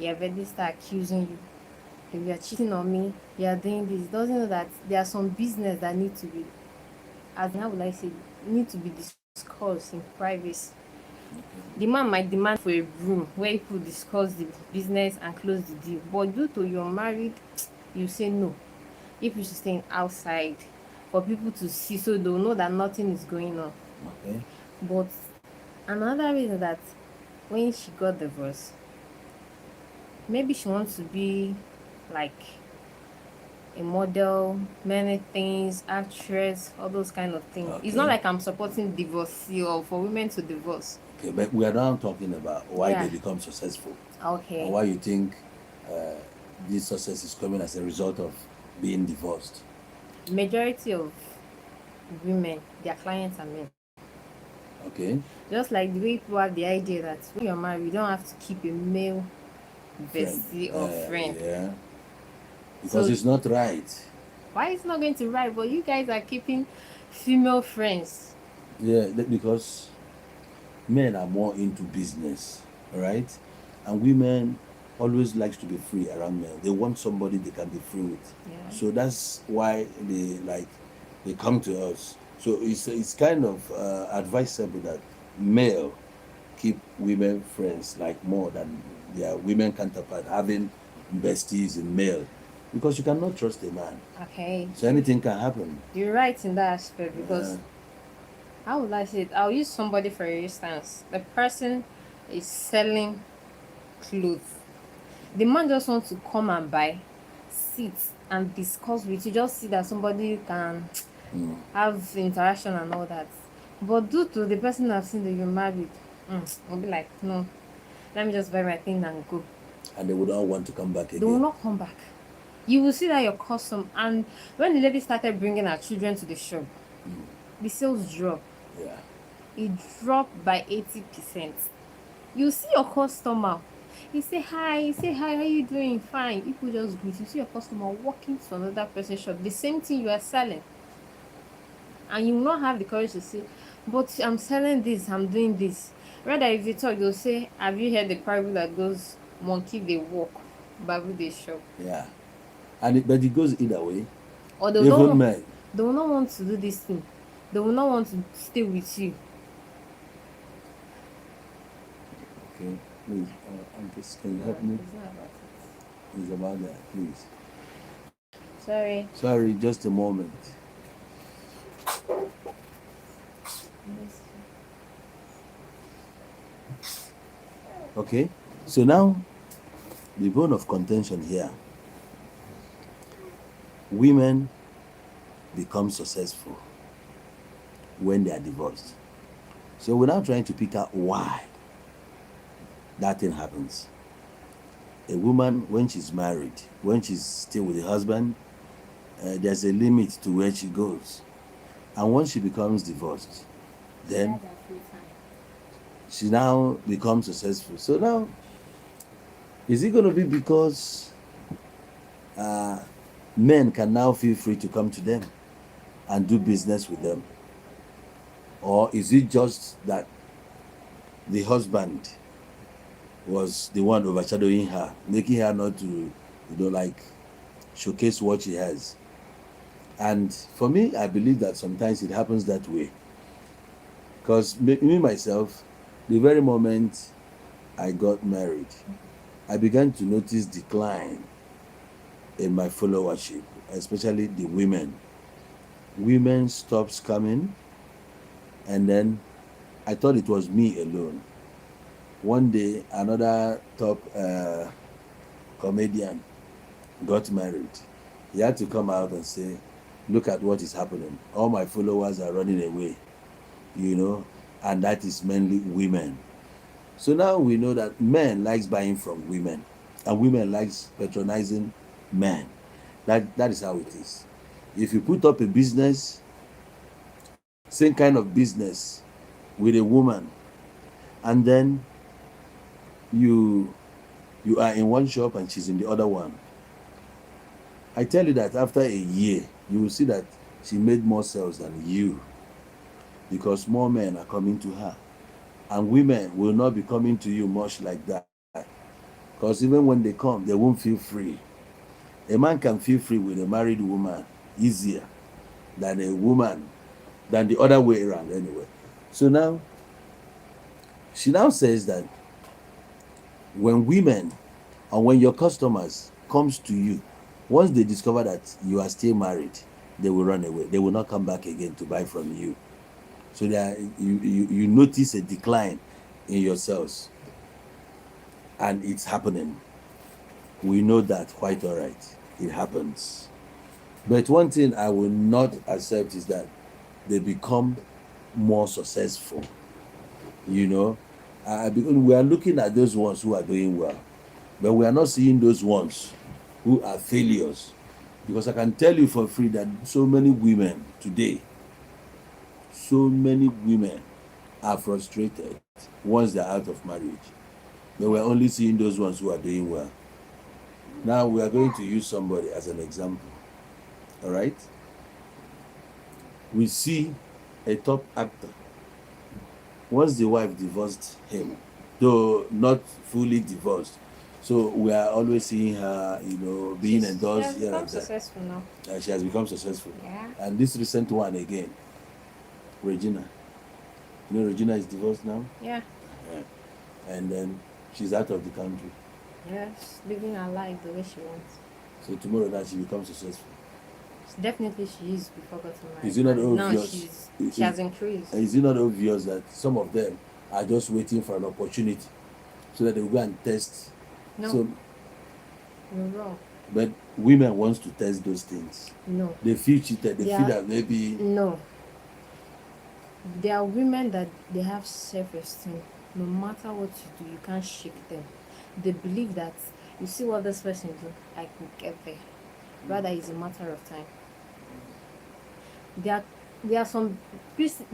he already start accusing you. If you are cheating on me, you are doing this. Doesn't know that there are some business that need to be, as how will I say, need to be discussed in privacy. The man might demand for a room where people discuss the business and close the deal. But due to you're married, you say no. If you should stay outside for people to see so they'll know that nothing is going on. Okay. But another reason that when she got divorced, maybe she wants to be like a model, many things, actress, all those kind of things. It's not Okay. like I'm supporting divorcee or for women to divorce. Okay, but we are now talking about why Yeah. they become successful and Okay. why you think this success is coming as a result of being divorced. Majority of women, their clients are men. Okay. Just like the way people have the idea that when you're married, you don't have to keep a male Friend. bestie or friend. Yeah. Because So it's not right. why is it not going to right? But you guys are keeping female friends. Yeah, because men are more into business, right? And women always likes to be free around men. They want somebody they can be free with. Yeah. So that's why they come to us. So it's kind of advisable that male keep women friends like more than their women counterpart having besties in male, because you cannot trust a man. Okay. So anything can happen. You're right in that aspect because how would I say it? I'll use somebody for instance. The person is selling clothes. The man just wants to come and buy, sit and discuss with you. Just see that somebody can have interaction and all that. But due to the person I've seen that you're married, I'll be like, no, let me just buy my thing and go. And they would not want to come back They will again. not come back. You will see that your custom. And when the lady started bringing her children to the shop, the sales dropped. Yeah. It dropped by 80%. You see your customer. You say hi, how you doing? Fine. People just greet. You see your customer walking to another person's shop. The same thing you are selling. And you will not have the courage to say, but I'm selling this, I'm doing this. Rather, if you talk, they'll say, have you heard the parable that goes, monkey they walk, babu they shop? Yeah. But it goes either way. Or Even men. they will not want to do this thing. They will not want to stay with you. Okay, please, can you help me? It's not about it. It's about that, please. Sorry. Sorry, just a moment. Okay, so now the bone of contention here. Women become successful when they are divorced. So we're now trying to pick out why that thing happens. A woman, when she's married, when she's still with the husband, there's a limit to where she goes. And once she becomes divorced, then she now becomes successful. So now, is it going to be because men can now feel free to come to them and do business with them? Or is it just that the husband was the one overshadowing her, making her not to, showcase what she has? And for me, I believe that sometimes it happens that way. Because me, myself, the very moment I got married, I began to notice decline in my followership, especially the women. Women stopped coming, and then I thought it was me alone. One day, another top comedian got married. He had to come out and say, look at what is happening. All my followers are running away, and that is mainly women. So now we know that men likes buying from women, and women likes patronizing men. That is how it is. If you put up a business, same kind of business with a woman, and then you are in one shop and she's in the other one, I tell you that after a year, you will see that she made more sales than you, because more men are coming to her. And women will not be coming to you much like that, Because even when they come, they won't feel free. A man can feel free with a married woman easier than a woman, than the other way around anyway. So now, she now says that when women or when your customers comes to you, once they discover that you are still married, they will run away. They will not come back again to buy from you. So that you notice a decline in your sales, and it's happening. We know that quite all right. It happens. But one thing I will not accept is that they become more successful. You know, because we are looking at those ones who are doing well, but we are not seeing those ones who are failures. Because I can tell you for free that so many women today, so many women are frustrated once they're out of marriage. But we're only seeing those ones who are doing well. Now we are going to use somebody as an example. All right? We see a top actor. Once the wife divorced him, though not fully divorced, so we are always seeing her, being endorsed She here has become and there. successful now. She has become successful. Yeah. And this recent one again, Regina. Regina is divorced now. Yeah. And then she's out of the country. Yes, living her life the way she wants. So tomorrow night she becomes successful. Definitely she is before getting married. Is it not No, obvious? she has increased. Is it not obvious that some of them are just waiting for an opportunity so that they will go and test? No. So, you're wrong. but women wants to test those things. No. They feel cheated. They feel that maybe. No. There are women that they have self-esteem. No matter what you do, you can't shake them. They believe that you see what this person do, I could get there. Rather, it's a matter of time. There are some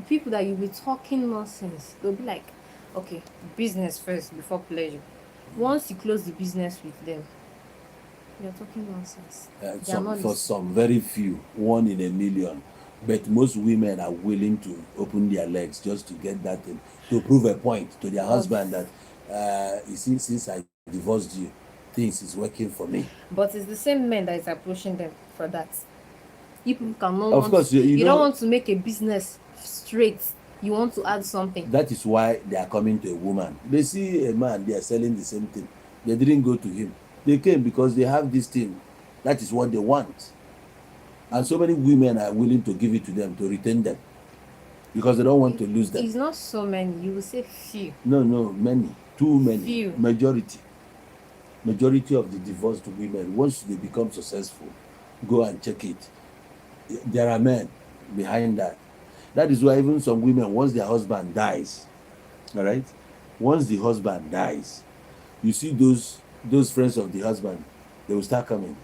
people that you'll be talking nonsense. They'll be like, okay, business first before pleasure. Once you close the business with them, you're talking nonsense. For some, very few, 1 in a million. But most women are willing to open their legs just to get that thing, to prove a point to their husband that, you see, since I divorced you, things is working for me. But it's the same men that is approaching them for that. People cannot. Of course, you don't want to make a business straight. You want to add something. That is why they are coming to a woman. They see a man, they are selling the same thing. They didn't go to him. They came because they have this thing. That is what they want. And so many women are willing to give it to them, to retain them, because they don't want to lose them. It's not so many. You will say few. No, many. Too many. Few. Majority of the divorced women, once they become successful, go and check it. There are men behind that. That is why even some women, once their husband dies, all right, once the husband dies, you see those friends of the husband, they will start coming,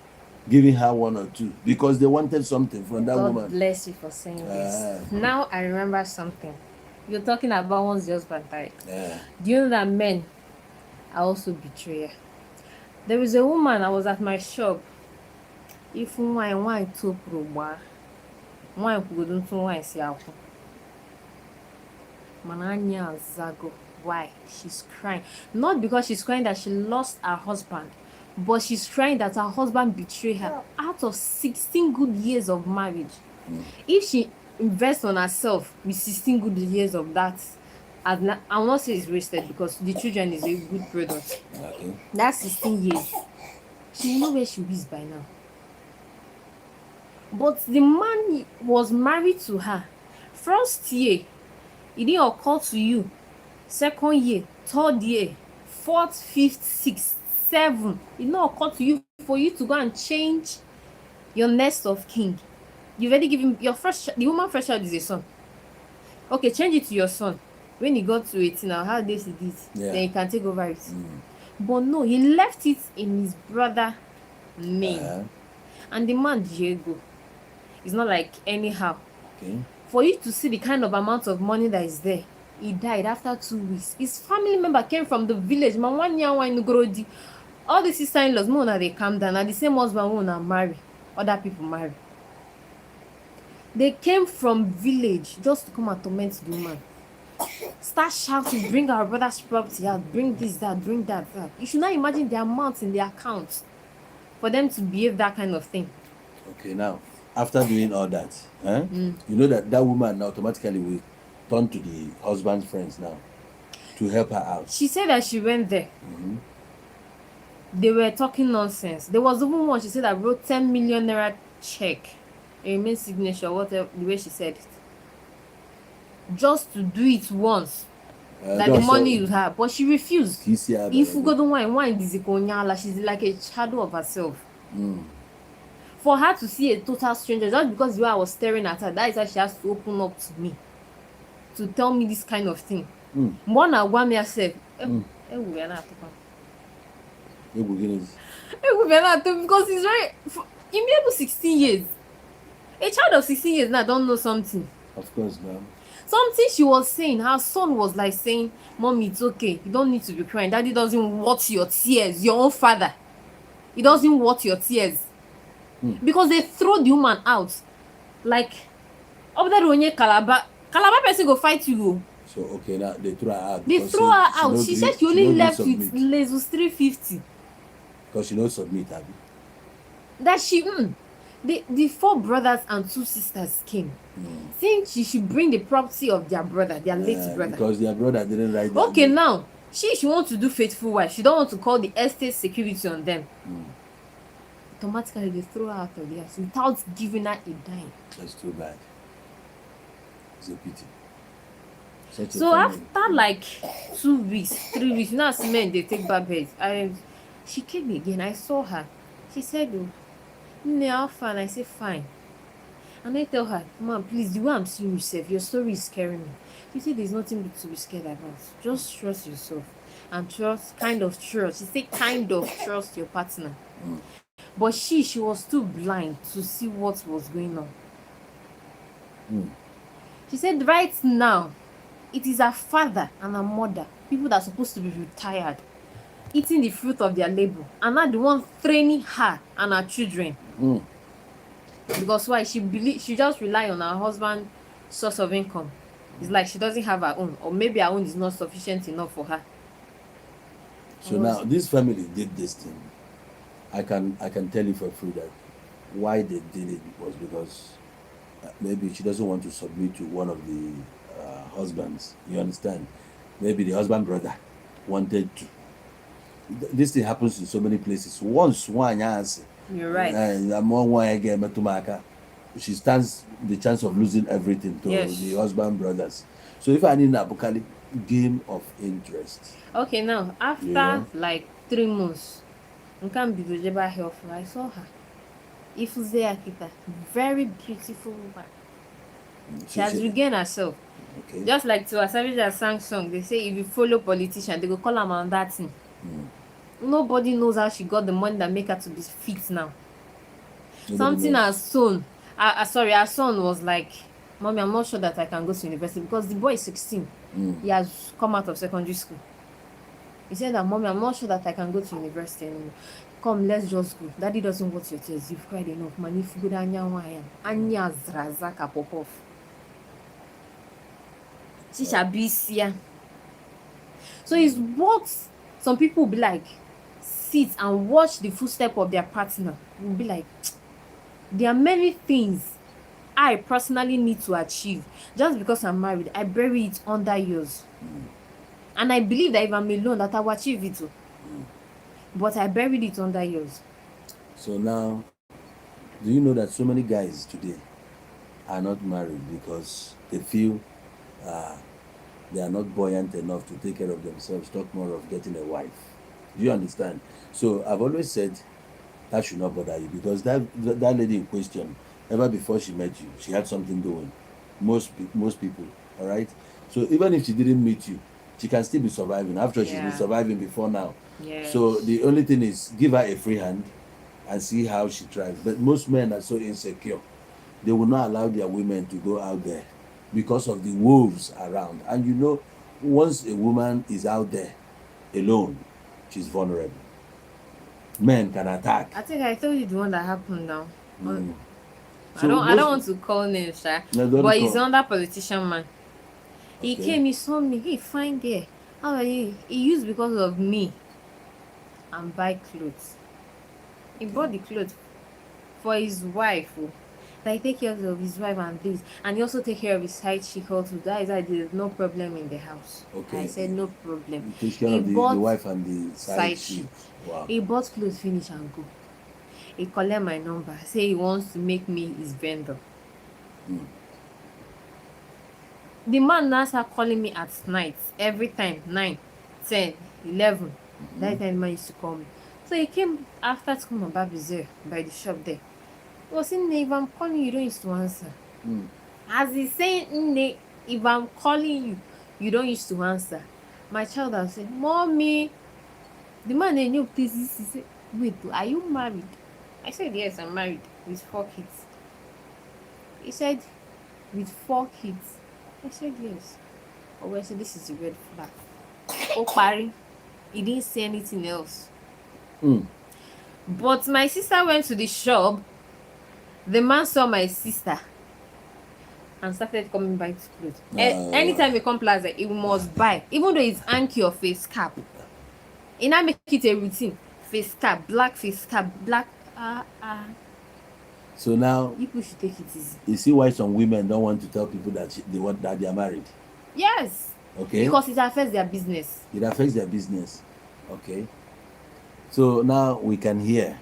giving her 1 or 2 because they wanted something from that woman. God bless you for saying this. Now I remember something. You're talking about once the husband died. Do you know that men are also betrayers? There is a woman, I was at my shop. If wine to proba, wine couldn't wine see out. Mananya Zago. Why? She's crying. Not because she's crying that she lost her husband, but she's crying that her husband betrayed her out of 16 good years of marriage. If she invests on herself with 16 good years of that, I will not say it's wasted because the children is a good product. Okay. That's 16 years. She will know where she is by now. But the man was married to her. First year, it didn't occur to you. Second year, third year, fourth, fifth, sixth, seventh. It didn't occur to you for you to go and change your nest of king. You've already given your the woman first child is a son. Okay, change it to your son. When he got to 18 now, how days he did, then you can take over it. But no, he left it in his brother name. And the man Diego is not like anyhow. Okay. For you to see the kind of amount of money that is there, he died after 2 weeks. His family member came from the village. Man, 1 year, one grodi. All the sister-in-laws, more they calm down. And the same husband who marry, other people marry. They came from village just to come and torment the woman. start shouting, bring our brother's property out, bring this, that, bring that. You should not imagine the amount in the account for them to behave that kind of thing. Okay, now, after doing all that, you know that woman automatically will turn to the husband's friends now to help her out. She said that she went there. They were talking nonsense. There was even one, she said, I wrote 10 million naira check, a main signature, whatever, the way she said it, just to do it once. That the money you have, but she refused. If you go to wine is she's like a shadow of herself. For her to see a total stranger just because I was staring at her, that is why she has to open up to me to tell me this kind of thing. One I want me herself. Because he's very in able 16 years. A child of 16 years now don't know something. Of course, ma'am. Something she was saying, her son was like saying, Mommy, it's okay. You don't need to be crying. Daddy doesn't want your tears. Your own father. He doesn't want your tears. Because they throw the woman out. Like, up there when you Calabar person go fight you. So, okay, now they throw her out. They throw her out. She said she only left with Lesus 350. Because she knows submit, Abby. That she, the 4 brothers and 2 sisters came. Saying she should bring the property of their brother, their late brother. Because their brother didn't write that. Okay, now, she wants to do faithful wife. She don't want to call the estate security on them. Automatically, they throw her out of the house without giving her a dime. That's too bad. It's a pity. So after like 2 weeks, 3 weeks, now men they take back beds. She came again. I saw her. She said, "Oh, how fine?" I said, "Fine." And I tell her, "Mom, please, the way I'm seeing yourself, your story is scaring me." She said, "There's nothing to be scared about. Just trust yourself and trust. She said, kind of trust your partner." But she was too blind to see what was going on. She said, right now, it is her father and her mother, people that are supposed to be retired, eating the fruit of their labor, and not the one training her and her children. Because why? She just rely on her husband's source of income. It's like she doesn't have her own, or maybe her own is not sufficient enough for her. So now this family did this thing. I can tell you for free that why they did it was because maybe she doesn't want to submit to one of the husbands. You understand? Maybe the husband brother wanted to. This thing happens in so many places. Once one has, you're right. She stands the chance of losing everything to the husband brothers. So if I need a game of interest. Okay, now after like 3 months, I saw her. Ifuzea, very beautiful woman. She has regained herself. Okay. Just like to a Savage that sang song, they say if you follow politician, they go call her on that thing. Nobody knows how she got the money that make her to be fit now. Something her son, her son was like, "Mommy, I'm not sure that I can go to university," because the boy is 16. He has come out of secondary school. He said that, "Mommy, I'm not sure that I can go to university anymore. Come, let's just go. Daddy doesn't want your tears. You've cried enough. Man, if you go Anya Zrazaka pop off. So it's what some people will be like, sit and watch the footstep of their partner. Will be like, there are many things I personally need to achieve. Just because I'm married, I bury it under yours. And I believe that if I'm alone, that I will achieve it too. But I buried it under yours. So now, do you know that so many guys today are not married because they feel they are not buoyant enough to take care of themselves, talk more of getting a wife? Do you understand? So I've always said that should not bother you, because that lady in question, ever before she met you, she had something doing. Most people, all right? So even if she didn't meet you, she can still be surviving. After she's been surviving before now. Yes. So the only thing is give her a free hand and see how she tries. But most men are so insecure. They will not allow their women to go out there because of the wolves around. And you know, once a woman is out there alone, she's vulnerable. Men can attack. I think I told you the one that happened now. So I don't want to call names, but he's under politician man. He came, he saw me, hey, fine girl, how are you? He used because of me and buy clothes. He bought the clothes for his wife. Oh. Like take care of his wife and this, and he also take care of his side chick also. That is why there's no problem in the house. I said no problem. He takes care of the wife and the side chick. Wow. He bought clothes, finish and go. He collect my number, say he wants to make me his vendor. The man now start calling me at night every time, 9, 10, 11. That time the man used to call me. So he came after to come and buy there by the shop there. He was saying, if I'm calling you, you don't used to answer. As he's saying, if I'm calling you, you don't used to answer. My child has said, Mommy, the man they knew this. He said, wait, are you married? I said, yes, I'm married with 4 kids. He said, with 4 kids. I said, yes. Oh, I said, this is a red flag. Oh, Pari. He didn't say anything else. But my sister went to the shop. The man saw my sister and started coming back to clothes. Anytime he come plaza, he must buy. Even though it's hanky or face cap. He now make it a routine. Face cap, black face cap, black. So now people should take it easy. You see why some women don't want to tell people that they are married? Yes. Okay. Because it affects their business. It affects their business. Okay. So now we can hear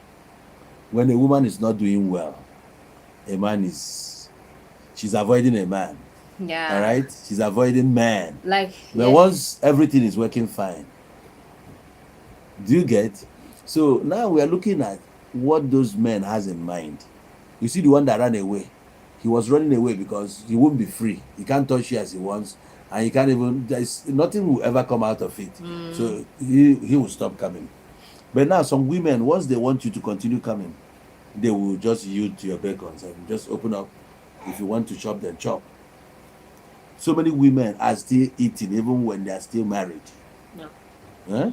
when a woman is not doing well, a man she's avoiding a man. Yeah. All right. She's avoiding men. Like. But once everything is working fine, do you get? So now we are looking at what those men has in mind. You see the one that ran away. He was running away because he won't be free. He can't touch you as he wants, and he can't even. Nothing will ever come out of it. So he will stop coming. But now some women, once they want you to continue coming, they will just yield to your beckons and just open up. If you want to chop, then chop. So many women are still eating even when they are still married. No. Huh?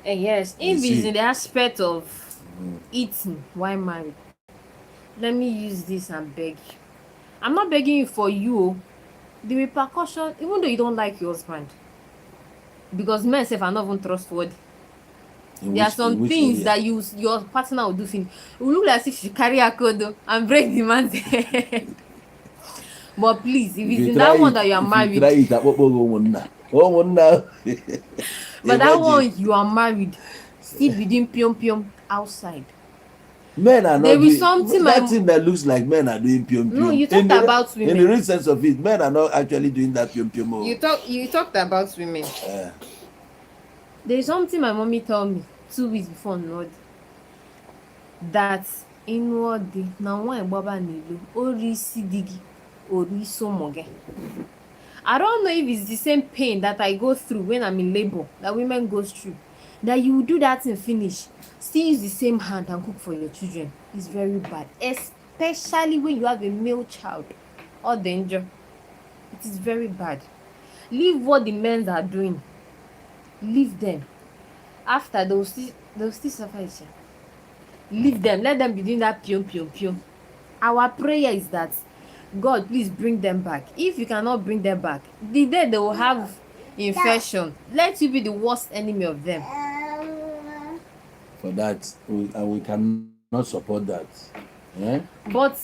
Yes, if it's in the aspect of eating, why married? Let me use this and beg you. I'm not begging you for you. The repercussion, even though you don't like your husband, because men self are not even trustworthy. There are some things that your partner will do. It will look like as if she carry a code and break the man's head. But please, if it's in that one that you are married, but that one you are married, still be doing pium outside. Men are not doing that thing that looks like men are doing pium. No, you talked about women. In the real sense of it, men are not actually doing that pium. You talked about women. There is something my mommy told me 2 weeks before Nod. That inwardly, now one baba nilu ori sidigi ori somoge. I don't know if it's the same pain that I go through when I'm in labor that women go through. That you will do that and finish, still use the same hand and cook for your children. It's very bad, especially when you have a male child or danger. It is very bad. Leave what the men are doing. Leave them. After they'll still suffer. Leave them. Let them be doing that pium. Our prayer is that God, please bring them back. If you cannot bring them back, the day they will have infection, let you be the worst enemy of them. For that, we cannot support that. Yeah? But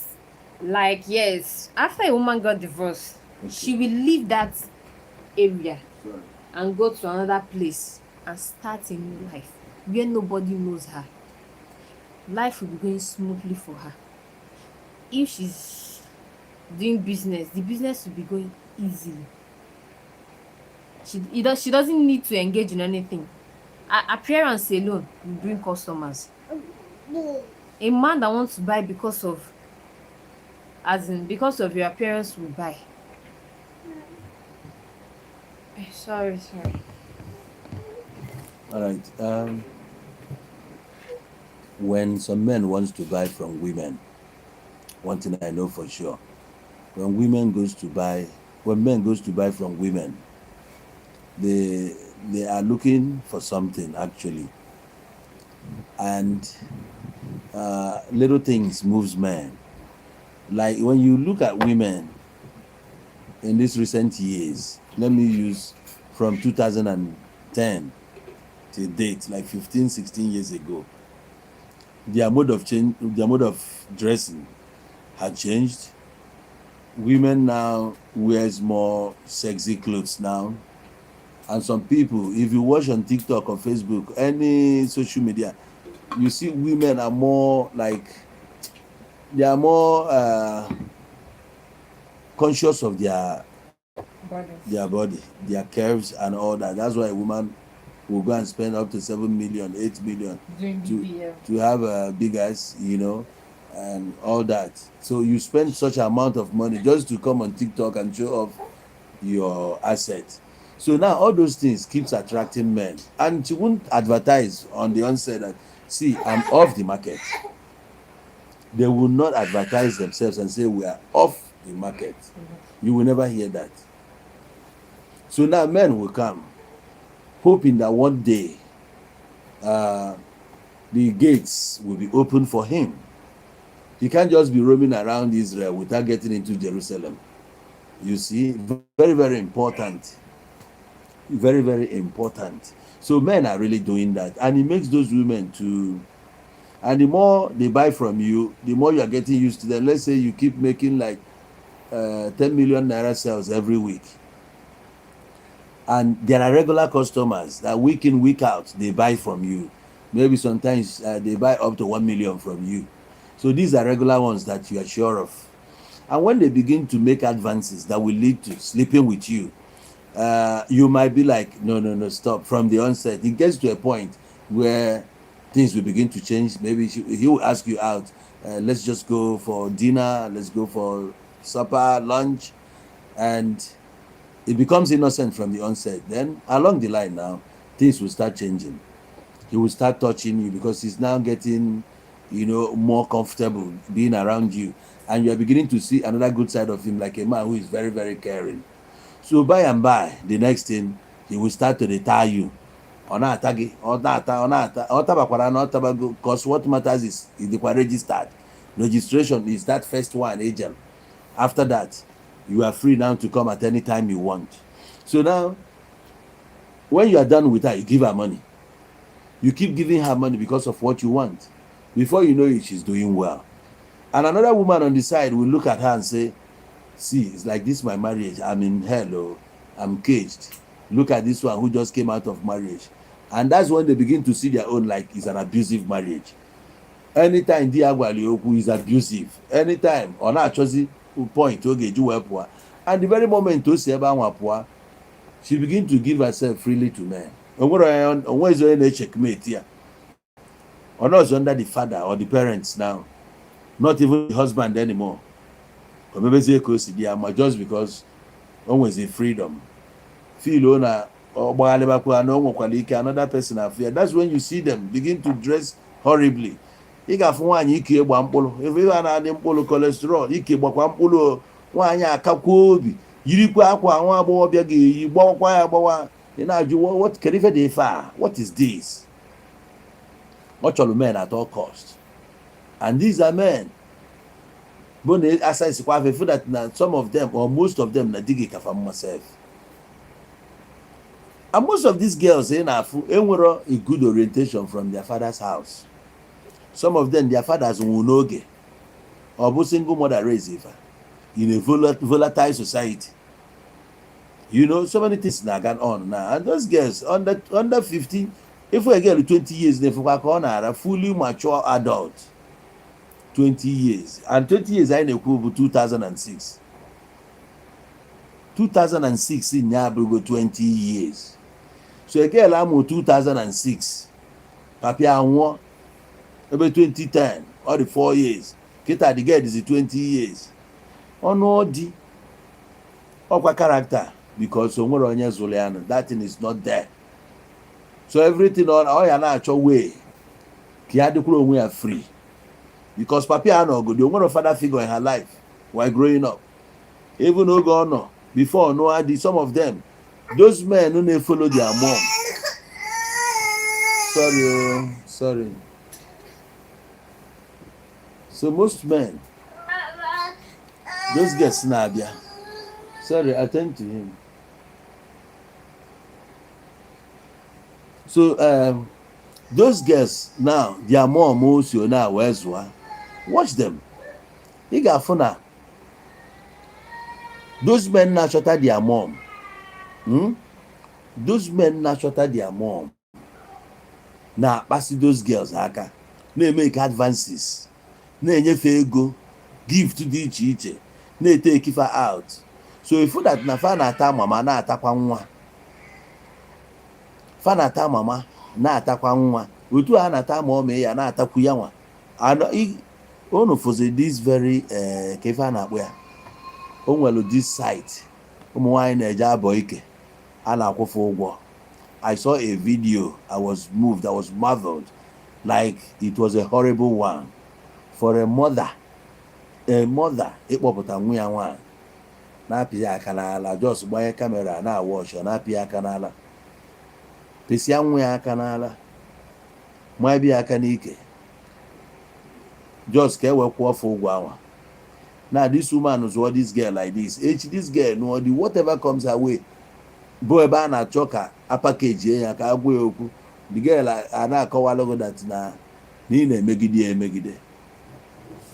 like, yes, after a woman got divorced, she will leave that area and go to another place and start a new life where nobody knows her. Life will be going smoothly for her. If she's doing business, the business will be going easily. She doesn't need to engage in anything. Appearance alone will bring customers. A man that wants to buy because of your appearance will buy. Sorry. All right. When some men wants to buy from women, one thing I know for sure, when men goes to buy from women, they are looking for something actually, and little things moves men. Like when you look at women in these recent years, let me use from 2010 to date, like 15, 16 years ago, their mode of dressing had changed. Women now wears more sexy clothes now. And some people, if you watch on TikTok or Facebook, any social media, you see women are more like, they are more conscious of their body, their curves and all that. That's why a woman will go and spend up to 7 million, 8 million to have a big ass, and all that. So you spend such amount of money just to come on TikTok and show off your asset. So now all those things keeps attracting men, and she won't advertise on the onset that, see, I'm off the market. They will not advertise themselves and say we are off the market. You will never hear that. So now men will come hoping that one day the gates will be open for him. He can't just be roaming around Israel without getting into Jerusalem. You see, very, very important. Very, very important. So men are really doing that, and it makes those women to, and the more they buy from you, the more you are getting used to them. Let's say you keep making like 10 million naira sales every week, and there are regular customers that week in, week out, they buy from you. Maybe sometimes they buy up to 1 million from you. So these are regular ones that you are sure of. And when they begin to make advances that will lead to sleeping with you, you might be like, no, stop. From the onset, it gets to a point where things will begin to change. Maybe he will ask you out. Let's just go for dinner. Let's go for supper, lunch. And it becomes innocent from the onset. Then along the line now, things will start changing. He will start touching you because he's now getting, more comfortable being around you. And you are beginning to see another good side of him, like a man who is very, very caring. So by and by, the next thing, he will start to retire you. Because what matters is the registered. Registration is that first one, agent. After that, you are free now to come at any time you want. So now, when you are done with her, you give her money. You keep giving her money because of what you want. Before you know it, she's doing well. And another woman on the side will look at her and say, see, it's like this, my marriage. I'm in hell, oh, I'm caged. Look at this one who just came out of marriage. And that's when they begin to see their own like it's an abusive marriage. Anytime Diagwalioku is abusive, anytime on our choice point, and the very moment to see about she begin to give herself freely to men. Where is the checkmate here? Or not under the father or the parents now, not even the husband anymore. Or maybe just because always a freedom. Feel owner or another person affair. That's when you see them begin to dress horribly. Ị ga-afụ nwaanyị ike ịgba mkpụrụ, ebe ị na-adị mkpụrụ cholesterol, ike gbakwa mkpụrụ, nwaanyị akakwa obi, yirikwa akwa nwa agbọghọbịa ga-eyi, gbawakwa ya agbawa. Ị na-ajụ, what can even dey far? What is this? Ọ chọrọ men at all cost. And these are men. But as I say, that some of them or most of them na dig ka from myself. And most of these girls enwere a good orientation from their father's house. Some of them, their fathers nwunoge or bụ single mother raise in a volatile society. So many things na gone on now. And those girls under 15, if we get 20 years, they are fully mature adult. 20 years. And 20 years I know 2006. 2006 in Nyabugo 20 years. So a girl I'm 2006. Papi anwo about 2010 or the 4 years. Kita the girl is 20 years. Onodi okwa character because onwere onye zuliano. That thing is not there. So everything on ya na acho way. Ki adekuro onwe ya free. Because papi ano go the onwere father figure in her life while growing up. Even Ogono, before Noah, some of them, those men who they follow their mom. Sorry. So most men, those guys Nabia. Sorry, attend to him. So those girls now, their mom also now where's one? Watch them. Ị ga-afụ na those men na-achọta their mom. Those men na-achọta their mom na-akpasi those girls aka, na-emeke advances, na-enyefe ego, gift dị iche iche, na-etake fa out. So ifu that na fa na-ata mama na-atakwa nwa, fa na-ata mama na-atakwa nwa, otu ha na-ata ma ọmị ya na-atakwu ya nwa. Unu fụzi this very ka ife a na-akpọ ya, o nwere this site ụmụ nwaanyị na-eje abọ ike, a na-akwụfe ụgwọ. I saw a video, I was moved, I was marveled, like it was a horrible one for a mother ịkpọpụta nwa ya nwaanyị na-apị ya aka n'ala, just gbanye kamera na-awọch, ọ na-apị ya aka n'ala, pịsịa nwa ya aka n'ala, mabi ya aka n'ike, just ka ewe kwụọ ọfụ ụgwọ anwa. Now this woman was this girl like this, this girl no the whatever comes her way, bụ ebe a na-achọ ka apakeji ya ka agwa ya okwu, the girl a na-akọwalụgo that na ị na-emegide ya emegide,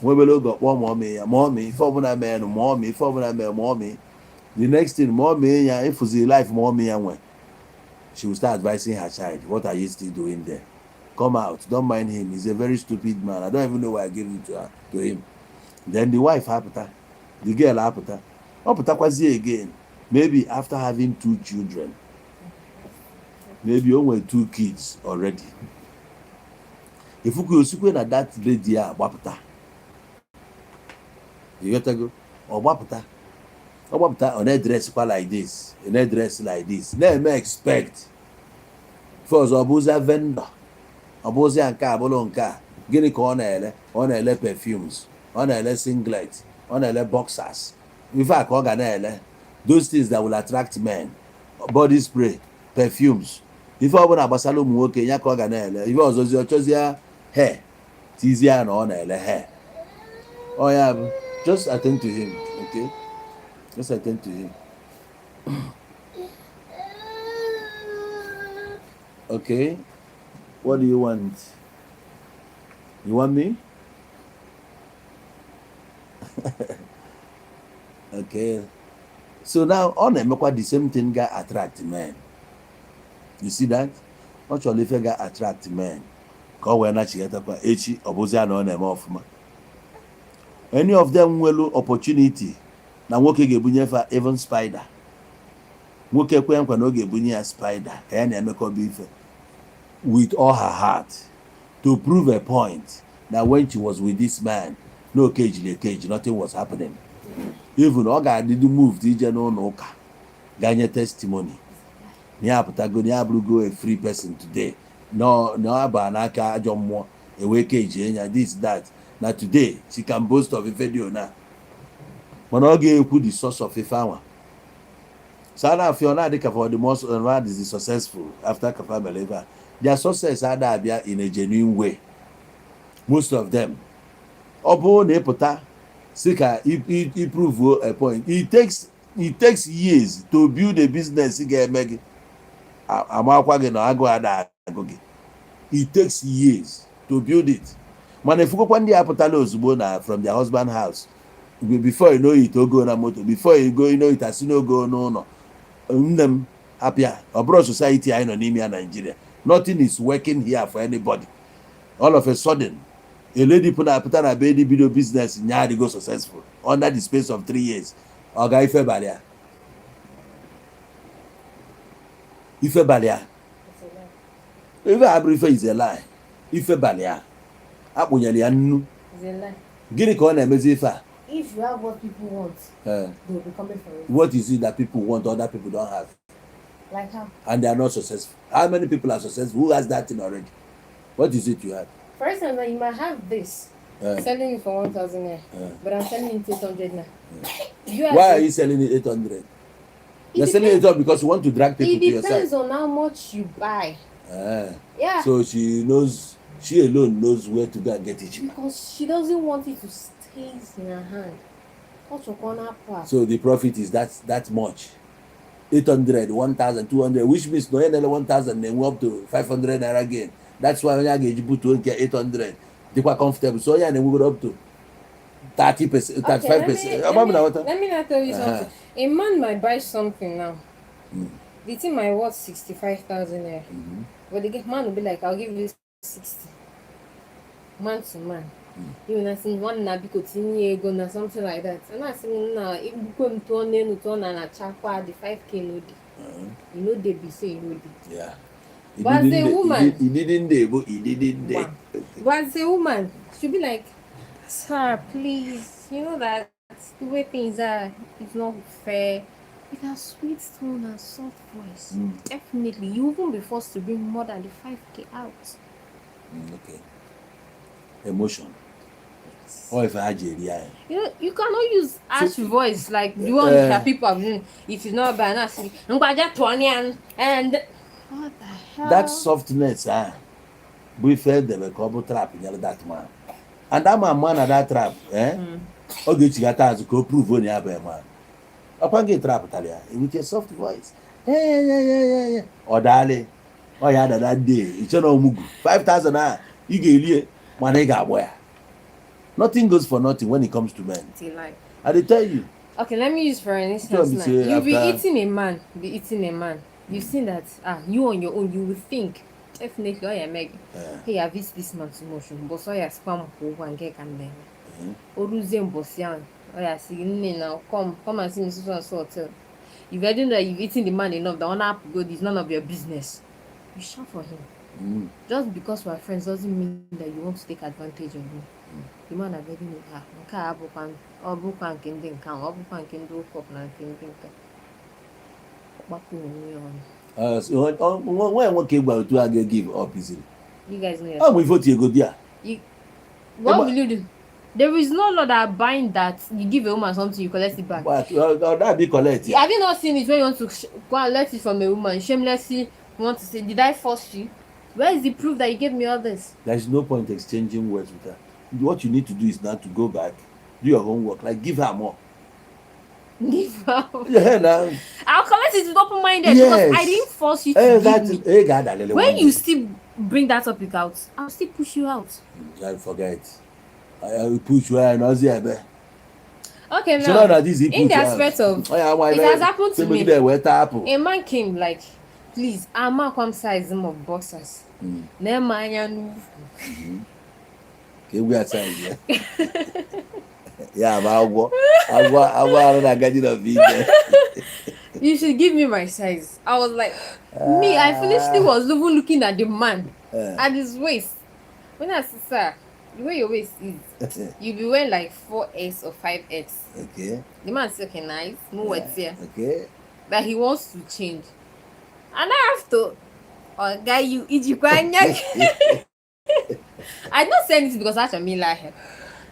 nwebele oge ọkpọ maọmị ya, maọmị ife ọbụla mere, maọmị ife ọbụla mere, maọmị the next thing maọmị ya ịfụzi life maọmị ya nwe, she will start advising her child, what are you still doing there? Come out, don't mind him, he's a very stupid man, I don't even know why I gave it to him. Then the wife apụta, the girl apụta, ọ pụtakwazie again, maybe after having 2 children, maybe only 2 kids already. If you could see na that lady agbapụta, you got to go, ọgbapụta, on a dress like this, in a dress like this, na-eme expect first ọbụzia vendor, ọbụzia nke abụlụ nke a, gịnị ka ọ na-ele perfumes, ọ na-ele singlet, ọ na-ele boxers, in fact ọ ga na-ele those things that will attract men, body spray, perfumes, ife ọbụla gbasara ụmụ nwoke ya ka ọ ga na-ele. Ife ọzọzi ọ chọzie hair, tizie na ọ na-ele hair. Oh yeah, just attend to him, okay? Just attend to him. Okay, what do you want? You want me? Okay. So now ọ na-emekwa the same thing ga attract men. You see that? Ọ chọrọ ife ga attract men ka ọ wee nachigatakwa echi ọ bụzi na ọ na-eme ọfụma. Any of them nwelu opportunity na nwoke ga-ebunyefa even spider, nwoke kwe nkwa na ọ ga-ebunye ya spider ka ya na-emekọba ife with all her heart to prove a point that when she was with this man, no cage, nothing was happening. Even ọ ga-adịdị moved ije n'ụlọ ụka ganye testimony ya apụtago ya abụrụgo a free person today, no aba n'aka ajọ mmụọ ewe cage enya this that, na today she can boast of a video na, mana ọ ga-ekwu the source of ife anwa. So na afọ na adịka for the most is the successful after kafa believer, their success ada abịa in a genuine way, most of them. Ọ bụrụ na ịpụta si ka prove a point, it takes years to build a business ga-eme gị amakwa gị na agụ ada agụ gị. It takes years to build it. Mana efukwa ndị apụtala ozugbo na from their husband house, before you know it ogo na moto, before you go you know it asị n'ogo n'ụlọ. Nne m apịa ọ bụrụ society anyị nọ n'ime ya Nigeria, nothing is working here for anybody. All of a sudden a lady put na baby video business nyadi go successful under the space of 3 years. Oga ife balia ife abụ ife is a lie. Ife balia akpụnyere ya nnu. Gịnị ka ọ na-emezi ife a? If you have what people want, they will be coming for it. What is it that people want other people don't have? Like how? And they are not successful. How many people are successful? Who has that thing already? What is it you have? For instance, you might have this, selling it for 1,000 naira, but I'm selling it 800 naira. Why are you selling it 800? You're selling it up because you want to drag people to your side. It depends on how much you buy. Yeah. So she alone knows where to go and get it. Because she doesn't want it to stay in her hand. So the profit is that much. 800, 1,000, 200, which means no any 1,000 then go up to 500 naira again. That's why when I get put to get 800, they quite comfortable. So yeah, then we go up to 30%, 35%. Let me not tell you something. A man might buy something now. The thing might worth 65,000 naira. But the man will be like, I'll give you 60. Man to man. You know, saying one na biko tinye ego na something like that. And I say na ibuko mtone nutona na chakwa the 5K no di. You know they be saying no di. Yeah. But as a woman, he didn't dey, but he didn't dey. But as a woman, she'll be like, sir, please, you know that the way things are, it's not fair. With her sweet tone and soft voice, definitely you won't be forced to bring more than the 5K out. Okay. Emotion. Or if I had you know, you cannot use harsh voice like the one that people have been. If it's not bad, and what the hell? That softness, we felt they were couple trap in that man. And that man at that trap, okay, you got to go prove on your man. Upon get trap with a soft voice. Yeah. Or darling, oh yeah, that day, it's no mugu. 5,000 you get manega boy. Nothing goes for nothing when it comes to men. I dey tell you. Okay, let me use for an instance now. You'll be eating a man. You've seen that you on your own, you will think definitely, oh yeah, Meg, hey, I've eaten this man too much, but so yeah, spam over and get can then. Oruzem bosian, oh yeah, see now, come and see me so hotel. If I don't know that you've eaten the man enough, the honor good is none of your business. You shout for him. Just because we're friends doesn't mean that you want to take advantage of him. The man are getting with her. Nka abukan, obukan kending kan, obukan kendo kop na kending kan. Baku ni on. So when came back to again give up easily. You guys know. Oh, we vote you go there. What will you do? There is no law that bind that you give a woman something, you collect it back. But that be collect. Have you not seen it when you want to go and let it from a woman? Shamelessly, you want to say, did I force you? Where is the proof that you gave me all this? There is no point exchanging words with her. What you need to do is now to go back, do your homework, like give her more. Give her more? Yeah, now. I'll collect it with open-minded because I didn't force you to give me. When you still bring that topic out, I'll still push you out. I forget. I will push you and I'll see her. Okay, now, in the aspect of, it has happened to me. A man came like, please, I'm not come size him of boxers. We are saying, yeah, I got you a video. You should give me my size. I was like, me, I foolishly was even looking at the man, at his waist. When I said, sir, the way your waist is, you'll be wearing like 4X or 5X. Okay. The man said, okay, nice, no words here. Okay. But he wants to change. And I have to, guy, you Ijikwanya. I not saying this because that's a me like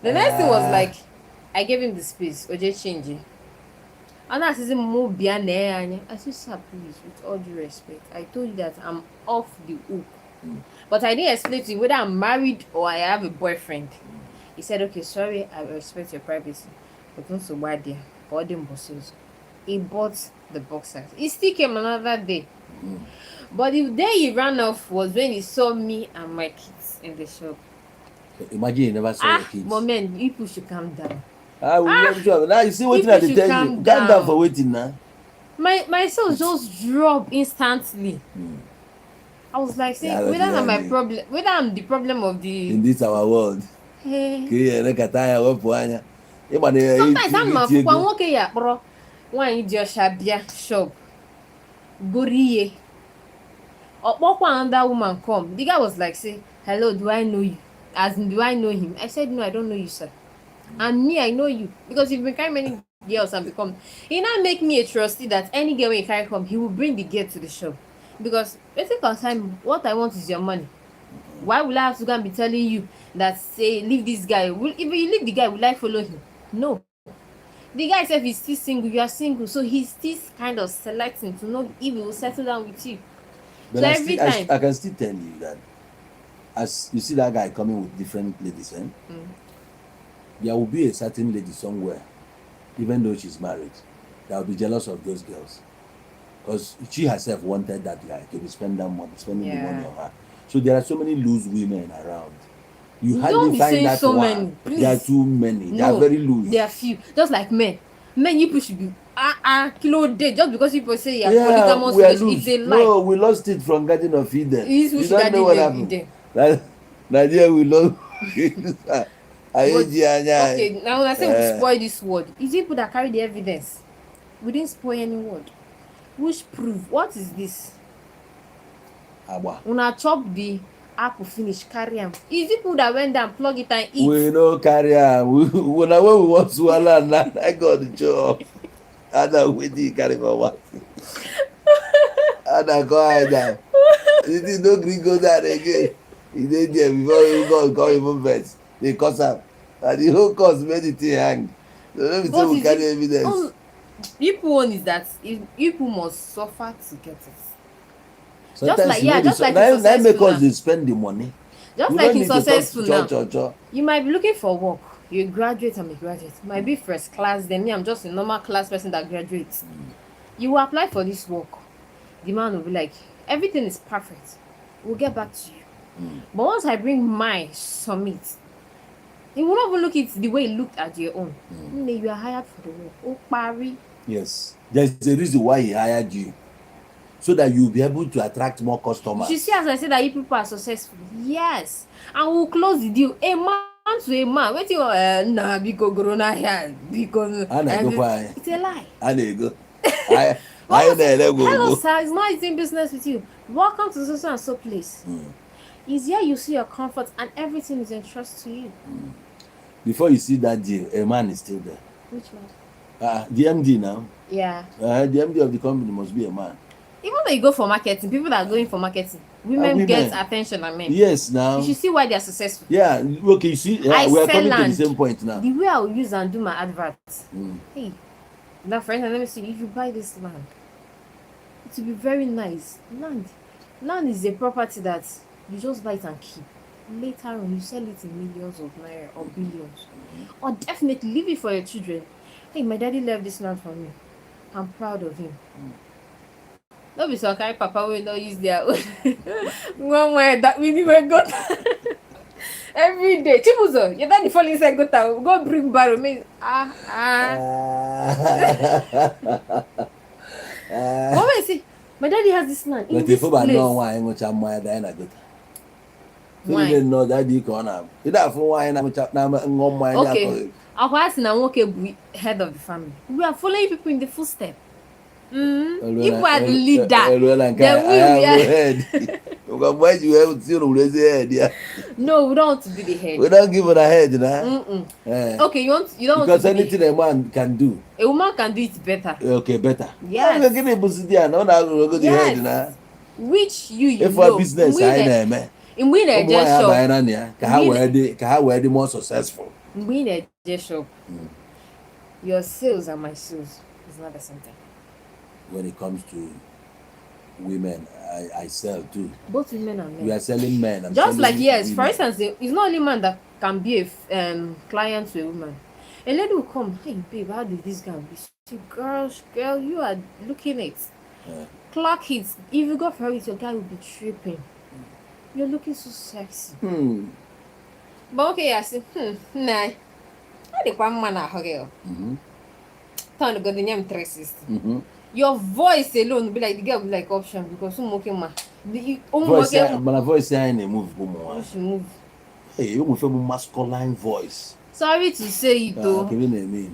the next thing was like I gave him the space or just changing. And I said more beyond I said, sir, please, with all due respect, I told you that I'm off the hook. But I didn't explain to you whether I'm married or I have a boyfriend. He said, okay, sorry, I respect your privacy. But don't so bad there. All them bosses. He bought the boxers. He still came another day. But the day he ran off was when he saw me and my kids in the shop. Imagine you never saw your kids. But man, people should calm down. Now you see what I tell you. Calm down for waiting now. My soul just dropped instantly. I was like saying, whether I'm my problem, whether I'm the problem of the in this our world. Sometimes I'm a okay, yeah, bro. One in your shop. Buriye. Another woman come. The guy was like, say, hello, do I know you? As in, do I know him? I said, no, I don't know you, sir. And me, I know you. Because you've been carrying many girls and become. He now make me a trustee that any girl when you carry come, he will bring the girl to the shop. Because basically, time, what I want is your money. Why will I have to go and be telling you that, say, leave this guy? If you leave the guy, will I follow him? No. The guy said he's still single, you are single. So he's still kind of selecting to know if he will settle down with you. But so I can still tell you that as you see that guy coming with different ladies, there will be a certain lady somewhere, even though she's married, that will be jealous of those girls. because she herself wanted that guy to be spending the money on her. So there are so many loose women around. You hardly find that so one. Many, there are too many. They are very loose. There are few. Just like men. Men, you should be kilo day just because people say polygamous relationship. It's a lie. No, we lost it from Garden of Eden. You don't know what happened. Nigeria, we lost. Okay, now when I say we spoil this word, is it people that carry the evidence? We didn't spoil any word. Which proof? What is this? Una chop the apple finish, carry am. Is it people that went down, plug it and eat? We no carry am. When we want swallow and I got the job. And I wait till carry for what? And I go hide down. You think no green go down again? He dey there before you go call even vex. They cuss am. And the whole cause made the thing hang. So let me say we carry evidence. People one is that people must suffer to get it. Sometimes just like that make us dey spend the money. Just like in successful now. You might be looking for work. You graduate and a graduate. You might be first class. Then me, I'm just a normal class person that graduates. You will apply for this work. The man will be like, everything is perfect. We'll get back to you. But once I bring my summit, he will not even look at the way he looked at your own. You are hired for the work. Oh, Pari. Yes. There's a reason why he hired you. So that you'll be able to attract more customers. You see, as I said, that you people are successful. Yes. And we'll close the deal. A man to a man. Wait till nah, because corona here. Because it's a lie. Go. Hello, sir. It's not eating business with you. Welcome to so and so place. Is here you see your comfort and everything is entrusted to you. Before you see that deal, a man is still there. Which man? The MD now. Yeah. The MD of the company must be a man. Even though you go for marketing, people that are going for marketing, women get attention than men. Yes, now. You should see why they are successful. Yeah, okay, you see, we are coming to the same point now. The way I will use and do my adverts. Hey, now friends, let me see, if you buy this land, it will be very nice. Land is a property that you just buy it and keep. Later on, you sell it in millions of naira or billions. Or definitely leave it for your children. Hey, my daddy left this land for me. I'm proud of him. No be so carry papa will not use their own. One way that we never got every day. Chibuzo, your daddy fall inside go bring barrel me. What I say? My daddy has this land in this place. But if know why I'm going to why? You didn't know that you can have. You don't know why I'm okay. I'll ask now. Okay, we head of the family. We are following people in the footsteps. If we are the leader, then no, we don't want to be the head. We don't give her a head, nah. Okay, you don't because want to anything a man can do, a woman can do it better. Okay, better. Yes. Yes. Which you if for business, I know, in winner shop, more successful. Winner shop, your sales and my sales is not the same thing. When it comes to women, I sell too. Both women and men. We are selling men. Just like women. For instance, it's not only man that can be a client to a woman. A lady will come, hey babe, how did this guy be? She, girl, you are looking it. Clock it. If you go for it, your guy will be tripping. You're looking so sexy. But okay, I said, nah. I think one man at her. Turn to go the name 360. Your voice alone will be like the girl will be like option because some okay man. My voice saying move. Move. Hey, you move a masculine voice. Sorry to say it though.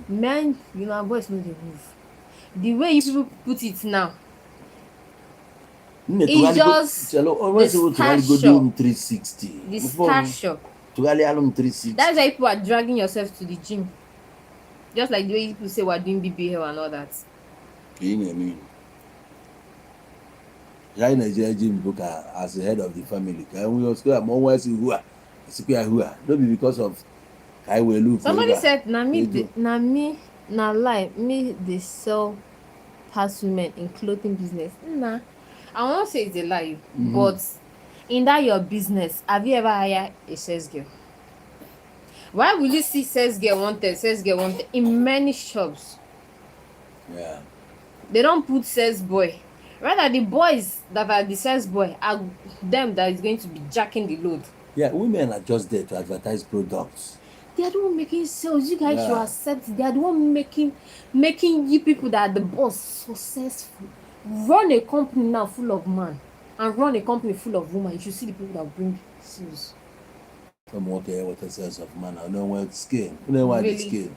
Man, you know, voice no dey move. The way you people put it now. It's just the stature. 360. The stature. That's why people are dragging yourself to the gym. Just like the way people say we're doing BBL and all that. You know what I mean? Nigeria gym book as the head of the family. Can we also have more ways who are not be because of I will look. Somebody said, na lie, me they sell past women in clothing business. Nah. I won't say it's a lie, but in that your business, have you ever hired a sales girl? Why will you see sales girl wanted in many shops? Yeah. They don't put sales boy. Rather, the boys that are the sales boy are them that is going to be jacking the load. Yeah, women are just there to advertise products. They are the one making sales. You guys should Yeah. accept it. They are the one making you people that are the boss successful. Run a company now full of man and run a company full of women. You should see the people that bring sales. From work here with a sense of man. I know what skill. You know what the Really? skill.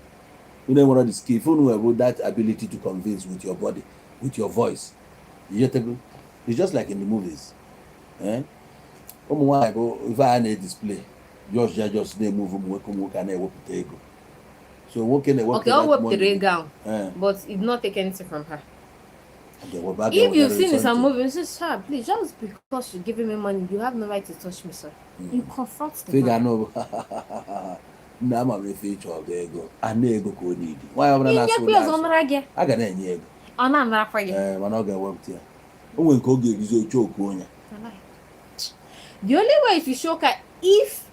You know what the skill. If you know about that ability to convince with your body, with your voice, it's just like in the movies. Eh? If I had a display, just they move can ego. So what can they work Okay, I'll that whip the money? ray gown, but it did not take anything from her. If If you've seen in some movies, say, sir, please, just because you're giving me money, you have no right to touch me, sir. You confront the figure man. no na ama m efe ịchọ ọga ego a na-ego ka o n'idi nwaanyị ọbụla na-asụ Inyekwa ya ọzọ nara gị. a ga na-enye ego Ọ na-anarakwa gị. mana ọ ga-ewepụta ya o nwere nke ọ ga-eguzo oche okwu onye. The only way if you show her, if,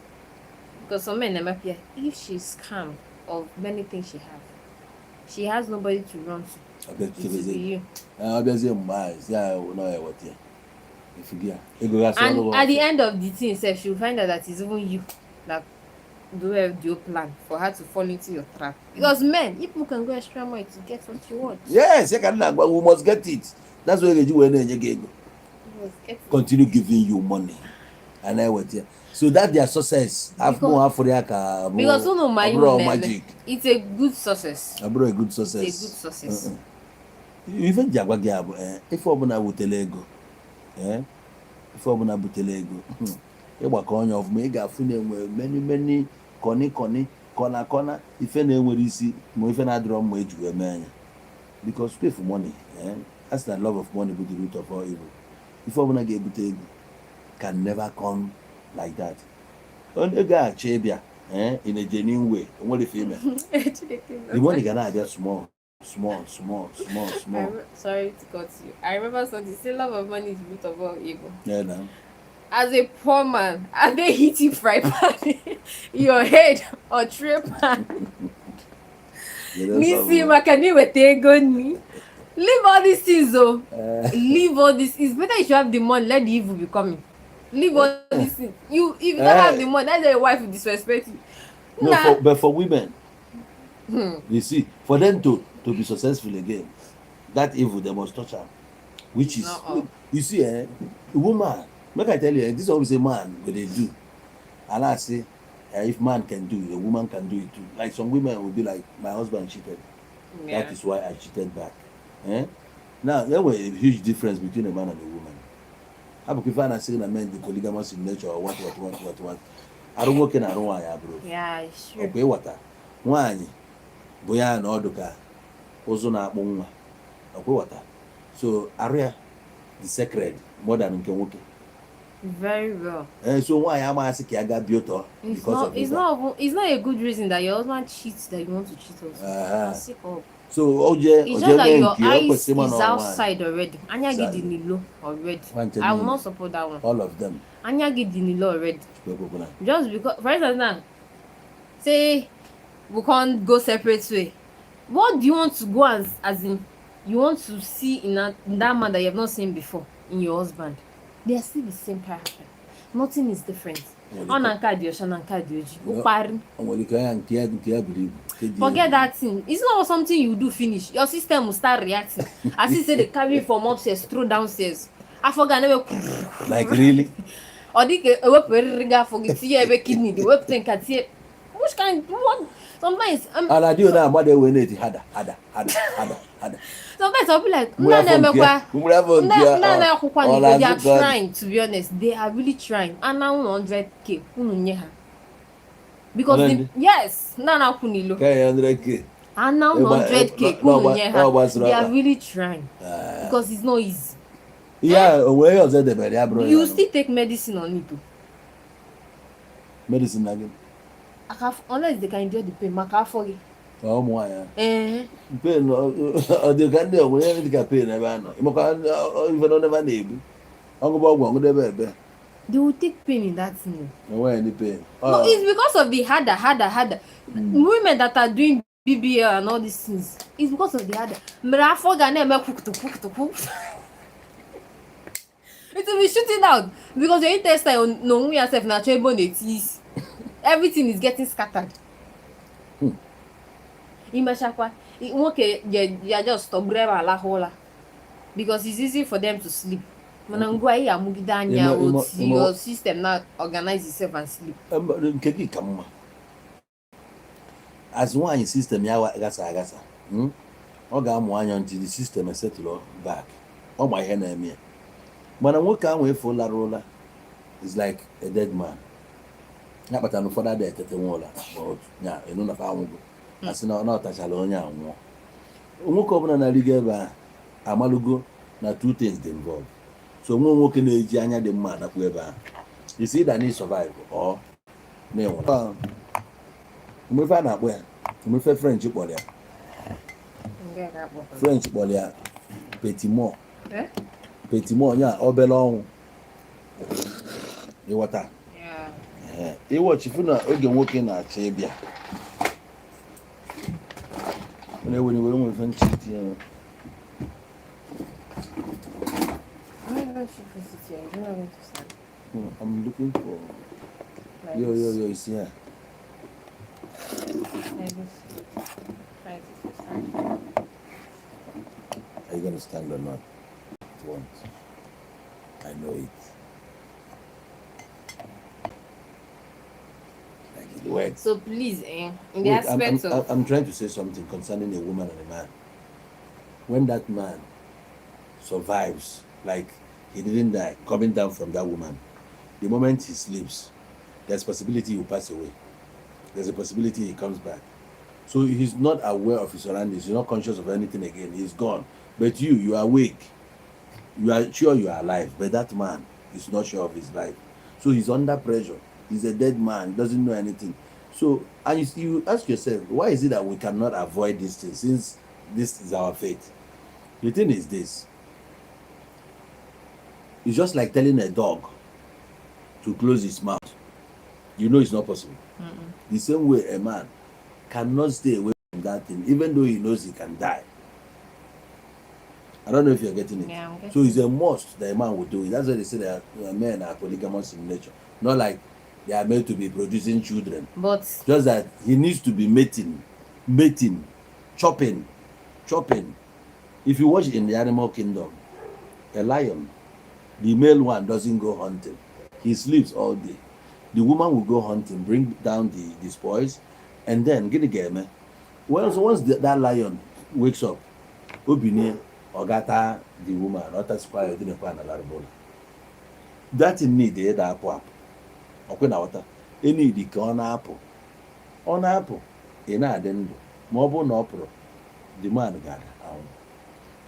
because some men never appear, if she's calm of many things she has nobody to run to. It will be you. Ọbịazie mgbe ahụ si ya na ọ eweta ya efugi ya ego gasị And ọrụ at the end of the thing, she will find out that it's even you that do have the plan for her to fall into your trap. Because men, if you can go extra mile to get what you want. yes ya ka nna agwa we must get it. That's why ga-eji wee na-enye gị ego. Continue giving you money and eweta ya. So that their success afọ ya ka because no magic. It's a good success. Abụrụ a good success. It's a good success. Ife nji agwa gị abụ ife ọbụla butere ego ife ọbụla butere ego ịgbakọ onye ọfụma ị ga-afụ na-enwe many kọna ife na-enwere isi ma ife na-adịrọ mma eji wee mee anya because pay for money that's the love of money bụ the root of all evil. Ife ọbụla ga-ebute ego can never come like that. Ego a achọ ịbịa in a genuine way onwere ife ime the money ga na-abịa small. Sorry to cut you. I remember something. Say love of money is the root of all evil. Yeah, no. As a poor man, and they hit you fry pan your head or tray pan. Nisi makani wetego ni. Leave all these things though. Leave all this. It's better if you have the money. Let the evil be coming. Leave all these things. If you don't have the money, that's why your wife will disrespect you. No, but for women, you see, for them to be successful again, that evil they must touch her, which is you see, a woman. Make I tell you, this is always a man what they do, and I say, if man can do it, a woman can do it too. Like some women will be like, my husband cheated, that is why I cheated back. Now there was a huge difference between a man and a woman. How about if I say a man the polygamous in nature or what? I don't work in a room, bro. Yeah, sure. Okay, what? One, boya na oduka, ozo na akpụ nwa. Okay, what? So area the sacred more than nke nwoke. Very well. So why am I asking aga bioto because of it's not a good reason that your husband cheats that you want to cheat also. So Oje it's just that your eyes is outside already. Anya get the nilo already. I will not support that one. All of them. Anya get the nilo already. Just because, for instance now, say we can't go separate way. What do you want to go as in you want to see in that man that you have not seen before in your husband? They are still the same character. Nothing is different. Forget that thing. It's not something you do finish. Your system will start reacting. As you say, they carry from upstairs, throw downstairs. I forgot never. Like really? Or they forget kidney. The web think at it. Which kind what? Sometimes and I do now what they will need harder. Sometimes I'll be like, they are trying, to be honest. They are really trying. And now 100K. Because yes, now kunilo. 100K. And now 100K. They are really trying. Because it's not easy. Yeah, where else they bro? You still take medicine on it too. Medicine again. Unless they can endure the pain, makafori. Oh my. Pain. They can do when anything pain never know. Even never neighbor. They will take pain in that thing. Why any pain? No, it's because of the harder. Women that are doing BBL and all these things. It's because of the harder. It will be shooting out because your intestine no yourself na bone it is. Everything is getting scattered. Imeshakwa nwoke ya just tọgburu ebe alahụ ụla because it's easy for them to sleep. Mana ngwa ihe amụgide anya otu your system na organize itself and sleep. Nke gị ka mma. As nwaanyị system ya agasa ọ ga-amụ anya until the system settle back. Ọ ma ihe na-eme ya. Mana nwoke ahụ efu lara ụla is like a dead man. Ya kpatara na ụfọdụ adịghị etete nwa ụla ya enu na anwụgo asị na ọ tachala onye a nwụọ. Nwoke ọbụla na-arịgo ebe a amalụgo na two things dị involved. So nwa nwoke na-eji anya dị mma anakwu ebe ahụ. You see that he survive or na enwere. Mgbe a na-akpọ ya mgbe French kpọrọ ya French kpọrọ ya petit mort. Petit mort ya obere ọnwụ. Ịghọta? Ịwọchi fụ na oge nwoke na-achọ ịbịa na-ewere nwe ife nchiti ya. I'm looking for yo you see her. Are you gonna stand or not? It won't. I know it. Wait. So please, in the aspect of... I'm trying to say something concerning a woman and a man. When that man survives, like he didn't die, coming down from that woman, the moment he sleeps, there's a possibility he will pass away. There's a possibility he comes back. So he's not aware of his surroundings. He's not conscious of anything again. He's gone. But you are awake. You are sure you are alive. But that man is not sure of his life. So he's under pressure. He's a dead man. He doesn't know anything. So, and you ask yourself, why is it that we cannot avoid this thing since this is our fate? The thing is this. It's just like telling a dog to close his mouth. You know it's not possible. The same way a man cannot stay away from that thing, even though he knows he can die. I don't know if you're getting it. Yeah, I'm getting so it's a must that a man will do it. That's why they say that men are polygamous in nature. Not like they are meant to be producing children. But just that he needs to be mating, chopping. If you watch in the animal kingdom, a lion, the male one doesn't go hunting. He sleeps all day. The woman will go hunting, bring down the spoils, and then get the game. Well, so once that lion wakes up, Obine Ogata the woman, not a spoil, didn't find a lot of bone. That in need the apple. Okay, now what? Any the corn apple. On apple, in a den, mobile no pro. The man got out.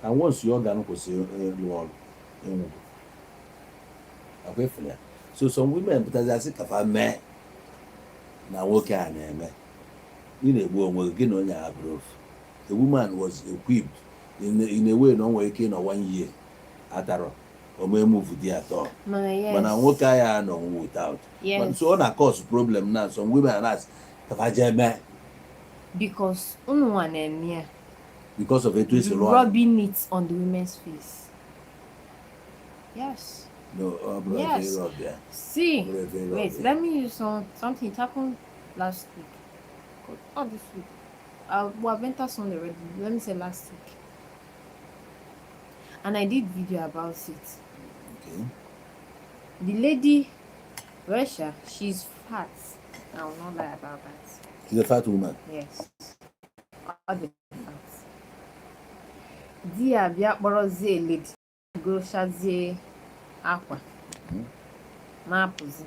And once your gun was wall, okay, for that. So some women, but as I said, if I met now, what can I make? In a woman will get on your roof. The woman was equipped in a way, no waking or 1 year at all. Or may move with the at all. But I walk I know without. Yes. So on a cause problem now. Some women ask, if I jam because one because of it, rubbing it on the women's face. Yes. No, yes. Yeah. See, wait, let me use something. It happened last week. Oh, this week. I've entered Sunday already. Let me say last week. And I did video about it. Okay. The lady, Russia, she's fat. I will not lie about that. She's a fat woman. Yes. All the fat. Dia bia borozie lady. Go shazie aqua. Mapuzi.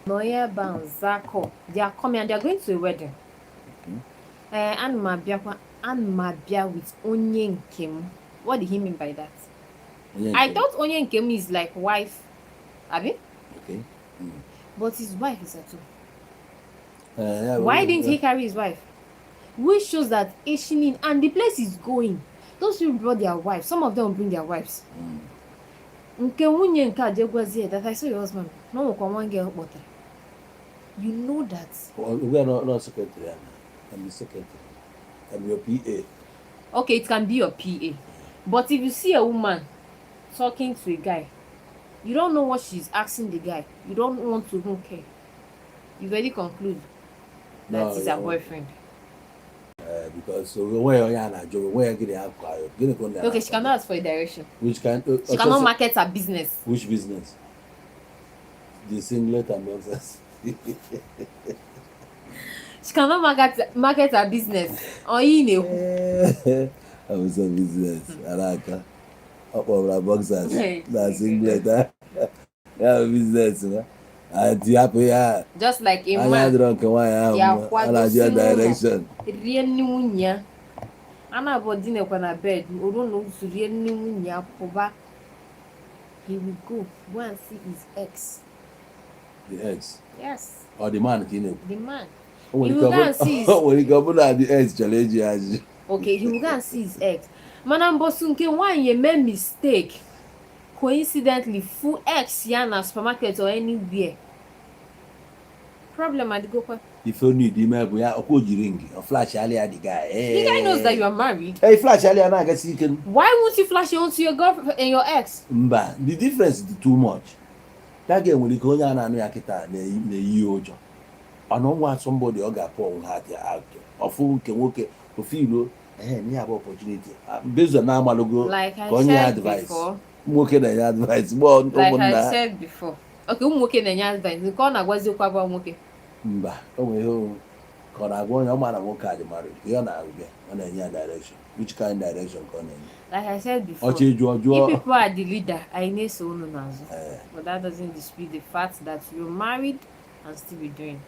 Noye ban Zako. They are coming and they are going to a wedding. And Mabia with Onyen Kim. What did he mean by that? I thought Onyen Kim is like wife. Abi? Okay. But his wife is at home. Yeah, why didn't he carry his wife? Which shows that Ashinin and the place is going. Those people brought their wives. Some of them will bring their wives. That I saw your husband. No one girl water. You know that. We are not secretary. I'm the secretary. I'm your PA. Okay, it can be your PA. But if you see a woman talking to a guy, You don't know what she's asking the guy. You don't want to even care. You already conclude that is her boyfriend. Because so where you are now, where you get Okay, she cannot ask for a direction. Which kind? She cannot market her business. Which business? The singlet and boxers. She cannot market her business. Or you know. I was a business. Alaka. Up over boxers. That singlet. Yeah, business. Just like a man. Direction. Ana body na bed. He will go and see his ex. The ex? Yes. Or the man? The man. He will go and see his... When he come at the ex, challenge. Okay, he will go and see his ex. Manam Bosunke, why you made mistake? Coincidentally, full ex yana supermarket or anywhere. Problem at the go. If you need the man, we are ring or flash earlier the guy. The guy knows that you are married. Hey, flash earlier, I guess you can. Why won't you flash it onto your girlfriend and your ex? Mba, the difference is too much. That game when you go down and yakita, the yojo. I don't want somebody or got poor heart out. Or fool can work it for feel near opportunity. Based on our logo, like I said before. Working and advice. Well, like I said before. Okay, working and advice. The corner was your papa working. Mba, oh, because I want your man and work at the marriage. You're not on any direction. Which kind of direction can like I said before, if people are the leader, I know so no. But that doesn't dispute the fact that you're married and still be doing.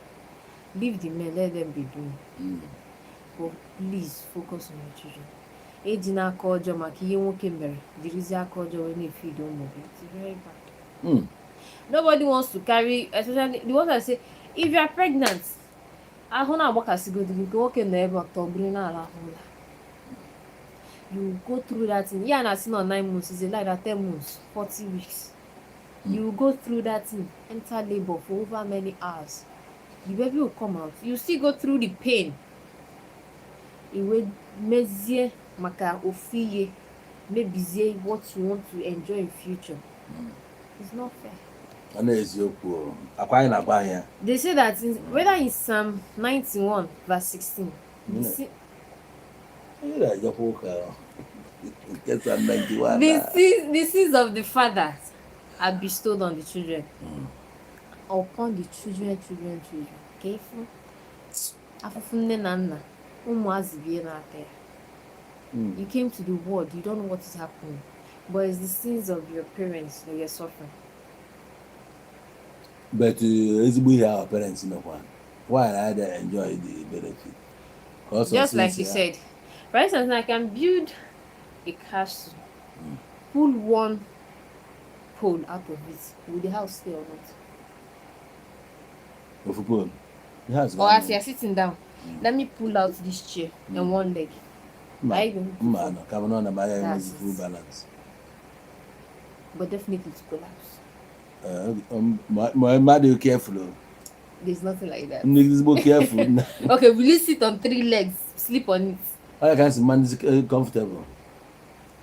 Leave the men, let them be doing. But please focus on your children. Ejina kojo makiye nwoke mere. The reason kojo when you feed don't move. It's very bad. Nobody wants to carry, especially the ones that say, if you are pregnant, I wanna work as good. You go okay never to bring her. You go through that thing. Yeah, and I seen on 9 months, it's like that 10 months, 40 weeks. You go through that thing, enter labor for over many hours. The baby will come out. You still go through the pain. It will measure maka ofiye, maybe say what you want to enjoy in future. It's not fair. They say that whether in Psalm 91 verse 16, the sins of the fathers are bestowed on the children. Upon the children. Careful. You came to the world, you don't know what is happening. But it's the sins of your parents that you're suffering. But it's we our parents in the one. Why I enjoy the benefit? Also, just like you said. For instance, I can build a castle, pull one pole out of it. Will the house stay or not? Of a pole. Or as you're sitting down, let me pull out this chair and one leg. Man, come on, full balance. But definitely to collapse. My mother, you careful. There's nothing like that. Be careful. Okay, will you sit on 3 legs, sleep on it? I can't see man is comfortable.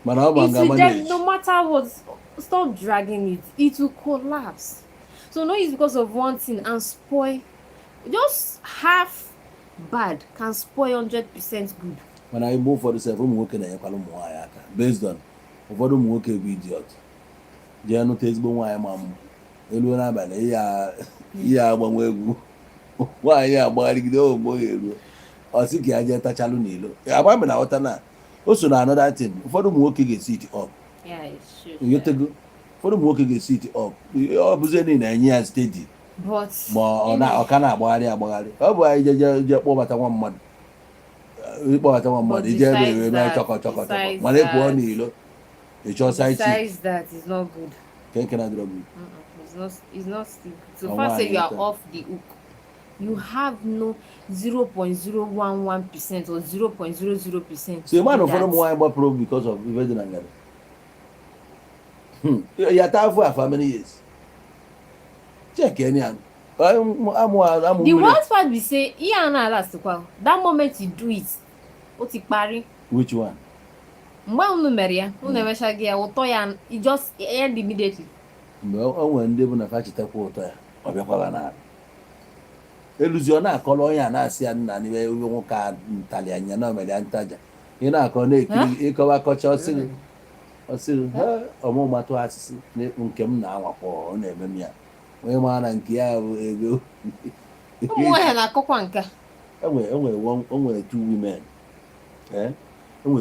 Man, no matter what, stop dragging it. It will collapse. So no, it's because of one thing and spoil. Just half bad can spoil 100% good. When I move for the seven working and based on what do work be idiot. They are not taste why mom. Eluna bana ya one way. Why ya boy boy. Or sick ya tachalu nilo. Ya ba na water na. Also na another thing. For them working get sit up. Yeah, it's true. You take for them working get sit up. You are busy na anya steady. But na okana agbagharị. Ọ bụ anyị je kpọbata nwa mmadụ. Ịkpọbata nwa mmadụ ije ebe eme chọkọ. Mana ịpụọ n'ilo. Besides that, it's not good. Can I drop you? It's not still. So far say you are off the hook. You have no 0.011% or 0.00%. So you might not follow more about pro because of Ivedin and Gary. You have for how many years? Check any the worst part we say, that moment you do it, which one? You just end immediately. mgbe o nwere ndị bụ na fa chetakwa ụtọ ya ọ bịakwara na eluzi ọ na-akọrọ onye a na-asị ya nna n'ihe nwoke a ntali anya na omere ya ntaja ị na-akọ na-ekiri ịkọwa kọcha ọsịrị ọmụmatụ asịsị nke m na-anwakwa ọ na-eme m ya onye mara na nke ya bụ ego ụmụ nwaanyị na-akọkwa nke onwere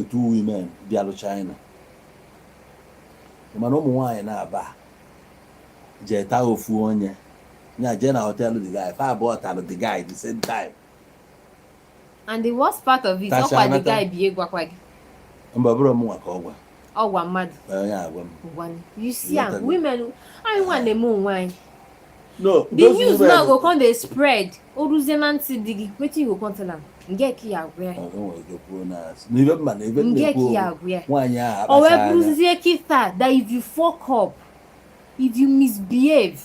two women bịalụ China mana ụmụ nwaanyị na-aba jee taa ofu onye nya jee na họtelụ the guy fa abụọ talụ the guy the same time. And the worst part of it, ọkwa the guy bi egwakwa gị. Mba bụrụ m nwa ka ọgwa mmadụ. Onye agwa m. You see am, women, anyị nwa na-eme onwe anyị. No, the news now go come dey spread. Oruzie na ntị dị gị, wetin you go come tell am? Nge ka ya agwa ya. Nge ka ya agwa ya. Nwaanyị ahụ o wee bụrụzie kịta that if you fuck up, if you misbehave,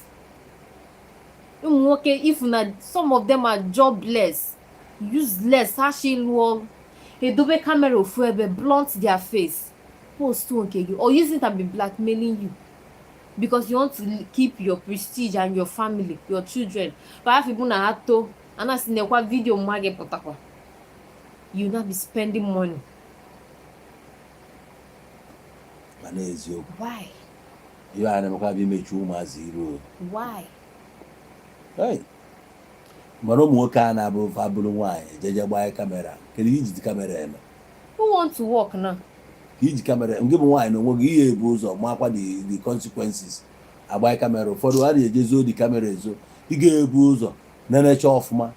ụmụ nwoke, if na some of them are jobless, useless, ha shi lụọ edobe camera ofu ebe blunt their face, post nke gị, or using it to be blackmailing you because you want to keep your prestige and your family, your children. But if you na ha to anasị nekwa video mma gị pụtakwa, you not be spending money. Mana eziokwu. Why? Ihe a na-emekwa bụ imechu ụmụazị iru. Why? Hey. Mana ụmụ nwoke a na-abụ fabụrụ nwaanyị jeje gbaa kamera, kedu ihe iji kamera eme? Who want to work now? Iji kamera nke bụ nwaanyị na onwe gị ihe ebu ụzọ makwa the consequences agba kamera. Ụfọdụ a na-ejezo the kamera ezo, ị ga-ebu ụzọ na-enecha ọfụma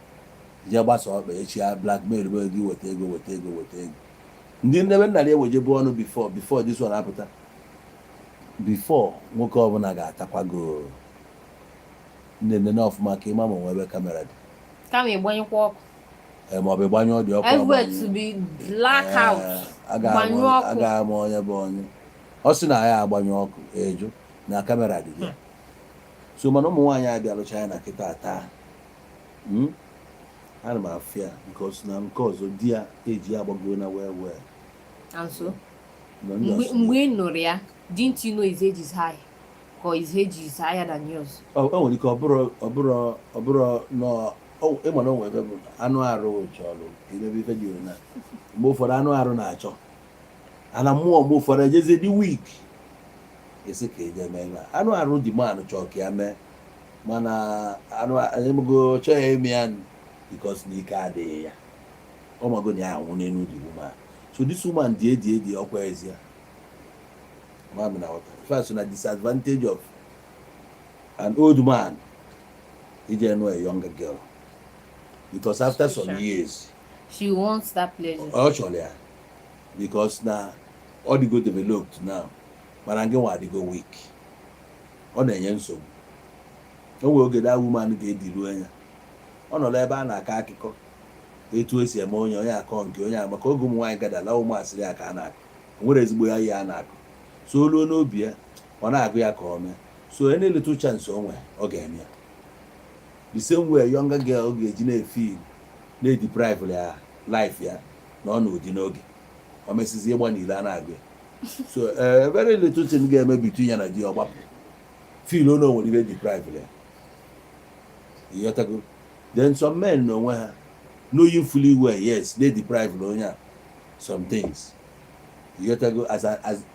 je gbasa ọkpa echi ya blackmail bụ gị weta ego. Ndị ndebe nna ya ewejebe ọnụ before this one apụta, before nwoke ọbụla ga-atakwago nne ọfụma ka ịma ma nwe ebe kamera dị. Kama ịgbanyekwa ọkụ. Ma ọ bụ ịgbanyụ ọ dị ọkụ. Everywhere to be blackout. Gbanyụ ọkụ. Agaghị ama onye bụ onye. Ọ sị na ya agbanyụ ọkụ eju na kamera dị ya. So mana ụmụ nwaanyị abịalụ China kịta taa. Ana m afịa because na nke ọzọ di ya eji agbago na well. And so mgbe ị nụrụ ya, didn't you know his age is high? Or his age is higher than yours? Nwere ike ọ bụrụ nọ ịma na o nwere ebe bụ anụ arụ chọrọ ebe ife dị na mgbe ụfọdụ anụ arụ na-achọ ana mmụọ mgbe ụfọdụ ejezi dị weak esi ka eje mee anụ arụ dị manụ chọọ ka ya mee mana anụ emego chọọ ya eme ya because na ike adịghị ya ọ mago na ya anwụ n'elu dị woman. So this woman dị ọkwa ezi ya mami na wata first na disadvantage of an old man ije know a younger girl because after some years she wants that pleasure. Actually, because now all the go developed now mana gị nwa adịgo weak ọ na-enye nsogbu. O nwere oge that woman ga-ediru anya ọ nọrọ ebe a na-akọ akụkọ etu esi eme onye akọ nke onye maka oge ụmụ nwaanyị gadala ụmụ asịrị ya ka a na-akọ nwere ezigbo ya ihe a na-akọ so oluo n'obi ya ọ na-agụ ya ka ọ mee so any little chance o nwere ọ ga-eme ya the same way younger girl ga-eji na-efeel na-deprive ya life ya na ọ n'ụdị n'oge o mesizi ịgba n'ile a na-agụ ya so very little thing ga-eme between ya na di ọgbapụ feel o nwere ibe deprive ya ịghọtago. Then some men n'onwe ha knowing fully well yes they deprive onye a some things ịghọtago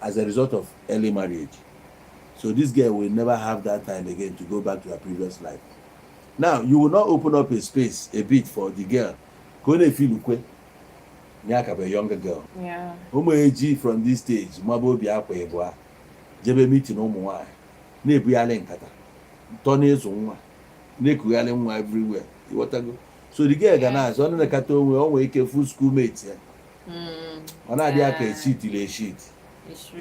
as a result of early marriage. So this girl will never have that time again to go back to her previous life. Now you will not open up a space a bit for the girl ka ọ na-efeel ukwe ya ka bụ a younger girl. Ụmụ eji from this stage maba obi akwa ịbụa jebe meeting ụmụ nwaanyị na-ebugharị nkata tọ na-ezu nwa na-ekugharị nwa everywhere ịghọtago. So the girl ga na-azụ ọ na-ekata onwe o nwere ike full school mate ya ọ na-adị aka eshit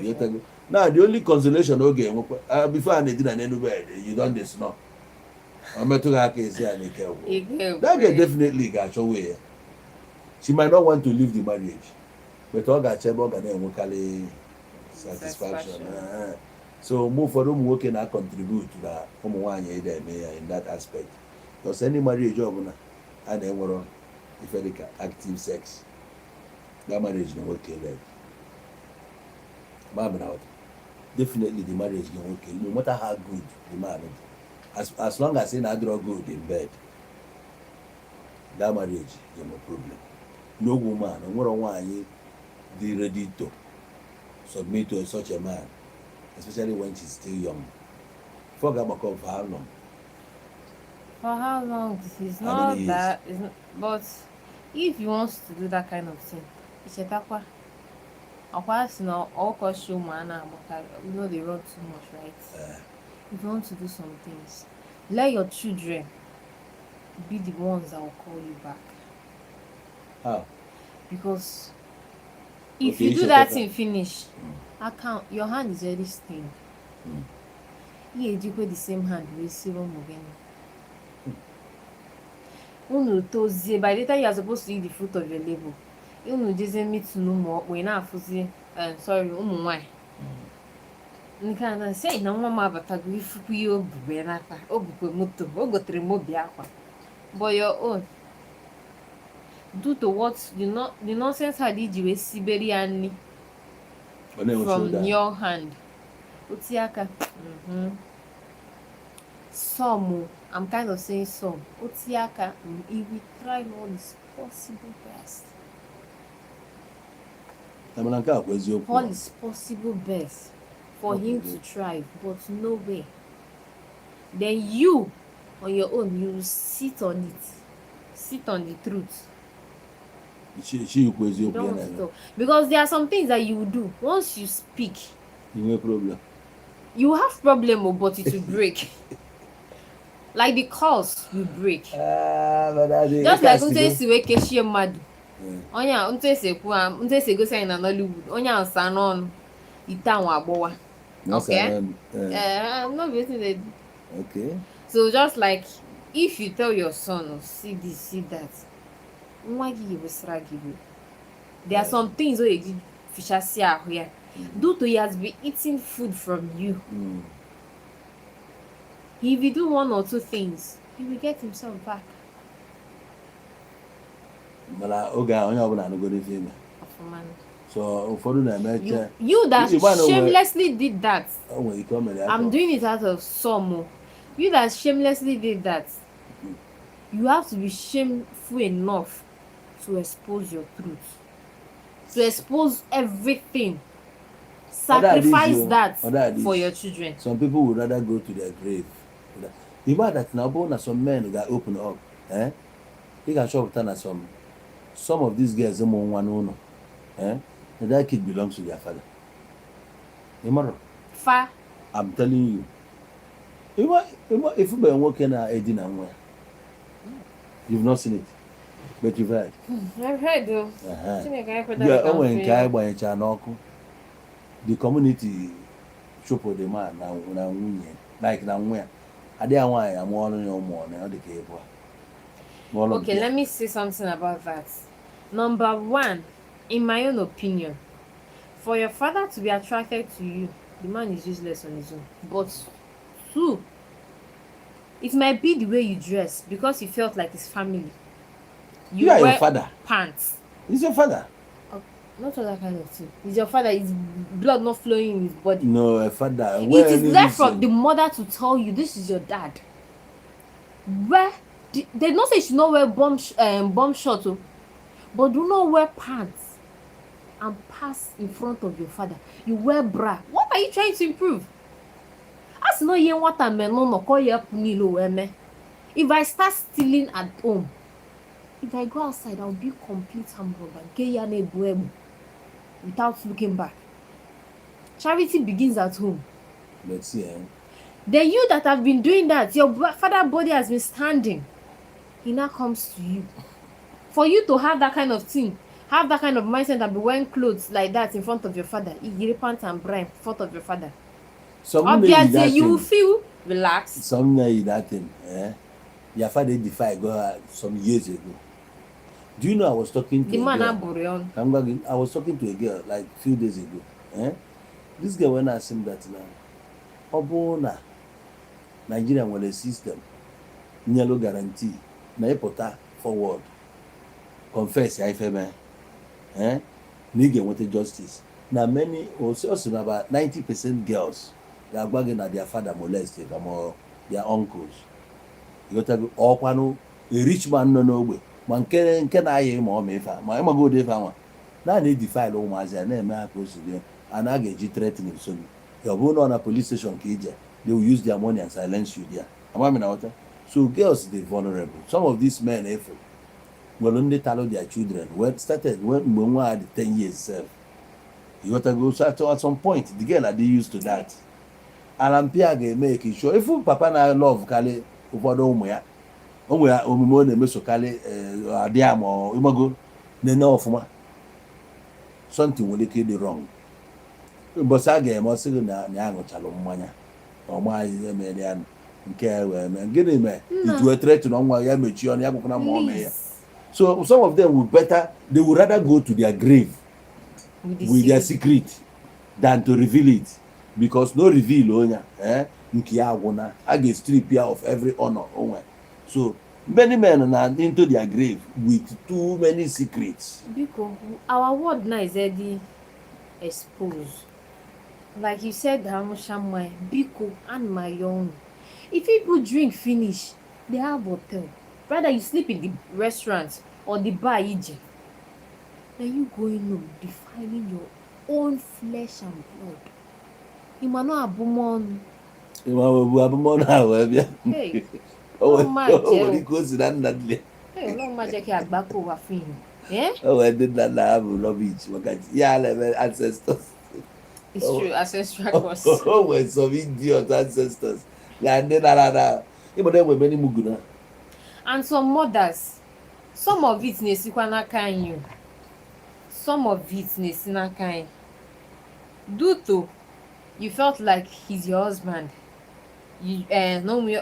ịghọtago. Now the only consolation oge enwekwa before a na-edina n'elu bed you don dey snore ọ metụ gị aka ezi ya n'ike gwụ that girl definitely ga-achọ way ya. She might not want to leave the marriage but ọ ga-achọ ebe ọ ga na-enwekarị satisfaction. So mgbe ụfọdụ ụmụ nwoke na-contribute na ụmụ nwaanyị ịda eme ya in that aspect because any marriage ọbụla a na-enwero ife dịka active sex that marriage na nwoke led mabụ na ọta definitely the marriage go okay, no matter how good the man is. As long as he not draw good in bed, that marriage is no problem. No woman, no one be ready to submit to such a man, especially when she's still young. Forget about for how long? For how long? It's How many not years? that. It's not, but if he wants to do that kind of thing, Ichetakwa. Of now all costume man, we know they run too much, right? If you want to do some things, let your children be the ones that will call you back. How? Because if Okay, you do should that take thing finish, your hand is already stained. You do the same hand with serum again. By the time you are supposed to eat the fruit of your labor, unu jeze meet no more when na afuzi sorry ụmụ nwanyị nke a na-asị na nwa m abatago ifukwu ihe o bube n'aka o bukwe moto o gotere m obi akwa but your own due to what the nonsense had iji wee sibere ya nri from your hand oti aka some I'm kind of saying some oti aka he will try all his possible best. All is possible best for him to thrive, but no way. Then you, on your own, you sit on it. Sit on the truth. You don't want to talk. Because there are some things that you will do. Once you speak, you have problem. You have problem, but it will break. Like the calls will break. Just like Untesi Wekeshie Madu. Onya Untesi Kwa, Untesi go say na Nollywood. Onya Sanon, Itanwa Bowa. Okay? I'm not waiting there. Okay. So just like if you tell your son, oh, see this, see that, there are some things where you fisher see here. Due to he has been eating food from you. If you do one or two things, he will get himself back. So you that shamelessly did that. I'm doing it out of some. You that shamelessly did that. You have to be shameful enough to expose your truth. To expose everything. Sacrifice that for your children. Some people would rather go to their grave. The fact that now some men that open up, they can show up some of these girls one and that kid belongs to their father. I'm telling you. If you've been working at Edin and where you've not seen it, but you've heard. I've heard though. The community show for the man now like now where I didn't want I'm more than the cable. Okay, let me say something about that. Number one, in my own opinion, for your father to be attracted to you, the man is useless on his own. But two, it might be the way you dress because he felt like his family. You are your father. Pants. He's your father. Not all that kind of thing. It's your father. His blood not flowing in his body. No, a father. It is left from the mother to tell you this is your dad. Where they not say you should not wear bomb shorts, but do not wear pants and pass in front of your father. You wear bra. What are you trying to improve? As no yen what I mean no call you punilo. If I start stealing at home, if I go outside, I'll be complete hamburger. Without looking back. Charity begins at home. Let's see. Then you that have been doing that, your father body has been standing. He now comes to you. For you to have that kind of thing, have that kind of mindset and be wearing clothes like that in front of your father, pants and bra in front of your father. Obviously, you will feel relaxed. Some know that thing. Your father defied God some years ago. Do you know I was talking to the man a girl? I was talking to a girl like a few days ago. This girl when I asked him that now, Obona Nigeria with a system, no guarantee, na put forward. Confess, I feel Nigga wanted justice. Now many also about 90% girls they are bragging that their father molested them or their uncles. You got to go all one a rich man no way. Man can I ma me fa ma ma go dey fa one. Now they defile all my na me approach them and I get threatening so your go on a police station kije they will use their money and silence you there. Am I mean what? So girls they vulnerable. Some of these men if will only tell their children when started when we had 10 years self. You got to go so at some point the girl are they used to that. And I'm make sure if papa na love kale ụfọdụ ụmụ ya o nwere omume ọ na-emesokarị adị ya ma ịmago nene ọfụma something nwere ike ịdị wrong ụbọchị a ga-eme ọsị gị na ya ṅụchalụ mmanya ọmaghị emere ya nke wee mee gịnị mee ituwe threat na nwa ya mechie ọnụ ya gwụkwara ma ọ mee ya so some of them they would rather go to their grave with their secret than to reveal it because no reveal onye nke ya agwụna a ga-strip ya of every honor onwe so many men are into their grave with too many secrets. Because our world now is already exposed. Like you said, Hamushamai, Biko, and my own. If people drink finish, they have hotel. Rather you sleep in the restaurant or the bar, then you going home defiling your own flesh and blood. You might not have bomb. You might have bomb now, hey. Oh my God! Hey, long magic here back over fin. Yeah? Oh, I did not have love each. Yeah, ancestors. It's true, ancestral curse. Oh, we're some idiot ancestors. And then but there were many muguna. And some mothers, some of it nesikwana kind you. Some of it nesina kind. Due to you felt like he's your husband. You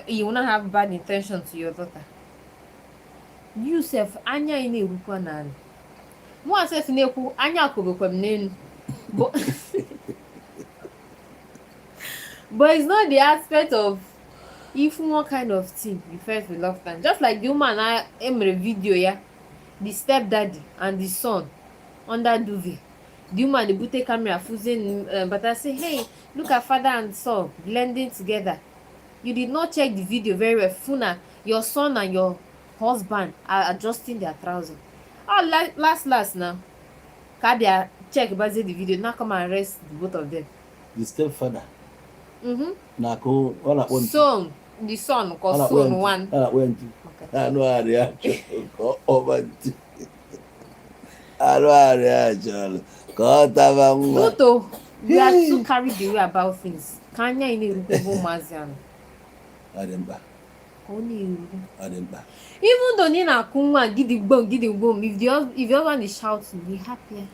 you wanna have bad intention to your daughter. You self anya ine erukwa na mo self na-ekwu anya akobekwa m n'enu but it's not the aspect of if one kind of thing you felt reluctant just like the woman I emere video ya the stepdaddy and the son under duvet the woman dey bute camera fuzing but I say hey look at father and son blending together. You did not check the video very well. Funa, your son and your husband are adjusting their trousers. Oh, last now. Kadia check about the video. Now come and arrest the both of them. The stepfather. Nako, son, the son, cause son one. I know how they actually over. I know how they actually. Toto, you are too carried away about things. Kanya in a rukubo mazian. Ademba. Even though Nina Kunwa did the boom, if your husband is shouting, be happier.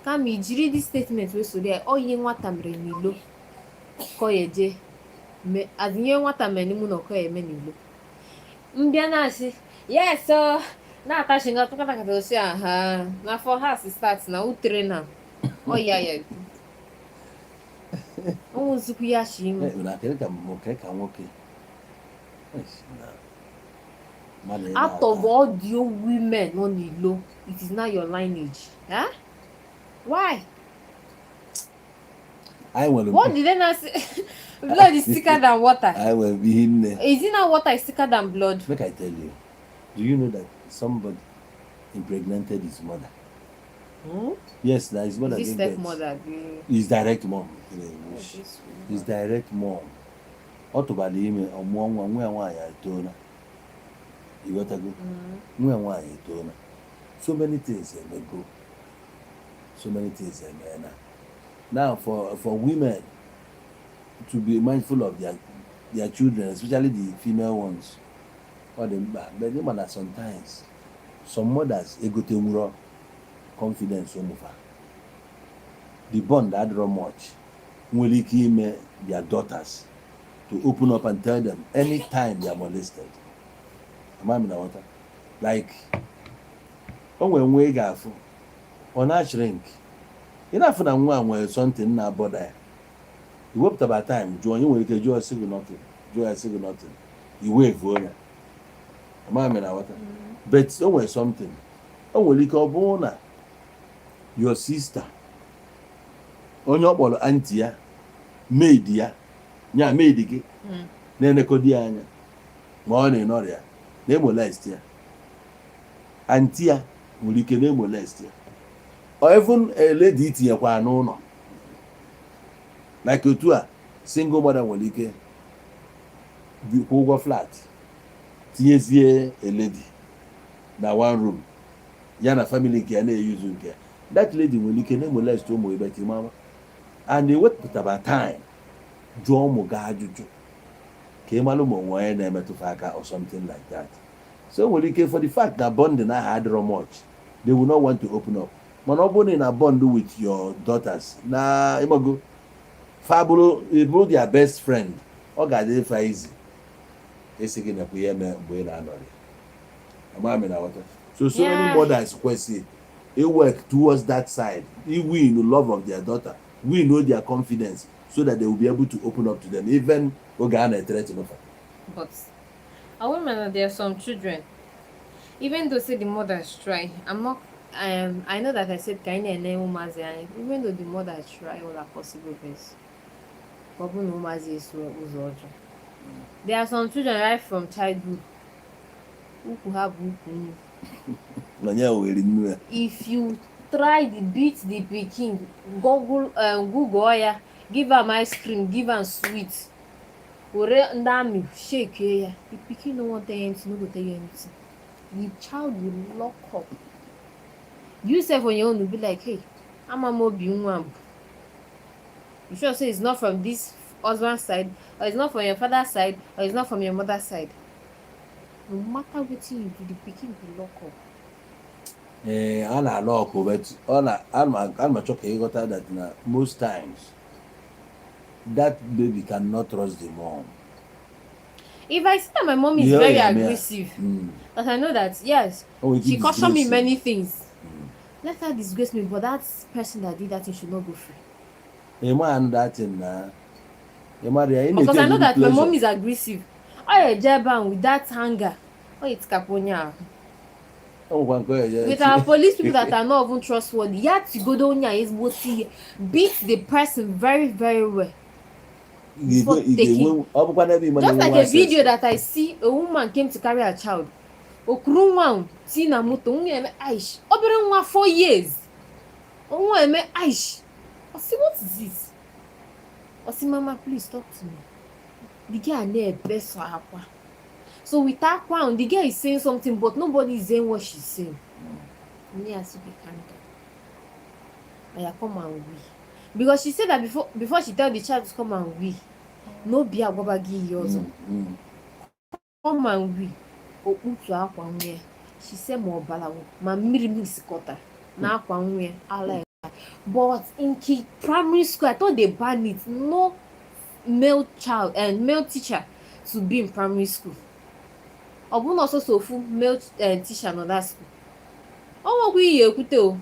Can me read this statement we so there oh yen watam renilo koyeje me as yen watam enimu no koye menilo mbia na si yes so na atashinga to kata kata osi aha na for her start na utre na oh yeah oh zuku ya shima na keleka mokeka nwoke out of all the women on the low it is not your lineage huh? Why? What did they not say? Blood is thicker than water. I will be in there. Is it not water is thicker than blood? Make I tell you. Do you know that somebody impregnated his mother? Yes, that his mother. His stepmother. His direct mom. His direct mom. Otobali ime omwa nwa ya tona. You got to go. Nwa ya tona. So many things may go. So many things now for women to be mindful of their children, especially the female ones, or but the mother sometimes some mothers egotemuro confidence over the bond that draw much will keep their daughters to open up and tell them anytime they are molested. Am I in the water? Like when we go on a shrink. Enough na nwa nwere something na bother. You wait about time, join you will get joy sig nothing. Joy sig nothing. You wait for ya. Am I in the water? But always something. Oh, will you call bona? Your sister onye ọ kpọrọ anti ya maid ya nya maid gị na-enekọdi ya anya ma ọ na-enọrịa na-emolest ya anti ya nwere ike na-emolest ya or even a lady itinyekwa n'ụlọ like otu a single mother nwere ike kwụ ụgwọ flat tinyezie a lady na one room ya na family nke ya na-eyuzu nke ya that lady nwere ike na-emolest ụmụ ibeti mama and ewepụtaba time jụọ ụmụ gị ajụjụ ka ị mara ụmụ onwe na-emetụta aka or something like that. So nwere ike for the fact that bonding ahụ adịrọ much they will not want to open up. Mana ọ bụrụ na bond with your daughters na ịmago fabụrụ their best friend ọ ga-adị fa easy esi gị nakwa ihe mee mgbe ị na-anọrị amami na wata so many mothers kwesị work towards that side win the love of their daughter win their confidence so that they will be able to open up to them even oge a na-etere n'ofa. But a woman, there are some children, even though say the mothers try, I know that I said kind and even though the mothers try all that possible best, there are some children right from childhood who could have if you try to beat the pikin, Google ya, give am ice cream, give am sweet, shake ya, the pikin no want anything, no go tell you anything. The child will lock up. You say on your own will be like, hey, I'm a mobi one. You sure say it's not from this husband's side, or it's not from your father's side, or it's not from your mother's side. No matter what you do, the pikin will lock up. A na-alọk but ana chọka ịghọta that na most times that baby cannot trust the mom. If I see that my mom is very aggressive, that I know that yes, she cautioned me many things. Let her disgrace me, but that person that did that thing should not go free. Because I know that my mom is aggressive. With that anger, it's caponia. With our police people that are not even trustworthy, you have to go down here is beat the person very, very well. Just like a video that I see, a woman came to carry a child. Tina Muto, 4 years. I see, what is this? I see, Mama, please talk to me. The girl near best for her. So with that crown, the girl is saying something, but nobody is saying what she's saying. Me has to be calm down. I come and we. Because she said that before she tell the child to come and we. No be a babagi yours. Come and we. She said more balawo. Ma miri sikota. Na akwanwe. But in primary school, I thought they banned it. No male child and male teacher to be in primary school. Obun also so full male teacher in that school. Oh, we ekute.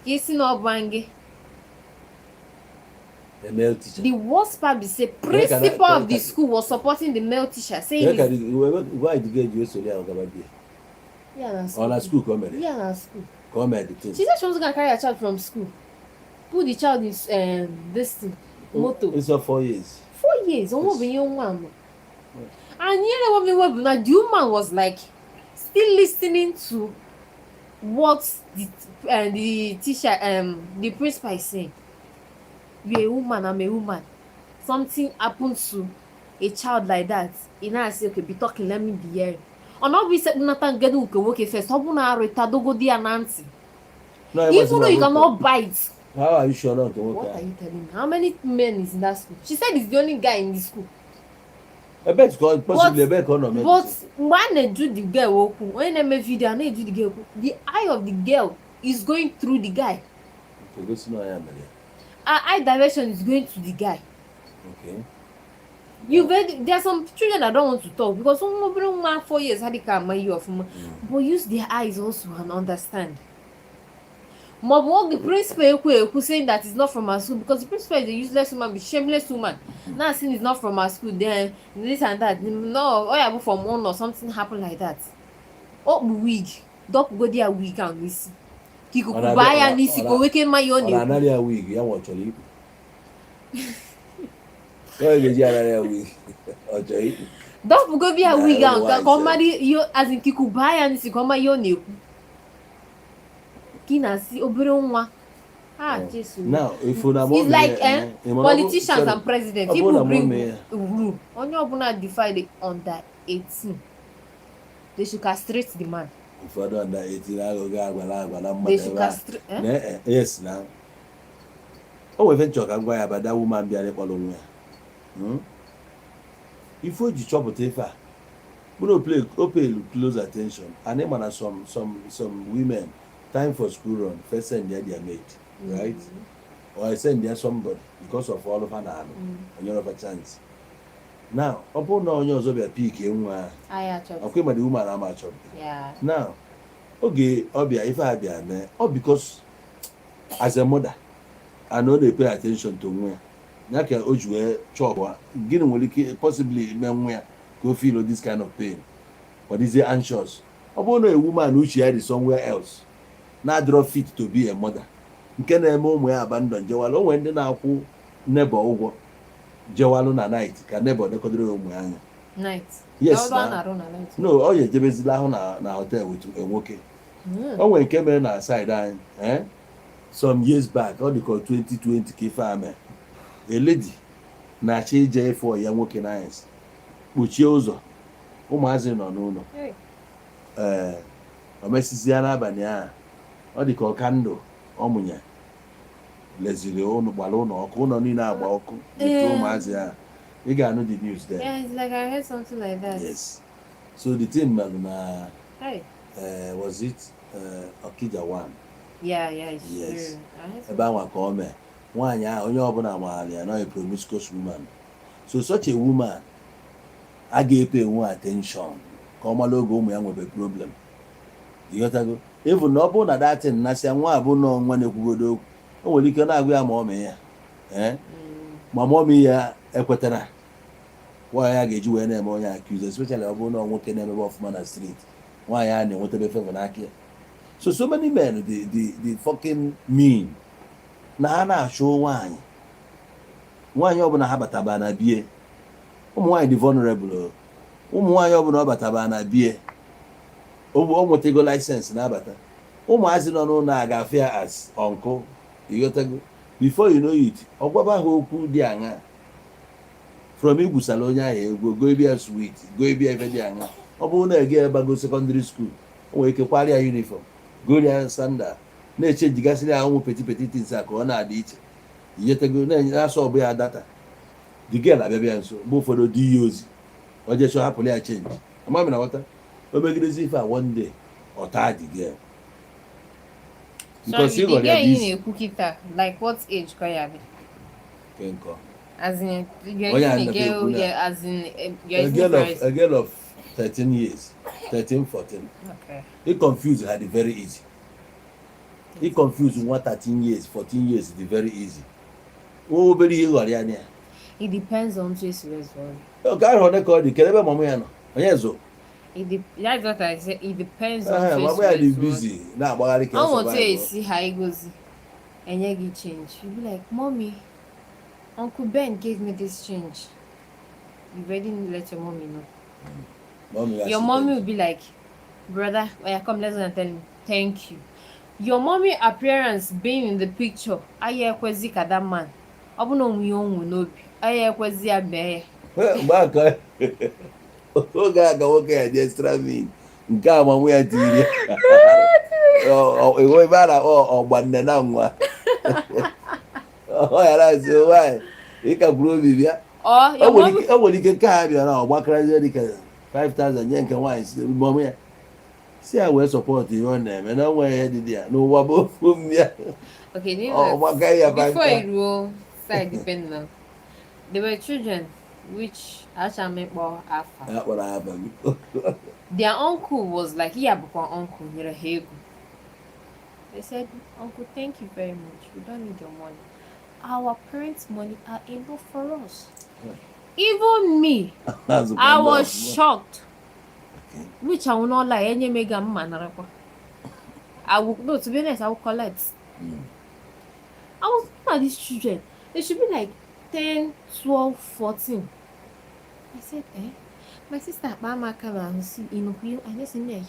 Yes, no bange. The male teacher. The worst part is the principal of the school was supporting the male teacher, saying why did you get you so there? Yeah, on a school come. Yeah, na school. Come at the thing. She said she was gonna carry a child from school. Put the child in this thing. Moto. It's for 4 years. 4 years. Almost a young one. And the woman was like still listening to what the teacher the principal is saying. You're a woman, I'm a woman. Something happened to a child like that. And I say, okay, be talking, let me be here. Or not be said nothing get work first. Even though you cannot bite. How are you sure not to work? What are you telling me? How many men is in that school? She said he's the only guy in the school. I bet possibly a better economy. But when they do the girl, when they make video and they do the girl, the eye of the girl is going through the guy. Her eye direction is going to the guy. Okay. There are some children that don't want to talk because some 4 years had but use their eyes also and understand. The principal who saying that it's not from our school because the principal is a useless woman, be shameless woman. Now saying it's not from our school, then this and that. No, or you from one or something happened like that. Oh, wig. Don't go there wig and listen. kikukubaya n'isi ka o weke mma ya ọ na-ekwu. Anarị ya wig ya nwa chọrọ ikwu. Ọ ga-eji anarị ya wig ọ chọrọ ikwu. Dọpụgo bịa wig ahụ ka ọ mara ihe azin kikubaya n'isi ka ọ ma ihe ọ na-ekwu. Ka ị na-asị obere nwa. Jesus. Now, if you it's like politicians and presidents. People bring rule. Onye ọbụla defied under 18. They should castrate the man. Ụfọdụ under 18 agụghị agwala mmadụ. They should castrate. Yes, now. O nwere nchọ ka ngwa ya bada woman bịara ịkpọrọ onwe ya. If you chọpụta ife a, o pay close attention. And then mana some women time for school run first send their maid, right? Or I send there somebody because of all of an arm. And you have a chance. Now, upon no news of your peak in one. Okay, but the woman I'm at. Yeah. Now, okay, Obia, if I be a man, or because as a mother, I know they pay attention to me. Naka Ojue chop, getting will possibly men go feel this kind of pain. But is it anxious? Upon a woman who she had somewhere else. Now draw fit to be a mother. Nke na-eme ụmụ ya abandon jewalụ onwe ndị na-akwụ neighbor ụgwọ jewalụ na night ka neighbor dekodere ụmụ ya anya. Night. Yes. No, ọ ya ejebezila ahụ na hotel with nwoke. O nwere nke mere na side anyị some years back ọ dịka 2020 ka ife ame a lady na-achọ ije ịfụ ya nwoke nice kpuchie ụzọ ụmụazị nọ n'ụlọ o mesisi ya n'abalị ahụ ọ dịka ọka ndụ ọmụnya leziri ụnụ gbara ụlọ ọkụ ụlọ niile agba ọkụ nke ụmụazị ya ị ga-anụ the news there. Yeah, it's like I heard something like that. Yes. So the thing na was it Okija 1? Yeah, it's yes. True. Ebe anwa ka o mee nwaanyị ahụ onye ọbụla maara ya na a promiscuous woman. So such a woman a ga-epe nwe attention ka ọ mara oge ụmụ ya nwebe problem. Ịghọtago? Even na ọ bụrụ na datin nasị nwa abụ nọ nwa na-ekwugodo okwu o nwere ike na-agụ ya ma ọ mee ya ma ma ọ mee ya ekwetara nwaanyị a ga-eji wee na-eme onye accuse, especially ọ bụrụ na nwoke na-emebe ọfụma na street nwaanyị a na-enwetebe favor n'aka ya. So many men the fucking mean na ha na-achụ nwaanyị ọbụla ha bataba na bie ụmụ nwaanyị dị vulnerable. Ụmụ nwaanyị ọbụla ọ bataba na bie o nwetego license na-abata ụmụazị nọ n'ụlọ a ga-afụ ya as uncle. Ịghọtago? Before you know it ọ gwaba ha okwu dị aṅa from igwusala onye ahụ egwu go ebia sweet go ebia ife dị aṅa. Ọ bụrụ na ege bago secondary school o nwere ike kwarịa uniform goria sandal na-eche jigasịrị ahụ ụmụ peti tins a ka ọ na-adị iche. Ịghọtago? na-asọ ọbụ ya data the girl abịabịa nso mgbe ụfọdụ dị ya ozi o jechọ hapụrụ ya change amami na ghọta o megidezi ife a one day ọ taa the girl. Because you got in a cookie ta like what age can you be? Kenko. As in you're a girl, yeah, as in a girl of 13 years, 13, 14. Okay. He confused her the very easy. He confused one 13 years, 14 years the very easy. Oh, very easy. It depends on choice as well. Okay, I want to call the Kelebe Mamuano. Yes, that's what I said. It depends on choice. Why are you busy? Now, I want to see how it goes. And you change. You'll be like, Mommy, Uncle Ben gave me this change. You ready to let your mommy know? Your mommy will be like, brother, when you come, let's go and tell him, thank you. Your mommy appearance being in the picture, I kwezi ka that man. Obuno muyongu nobi. I kwezi abe. Baka. Oga ga woke dey extra mean. Nke a mamu ya tiri. Ewe bara ogbanne na nwa. Ya la so why? Ika bro bibia. Your mommy o woli ke ka bia na ogbakara je dika 5,000 yen nke wine mamu ya. See I will support you on them and I wear the no wabo from me. Okay, before it will side dependent. There were children which I shall make more after. That's what happened. Their uncle was like, yeah, but uncle, you're a hego. They said, Uncle, thank you very much. We don't need your money. Our parents' money are enough for us. Even me, I was shocked. Which I will not lie, any mega man. I will, no, to be honest, I will collect. I was looking at these children. They should be like 10, 12, 14. I said, eh? My sister, Mama, come and see in wheel. I just in there.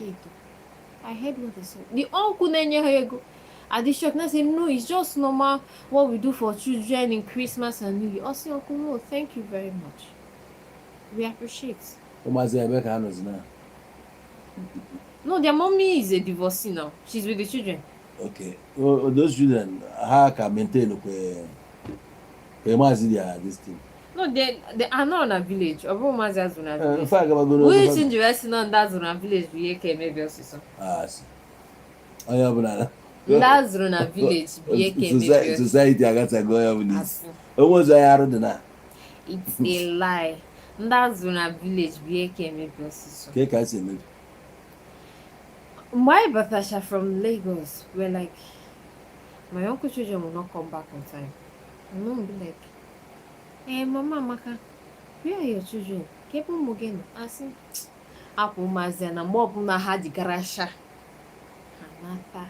I heard what they said. The uncle go. At the shop, I said, no, it's just normal what we do for children in Christmas and New Year. I said, uncle, no, thank you very much. We appreciate. No, their mommy is a divorcee now. She's with the children. Okay. Well, those children, how can maintain this thing? No, they are not on a village. In fact, which in the West, not that's on a village. We can maybe also. See. I have another. That's on a village. Society, I got to go with this. Almost I are the It's a lie. That's on a village. We can maybe also. Okay, can say maybe. My Batasha from Lagos were like, my uncle children will not come back on time. My mom will be like, hey, Mama Maka, where are your children? Keep them again. I said, Apple Mazana, Mobuna had the garasha. Hanata.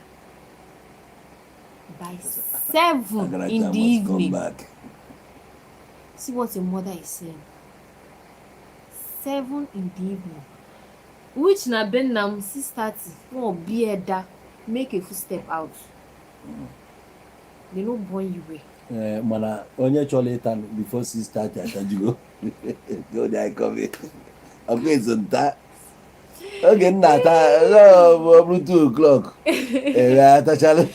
By 7 in the evening. Back. See what your mother is saying. 7 in the evening. Which na ben nam 6:30 or bearda make a footstep out. They no born you way. Mana onye chole tan before 6:30 atajugo. Go there come here. Okay, so that. Okay, nata no 2 o'clock. Atachalo.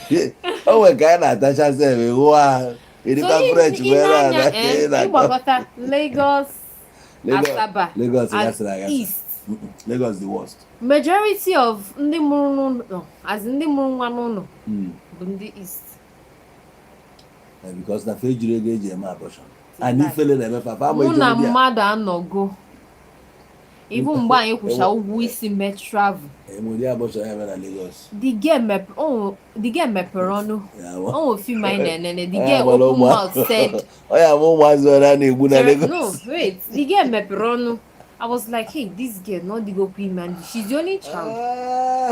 Oh, we can atacha say wa. It is French where Lagos, Asaba, Lagos, and East. Lagos the worst. Majority of ndị mụrụ no, as ndị mụrụ nwa n'ụlọ bụ ndị East. Because na fejire ga-eji eme abortion. And ifele na-eme papa mụ na mmadụ anọgo. Ibu mgbe anyị kwụcha ụgwọ isi mee travel. Emudi abortion ya na Lagos. The girl mepere ọnụ. Oh, feel my nene. The girl open mouth said. Oh yeah, mụ nwazo na na-egbu na Lagos. No, wait. The girl mepere ọnụ. I was like, hey, this girl, not the go queen man. She's the only child.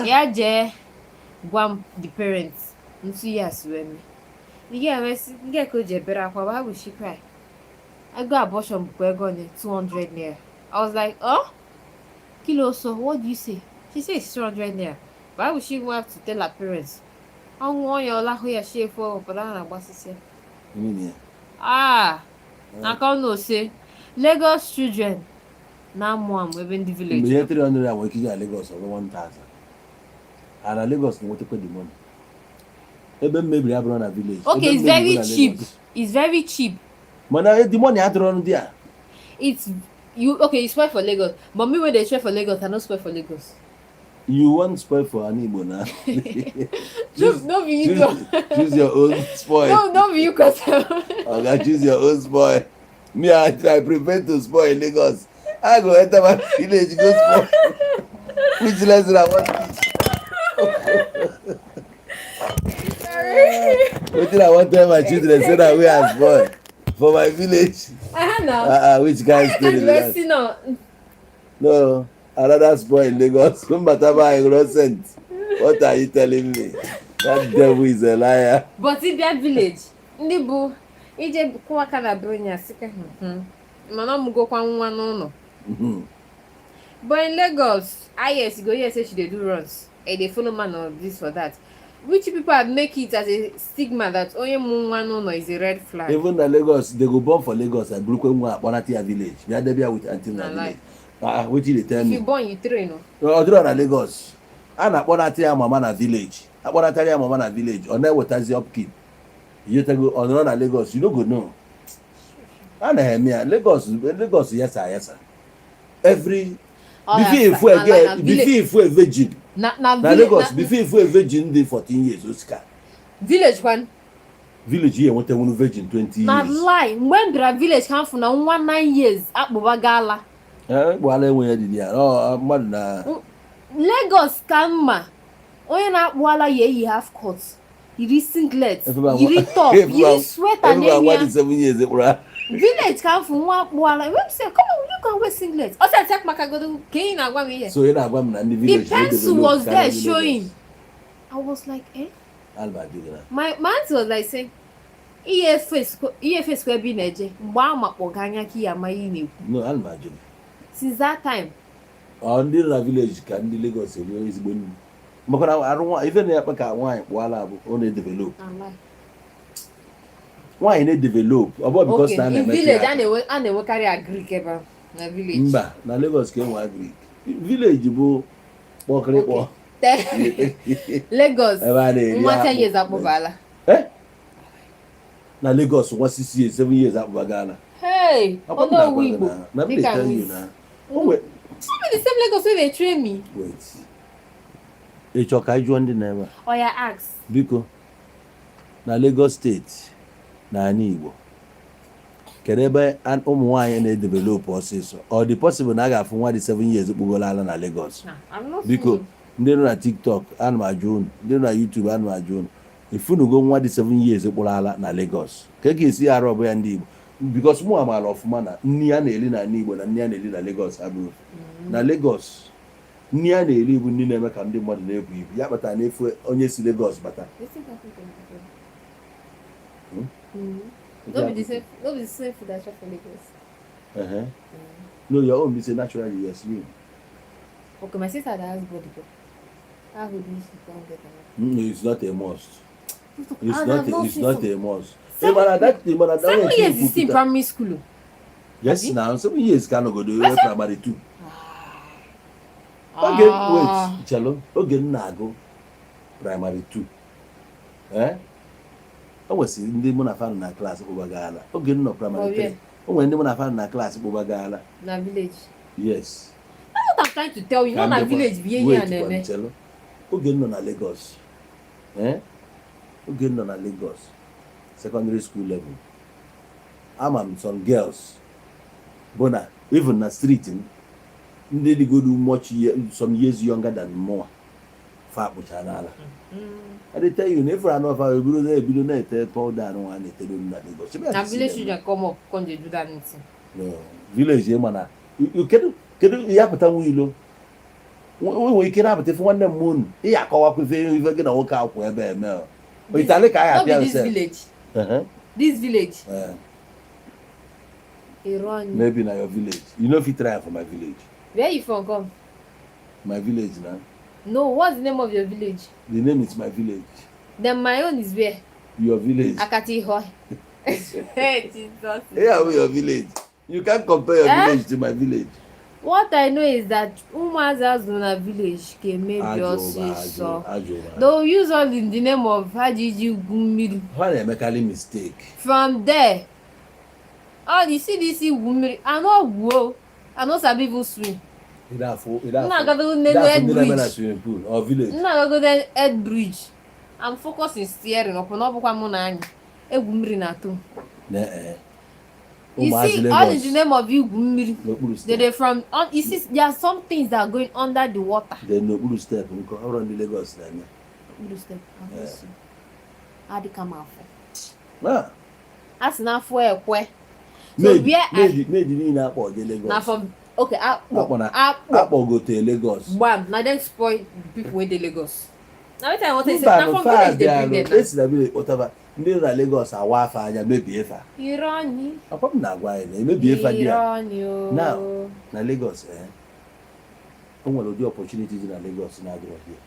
Yeah, Jay, Guam, the parents. And 2 years with me. The girl could get better. Why would she cry? I got abortion, we're going 200 naira. I was like, oh, kilo, so what do you say? She says 200 naira. Why would she have to tell her parents? I want your laugh here, she for, but I don't know. Ah, I can't know, say, Lagos children. Now mom we in the village. We 300 and we kill Lagos over 1,000. And Lagos no want to pay the money. Even maybe I run a village. Okay, it's very cheap. It's very cheap. But the money had to run there. It's you okay, you spoil for Lagos. But me when they spoil for Lagos, I not spoil for Lagos. You want spoil for an Igbo now. No be you choose your own spoil. No be you cause okay, choose your own spoil. Me I prepare to spoil Lagos. I go enter my village, go spoil. Which lesson I want to teach? What did I want to tell my children so that we are spoiled for my village? Which kind of story? No, another spoil in Lagos. Innocent. What are you telling me? That devil is a liar. But in that village, Ndibu, ije kwa kana bronya sika. Mana mu go kwa nwa no. But in Lagos, yes, go here say she dey do runs. They follow man or this for that. Which people have make it as a stigma that only nwa no is a red flag. Even in Lagos, they go born for Lagos and Brooklyn Bonatia village. We are there with Antina village. What did they tell me? If you born, you train. No, draw na Lagos. And Bonatia mama na village. Bonatia mama na village. On there what has upkeep. You take go on na Lagos, you no go know. And Lagos, yes sir. Every before a virgin. Na Lagos before a virgin dey 14 years Oscar. Village one. Village here want one virgin 20 years. Na lie, when the village come for na 19 years akpoba gala. Wale we dey there. Oh, mad na. Lagos kama. Onye na akpwala ye half cut. Yiri singlet, yiri top, yiri sweater and then 7 years bro. Village come from one boy. We say, come on, you can wear singlet. Also, I take my go to Kenya. So you know, I'm the village. The pencil was there showing. I was like, eh? Alba Jugana. My auntie was like saying, EFS could be neje. Mama Oganya Kiyama you. No, Alba Jugana. Since that time. On the village can the Lagos is when Makara, I don't want even the Apaka wine while I only develop. Why in develop? About because okay, in village and they will carry a Greek ever. Na village. Mba, na Lagos came one Greek. Village bo okay. Lagos. 10 years up Ghana. Eh? Na Lagos 6 years, 7 years up Ghana. Hey, ONOWU IGBO. Na me tell you now. Oh wait. Some of the same Lagos where they train me. Wait. Echoka join the name. Oh yeah, ask. Biko. Na Lagos State. Na ani Igbo. Kedebe and ụmụnwaanyị na-develop ọsịsọ ọ dị possible na a ga-afụ nwa dị 7 years kpugolala na Lagos biko ndị nọ na TikTok ana m ajụ unu ndị nọ na YouTube ana m ajụ unu ifunugo nwa dị 7 years kpụrụala na Lagos ka ga-esi arụ ọbụ ya ndị Igbo because mụ amaala ọfụma na nni a na-eri na Igbo na nni a na-eri na Lagos abụrụ na Lagos nni a na-eri bụ nni na-eme ka ndị mmadụ na-ebu ibu ya kpatara na efu onye si Lagos bata. No be the same food I chop for Lagos. No, your own be say naturally, yes, you. Okay, my sister that has body go. How would you don't get it? It's not a must. It's not a must. 7 years is still primary school. Yes, now 7 years cannot go to primary 2. Okay, wait, Chalo. Okay, now go primary 2. Eh? I was in the Monafan na class over Ghana. Okay, no primary 3. Oh, when the Monafan na class over Ghana. Na village. Yes. That's what I'm trying to tell you. Not na village, be here and there. Chalo. Okay, no na Lagos. Eh? Okay, no na Lagos. Secondary school level. I'm some girls. Bona, even na street, they go do much some years younger than more. Fat Buchanala. I tell you, never enough. I will there, be the fall down one and tell you that they go. Now, village children come up, come they do that. No, village, man. You can you have to wheel. We can have it if one moon. Yeah, call up with you, you're gonna walk out where they're now. But it's like I have this village. This village. Maybe now your village. You know if you try for my village. Where you from come? My village now. No, what's the name of your village? The name is my village. Then my own is where? Your village. Akati Hoi. Hey, Jesus. Yeah, your village. You can't compare your village to my village. What I know is that Umaza's Zona village came maybe also. They'll use all in the name of Hajiji Gumiri. What a mechanical mistake. From there, oh, you see this Gumiri. I know whoa. I know some people swim. I'm not going to go to Ed Bridge. I'm focusing steering up on Obukamuna. You see, all in the name of you, they're from. You see, there are some things that are going under the water. There's no blue step. How on the Lagos then? Blue step. How they come out? Ah. That's not for a way. Maybe you not for the Lagos. Now from. Okay, Apple go to Lagos. Bam, now then spoil people with the Lagos. Now what I want to say, now from village they bring them. Let's whatever. Ndị na Lagos awafa anya mebie fa. Irony. Akwa m na-agwa anyị mebie fa dia. Now, na Lagos o nwere ụdị opportunities na Lagos na adịrọ here.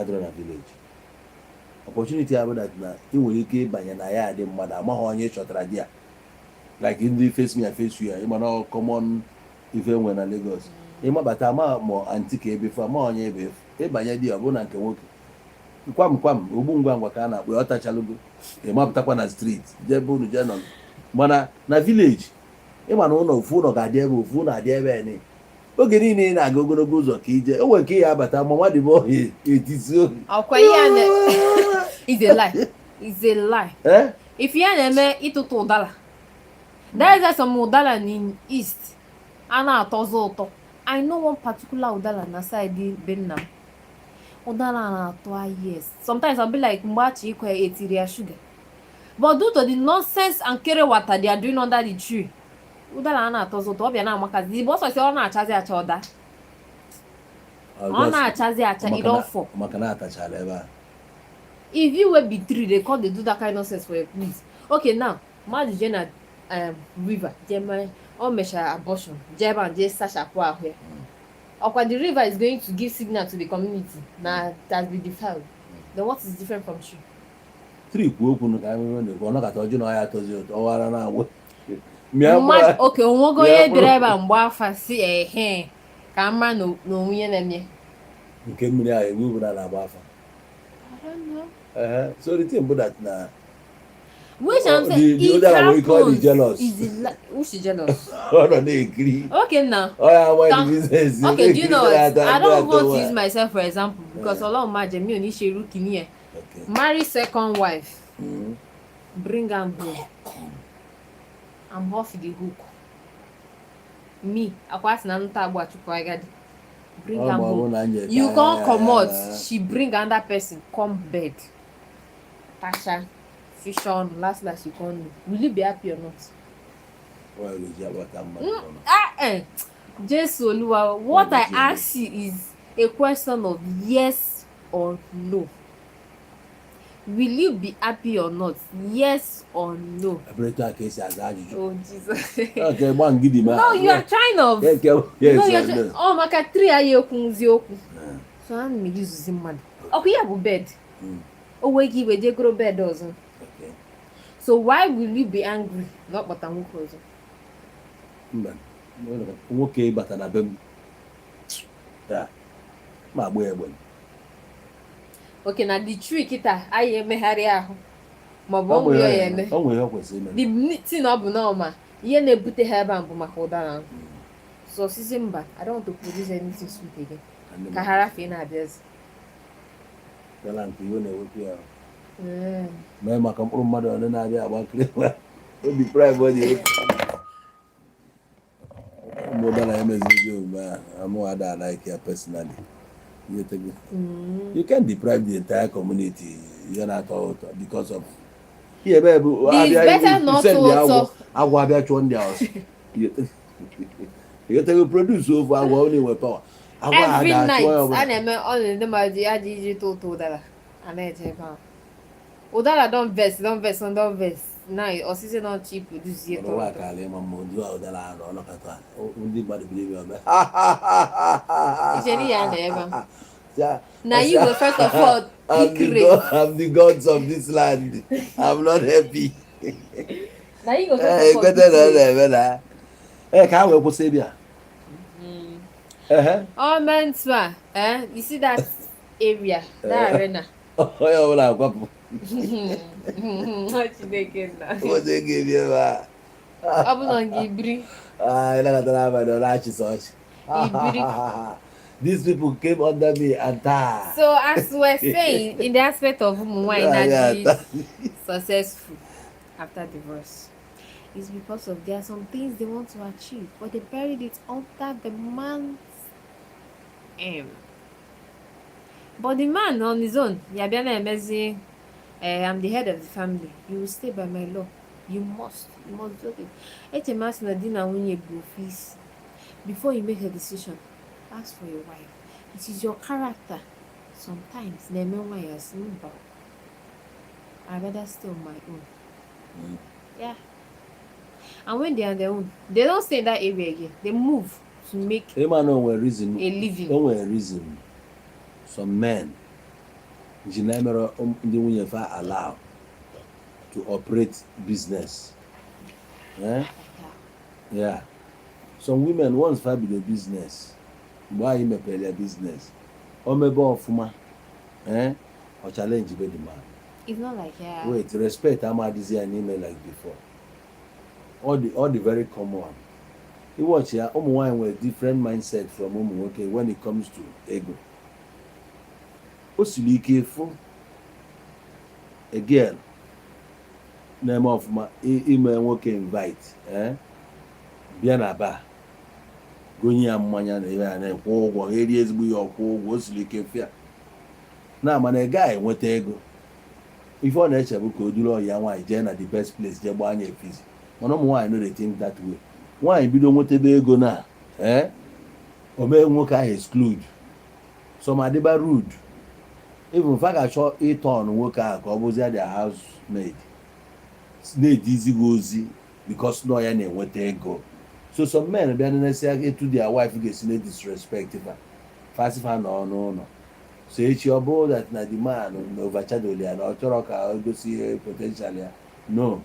Adịrọ na village. Opportunity abụ that na ị nwere ike ịbanye na ya dị mmadụ amaghị onye chọtara dia. Like in the face me and face you, ịma na common ife nwe na Lagos. Ịma bata ma mo antique ebe fa ma onye ebe ịbanye dia ọ bụ na nke nwoke. Kwam ogbu ngwa ka a na-akpọ ọ tachalugo ịmapụtakwa na street jebe unu je nọ mana na village ịma na ụlọ ofu ụlọ ga-adị ebe ofu ụlọ adị ebe ni oge niile ị na-aga ogologo ụzọ ka ije o nwere nke ya abata ma nwa dị bụ ohi etiti ohi is a lie. Is a lie. If you na-eme ịtụtụ ụdala there is some ụdala in east a na-atọzọ ụtọ. I know one particular ụdala na side Benam. Udala yes. Sometimes I'll be like, Mbachi equal 80 sugar. But due to the nonsense and carry water they are doing under the tree, Udala na tozo to be na maka. The boss was say na charge a choda. ọ na-achazi acha it don't fall. maka na atachala ebe a. If you were be 3, they call they do that kind of nonsense for your police. Okay, now mmadụ je na river jee o mechara abortion jebe and jee sacha apụ ahụ ya. Okwa the river is going to give signal to the community na that be defiled. Then what is different from tree? Tree kwuo okwu ka anyị nwere ọ nọkọta ọjị na ọ ya tozi ụtọ ọwara na agwụ. Okay, onwego onye driver mgbe afa si ka mma na onwunye na-eme. Nke mmiri ahụ ewu bụ na agba afa. I don't know. So the thing that na which I'm saying the other one we call the jealous. Who's jealous? Oh no, they agree. Okay now. Oh yeah, why the business? Okay, do you know what? I don't want to use myself for example because a lot of my me only share rookie here. Okay. Marry second wife. Bring am home. I'm off the hook. Me, akwasi na nta agba chukwu agadi. Bring am home. You can't come out. She bring another person. Come bed. Tasha, fish on. Last you can't know. Will you be happy or not? Well, Jesus Oluwa, what I ask you is a question of yes or no. Will you be happy or not? Yes or no? Oh Jesus. Okay, one give him. No, you are trying of. Yes, no, oh, maka 3 ayo kunzioku. So I'm using mad. Okay, you have bed. Oh, wait, you will grow bed doesn't. Okay. So why will you be angry? Not but I'm closing. Okay, but an abem. Yeah. My boy. Okay, now the trick kita aye meghari ahụ ma ọ bụ ya eme. O nwere kwesịrị ime. The thing ọ bụ normal. Ihe na-ebute ha ebe a bụ maka ụdara. So sisi mba, I don't want to produce anything sweet again. Ka harafi na-abịazi. Kala nke iwe na-ewepụ ya. Mee maka mkpụrụ mmadụ ole na-abịa agbakiri obi prime body. Modern I'm I like her personally. You can't deprive the entire community. You're not out because of baby. It's better not to also. I want to one house. You can produce over only with power. Every night, I am on the Maji to that. And I take out. Udara don't vest. Now, or season not cheap this year. I can't let my mom do all that. I don't know that. Only body believe me. Now you were first of all. I'm the gods of this land. I'm not happy. Now you go first of all. Hey, can't we say here? Oh man, you see that area, that arena. Oh, yeah, well, I'm up. What they give now? What they give you? I'm Ibri. I don't know. These people came under me and died. So as we're saying, in the aspect of woman successful after divorce, it's because of there are some things they want to achieve, but they buried it under the man's aim. But the man on his own, amazing. I'm the head of the family. You will stay by my law. You must do it. Before you make a decision, ask for your wife. It is your character. Sometimes I rather stay on my own. Yeah. And when they are on their own, they don't stay in that area again. They move to make a living. No reason. Some men allowed to operate business. Yeah. Some women once find the business. Why you may pay their business? Or maybe or challenge the man. It's not like Wait, respect I'm an email like before. All the very common. You watch here, wine with different mindset from okay when it comes to ego. Be careful. Again, name of my email working invite. Bianaba. Going manya and walk areas we are was fair. Now, man, a guy went ego. Before nature could do all young white gen at the best place, Jabanya fees. One of why I know they think that way. Why you don't want to be ego now? Or may work I exclude. some adịba rude even fa ga-achọ ịtọn nwoke ahụ ka ọ bụzie their housemaid na-edizighị ozi because nọ ya na-enweta ego. So some men bịa na-esi etu their wife ga-esi na disrespect fa nọ n'ụlọ. So echi ọ bụrụ that na the man na overshadow ya na ọ chọrọ ka o gosi ihe potential ya, no,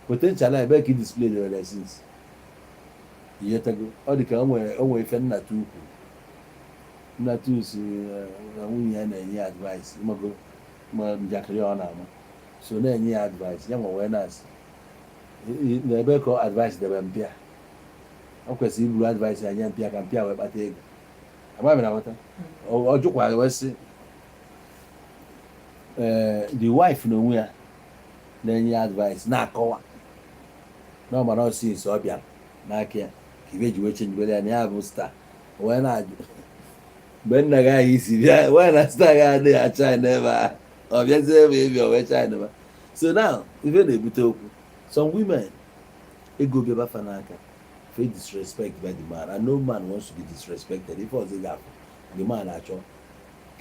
potential ya ebe ka i display the lessons. Iyetago ọ dị ka o nwere ife nnata ukwu si na nwunye ya na-enye advice ịmago ma njakịrị ọ na-ama, so na-enye ya advice ya nwe wee na-asị na ebe ka advice debe mpịa, o kwesịrị iburu advice anya mpịa ka mpịa wee kpata ego. Amaghị na nghọta. Ọ jụkwa wee sị the wife na onwe ya na-enye advice na-akọwa na ọ mara ọsị nso ọ bịara n'aka ya ka ibe ji wee chenjibere ya na ya bụ star. Wee na-ajụ mgbe nna gị anyị si bịa wee na star gị adịghị acha n'ebe a ọ bịazie ebe ebi o wee china ba. So now ife na-ebute okwu some women ego bịaba fa n'aka fe disrespect by the man and no man wants to be disrespected. Ife ọzọ ị ga-afụ the man achọ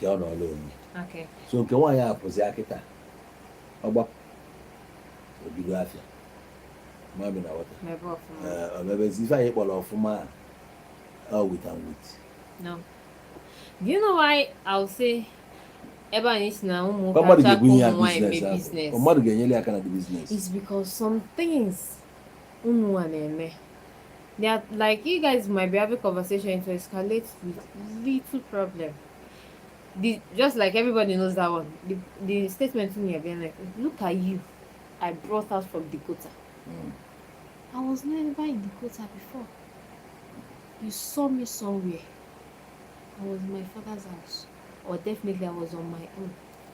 ka ọ nọọla onye. So nke nwaanyị apụzi akịta ọgbapụ obido afịa mami na wata omebezi ife anyị kpọrọ ọfụma with and with. No. Do you know why I'll say ebe anyị si na ụmụ mmadụ kacha ga-ebunye ya ụmụ nwaanyị mee business business? ahụ mmadụ ga-enyere aka na the business. It's because some things ụmụ nwa na-eme. They are like you guys might be having conversation to escalate with little problem. Just like everybody knows that one. The statement in here being like, look at you, I brought out from Dakota. I was never in Dakota before. You saw me somewhere. I was in my father's house. Or definitely I was on my own.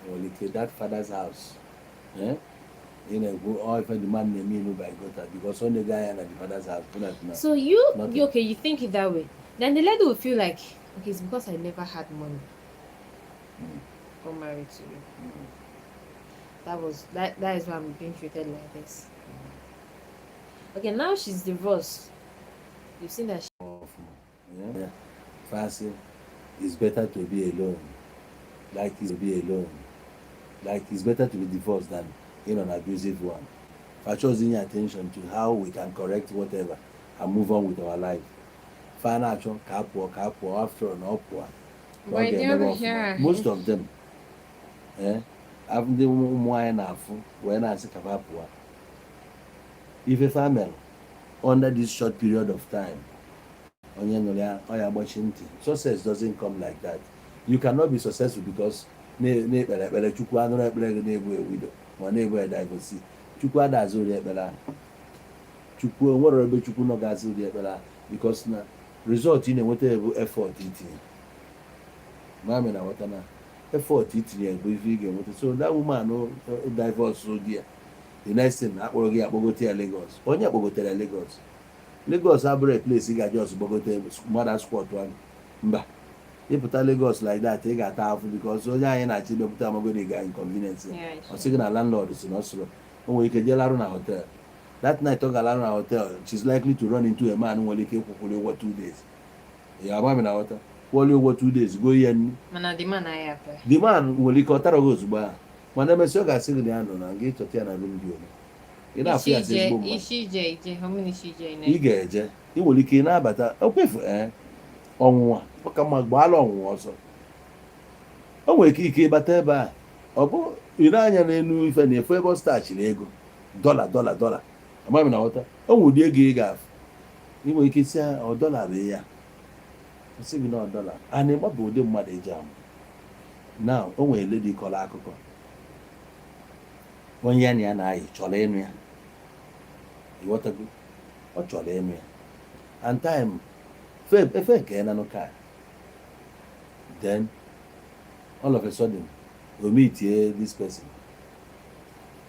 Well, it's that father's house. You know, all if the man name me by Dakota because only guy and the father's house. So you okay, you think it that way. Then the lady will feel like, okay, it's because I never had money. Got married to you. That is why I'm being treated like this. Okay, now she's divorced. You've seen that. Yeah. Fancy, it's better to be alone. Like it's to be alone. Like it's better to be divorced than in an abusive one. For choosing your attention to how we can correct whatever and move on with our life. Financial, capo, after an upward. Most of them, have the wine after when I say capapua. If a family under this short period of time, success doesn't come like that. You cannot be successful because chukwu anụrụ ekpere gị na-egbu ewido ma na-egbu edivosi. Chukwu adazi ụdị ekpere chukwu onwere ebe chukwu nọ gazi ụdị ekpere because na result ị na-enweta bụ effort itinye mami na nweta na effort itinye bụ ife ị ga-enweta. So that woman divorce ụdị ya the next thing akpọrọ gị akpọgote ya Lagos. Onye akpọgotere Lagos abụrụ a place ị ga-ajọ gbogote mmadụ squat one mba ịpụta Lagos like that ị ga-ata afụ because onye anyị na-achị mepụta amagodi ga inconvenience ọ sị gị na landlord si na ọsụrụ o nwere ike jee larụ na hotel. That night ọ ga-alarụ na hotel she's likely to run into a man nwere ike ịkwụkwụrụ ụgwọ 2 days. Ya agba m na ghọta kwụọrọ ụgwọ 2 days go ihe nri the man nwere ike ọ tara gị ozugbo ahụ mana emesị ọ ga-asị gị na ya nọ na nga ịchọta ya na room dị ole ị na-afụ ya ezigbo mma ị ga-eje ị nwere ike ị na-abata okwefu ọnwụnwa ọka mma gbaala ọnwụnwa ọsọ. O nwere ike ịbata ebe a ọ bụ ire anya n'elu ife na efu ebe ọ stachiri ego dọla amaghị m na nghọta o nwere ụdị ego ị ga-afụ ị nwere ike isi ọ dọla bụ ya sị gị na dọla a na-agbapụ ụdị mmadụ eji amụ na o nwere ledi kọrọ akụkọ onye ya na ya na-ayị chọrọ ịnụ ya ịghọtago ọ chọrọ ịnụ ya and time efe nke na n'ụka then all of a sudden o meetie this person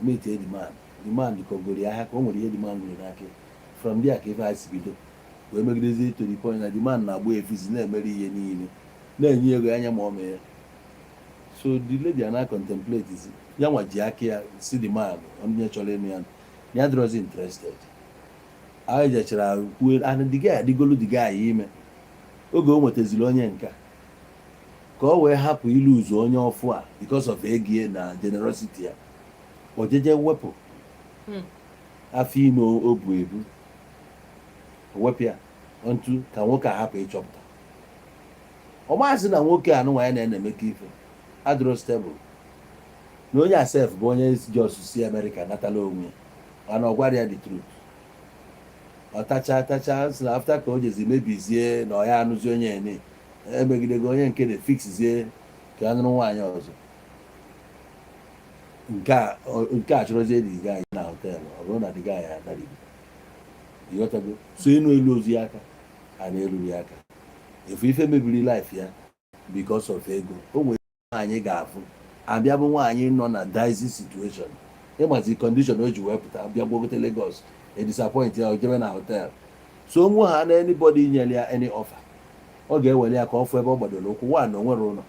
meetie the man dịkọgoro ya ahịa ka o nwere ihe the man nwere n'aka from there ka ife ha si bido wee megidezi to the point na the man na-agba efizi na-emere ihe niile na-enye ego anya ma ọ mee ya. So the lady ana contemplate is ya nwa ji aka ya si the man onye chọrọ ịnụ ya ya dịrọzi interested anyị jechara kwuo ana the guy adịgolu the guy ime oge o nwetaziri onye nka ka o wee hapụ iluzu onye ọfụ a because of ego na generosity ya, ojeje wepụ afọ ime o bu ebu, wepụ ya ntu ka nwoke a hapụ ịchọpụta. Ọ maazị na nwoke a nụnwa ya na-emeka ife adịrọ stable, na onye asef bụ onye jos si Amerịka natala onwe mana ọ gwara ya the truth. Ọ tacha si na afta ka o jezi mebizie na ọ ya anụzi onye ene emegidego onye nke na-fixizie ka a nụrụ nwaanyị ọzọ. Nke a chọrọzie diga anyị na họteelụ, ọ bụrụ na diga anyị adarigo ịghọtago, so ịnụ elu ozi ya aka a na-eruru ya aka efu ife mebiri life ya because of ego. O nwere nwaanyị ga-afụ abịa bụ nwaanyị nọ na dicey situation, ịmazi condition o ji wee pụta bịa gbogote Lagos disappoint ya ojebe na hotel. So nwe ha na anybody nyere ya any offer, ọ ga-ewere ya ka ọ fụ ebe ọ gbadoro ụkwụ nwa na onwere ụlọ.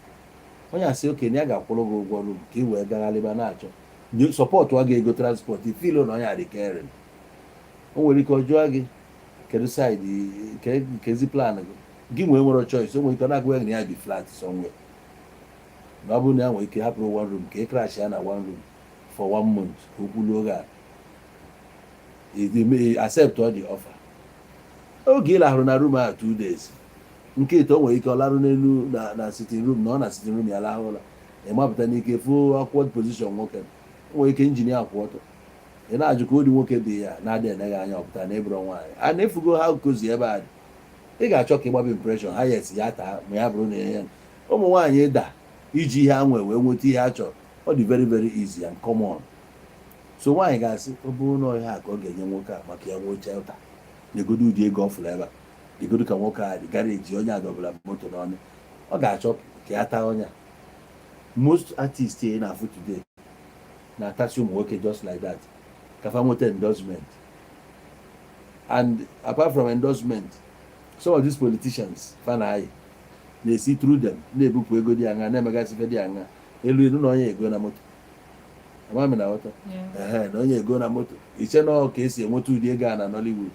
Onye asị okenye ya ga-akwụrụ gị ụgwọ ọrụ ka ị wee gagharịba na-achọ sọpọtụ ọ ga-ego transport ifilo na onye adị keren. O nwere ike ọ jụọ gị kedu saịdị kezi plan gị nwee nwere choice. O nwere ike ọ na-agwa na ya bi flat somewhere, na ọ bụrụ na ya nwere ike hapụrụ one room ka ị crash ya na one room for 1 month ka o kwulu oge a accept all the offer. Oge ị lahụrụ na room a 2 days, nke ite o nwere ike ọ larụ n'elu na sitting room, na ọ na sitting room ya lahụ ụla, ị mapụta n'ike fụ awkward position nwoke, o nwere ike injinia kwụ ọtọ, ị na-ajụ ka ụdị nwoke dị ya na-adị eneghị anya ọpụta na ịbụrụ nwaanyị a na-efugo ha kozi ebe a dị. Ị ga-achọ ka ịgbaba impression ha yes ya taa ma ya bụrụ na ya ụmụ nwaanyị da iji ihe ha nwee wee nweta ihe ha chọrọ. Ọ dị very very easy and common. So nwaanyị ga-asị ọ bụrụ na ọhịa a ka ọ ga-enye nwoke a maka ya nwee chelta, negodo ụdị ego ọ fụrụ ebe a, negodo ka nwoke a dị gareji onye adọbara moto n'ọnụ, ọ ga-achọ ka ya taa onye a. Most artists ị na-afụ today na-atasị ụmụ nwoke just like that ka fa nweta endorsement. And apart from endorsement, some of these politicians fanaghị na-esi through them na-ebupụ ego dị aṅa na-emegasị ife dị aṅa elu na onye ego na moto amami na ghọta na onye ego na moto iche na ka esi enweta ụdị ego a na Nollywood.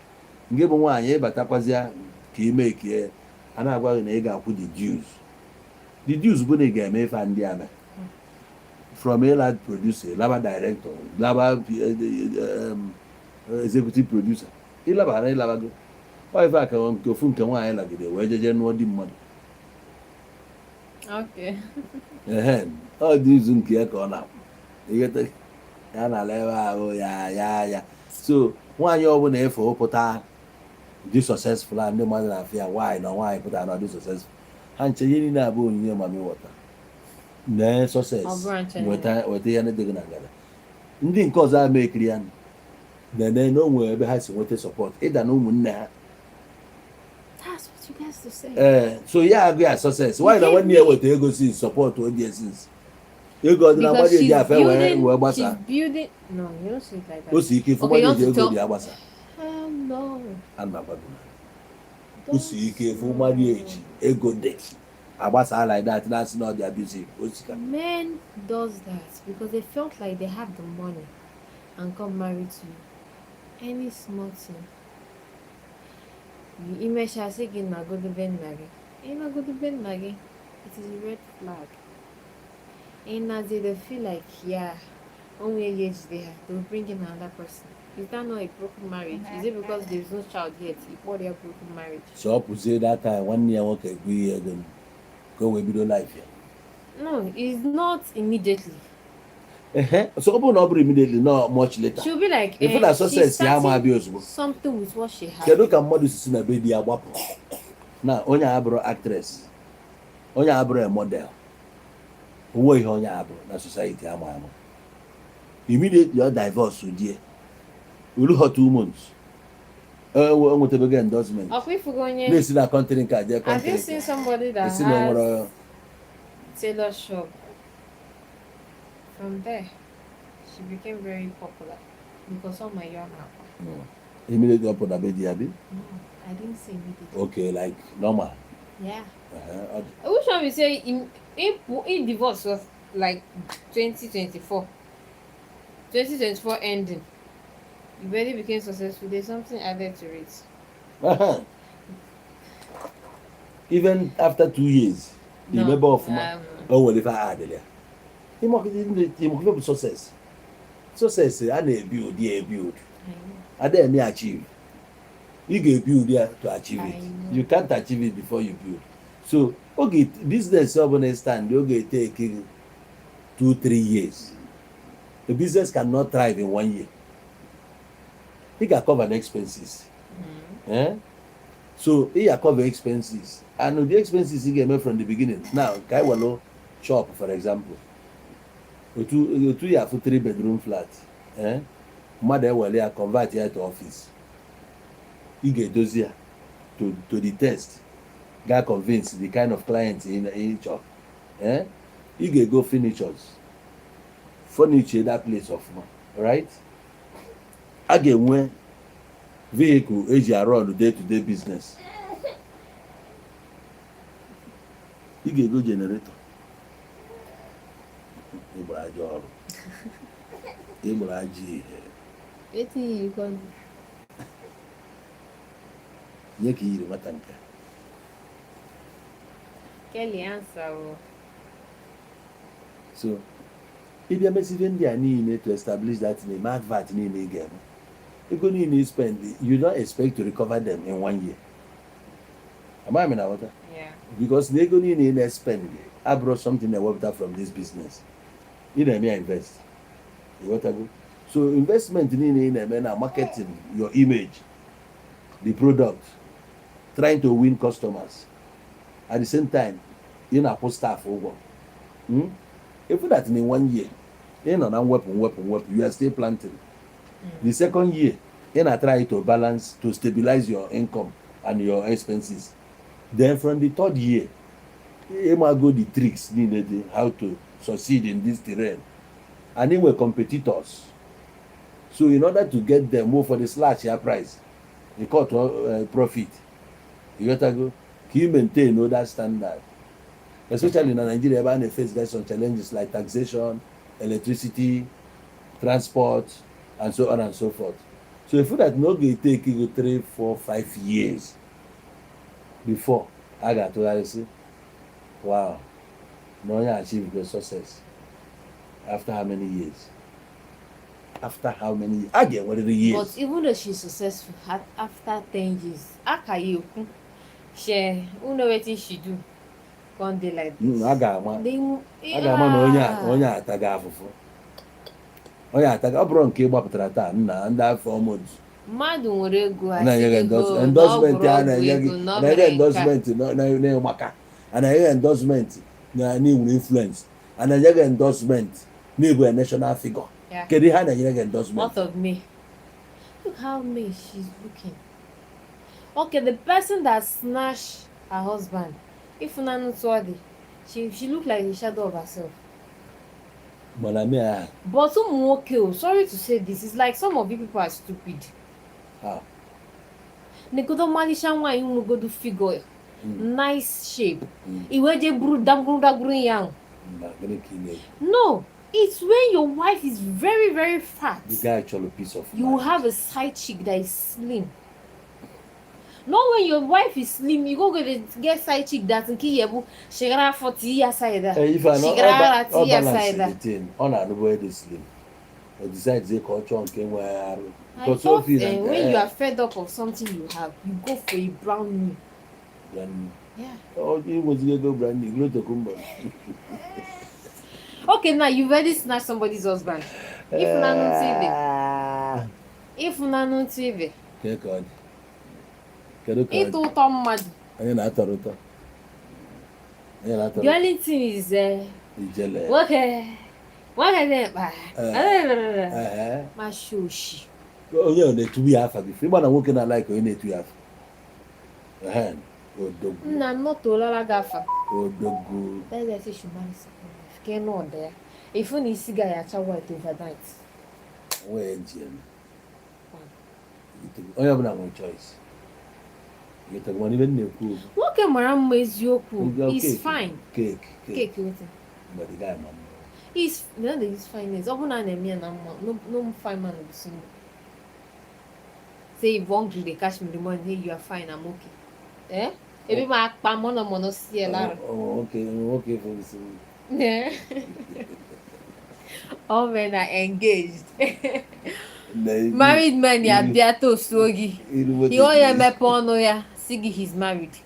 Nke bụ nwaanyị ịbatakwazịa ka ime kie a na-agwa gị na ị ga-akwụ the dues bụ na ị ga-eme ife ndị ama from ịla producer laba director laba executive producer ịlabara ịlabago ife aka nke ofu nke nwaanyị lagide wee jeje nụọ di mmadụ. Ọ dị izu nke ya ka ọ na-egheta ya na-ala ebe ahụ ya. So nwaanyị ọbụla efe ụpụta dị successful a ndị mmadụ na-afịa nwaanyị na nwaanyị pụtara na dị successful, ha nche ihe niile abụ onyinye mami wọta na success weta ihe na-edegị na ngada. Ndị nke ọzọ ama ekiri ya na-ene na o nwere ebe ha si nweta support ịda na ụmụnne ha. So ya agụ ya success nwaanyị na nwanne ya weta ego si support onye since ego ọdịna mmadụ eji afe wee gbasa o si ike ịfụ mmadụ eji ego dị agbasa o si ike ịfụ mmadụ eji ego dị agbasa like that na-asị na ọ dị abusive. Men does that because they felt like they have the money and come married to you. Any small thing imesha sị gị na godobe nna gị ịnagodobe nna gị, it is a red flag. They feel like only age they will bring in another person. Is that not a broken marriage? Is it because there is no child yet? What they are broken marriage? So opposite that time 1 year nwoke agree go wee bido life ya. No, it's not immediately. So ọ bụrụ na ọ bụrụ immediately, not much later. She'll be like, if na success ya ma abịa ozugbo. Something with what she has. Kedu ka mmadụ si na be di ya gbapụ na onye abụrụ actress, onye abụrụ a model, onwe ihe onye abụrụ na society ama immediately ọ divorce die uru hot 2 months nwetebego endorsement na-esi na country nke aje country. Have you seen somebody that has tailor shop? From there she became very popular because all my young people. Immediately up on the bed, no, I didn't say immediately. Okay, like normal. Yeah. Which one we say in divorce was like 2024 ending. You barely became successful. There's something added to it. Even after 2 years. You remember of ma? Oh, well, if I add there. You must success. Success, I need build, build. I didn't achieve. You get build there to achieve it. You can't achieve it before you build. So, okay, business urban stand, you take 2-3 years. The business cannot thrive in 1 year. He can cover the expenses. So he can cover expenses. And the expenses he get made from the beginning. Now, Kaiwalo shop, for example. You 2 year for 3-bedroom flat. Mother will convert here to office. He get those here to the test. Guy convinced the kind of clients in shop. He get go furnitures. Furniture that place of right? I get one vehicle eji around day-to-day business. You get go generator. Wetin you call Nye ka yiri nwata nke. Kelly answer. So, if you are ndị a niile to establish that name, advert niile again, ego niile you spend, you don't expect to recover them in 1 year. Am I na water? Yeah. Because the ego niile spend, I brought something that worked out from this business. You know me, I invest. You want to go? So investment niile na marketing your image, the product, trying to win customers. At the same time, you know, put staff over. If that in 1 year, you know, now weapon, you are still planting. The second year, you know, try to balance, to stabilize your income and your expenses. Then from the third year, you might go the tricks needed how to succeed in this terrain. And they were competitors. So in order to get them more for the slash your price, you cut profit. You got to go. Can you maintain that standard? Especially in Nigeria, they face some challenges like taxation, electricity, transport, and so on and so forth. So if that no get take you 3, 4, 5 years before I got to say, wow, no one achieved the success. After how many years? After how many years? I get what are the years. But even though she's successful after 10 years, Akayu, she who know what she do. One day like this. I got man na onye ataga afụfụ. Onye ataga ọ bụrụ nke gbapụtara taa nna ndị afọ months. Mmadụ nwere ego endorsement ya na endorsement na maka ana endorsement na new influence ana endorsement na national figure. Kedu ha na endorsement? What of me? Look how me she's looking. Okay, the person that snatched her husband, if Unanutwadi, she looked like a shadow of herself. But okay, sorry to say this, it's like some of you people are stupid. How? Negodo Malishanwa you go do figure. Nice shape. Iweje bru yang. No, it's when your wife is very, very fat. The guy actually a piece of you have a side chick that is slim. Not when your wife is slim, you go get side chick that's in Kiyebu, she got 40 years side. If I know on a way slim. I decide they culture on came where I thought when you are fed up of something you have, you go for a brand new. Brand new. Yeah. Oh, it was go brand new. Go to Kumba. Okay, now you've already snatched somebody's husband. If Nano TV. Okay, God. It's all mad. The only thing is okay. What are they? My shushi. Oh, yeah, the 2 years before. But I'm working like you need 2 years. I'm not told la gafa. Odogu. That's why I say she marry someone. If not there, if you need cigar, you actually white overnight. Where Jim? Oh, you have no choice. You take one even new cool. What can Maram is your cool? It's fine. Cake. But the guy, man. He's no, he's fine. It's open and me and no fine man will be single. Say if one they catch me the money, hey, you are fine, I'm okay. Ebi ma akpa mono sie lara. Okay for this. All men are engaged. Married men ya bia to sogi. He all ya mepono ya sigi he's married.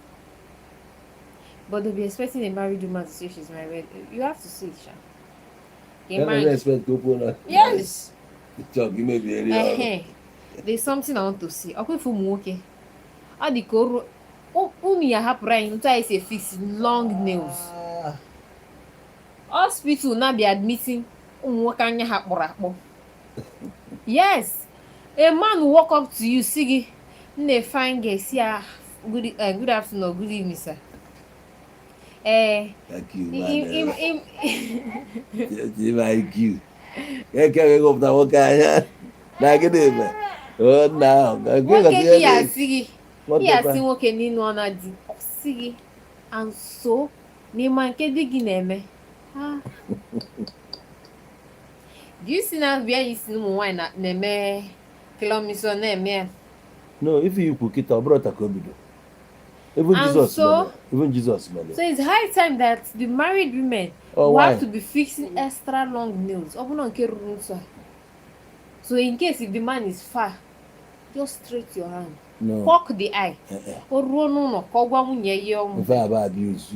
But they'll be expecting a married woman to say she's married. You have to say it, Sha. Can I expect to Yes. Talk, you may be area. There's something I want to see. Okay, for me, okay. I the coro. Umi ya haprai. Until I say fix long nails. Hospital now be admitting. Kanya hapura. Yes. A man will walk up to you, Sigi. Ne fine girl, see good afternoon, good evening, sir. Thank you, man. Thank you. Can't go up the one guy. Negative. Oh, now. Nwoke ya Sigi. Ya si nwoke n'inu ọ na-adị Sigi. And so, n'ịma nke di gị na-eme. Do you see now where you see ụmụ nwaanyị na-eme kilomiso na-eme ya? No, if you cook it, I brought a cobido. Even Jesus. So it's high time that the married women will have to be fixing extra long nails. So in case if the man is far, just straight your hand. No. Poke the eye. Or If I have abuse,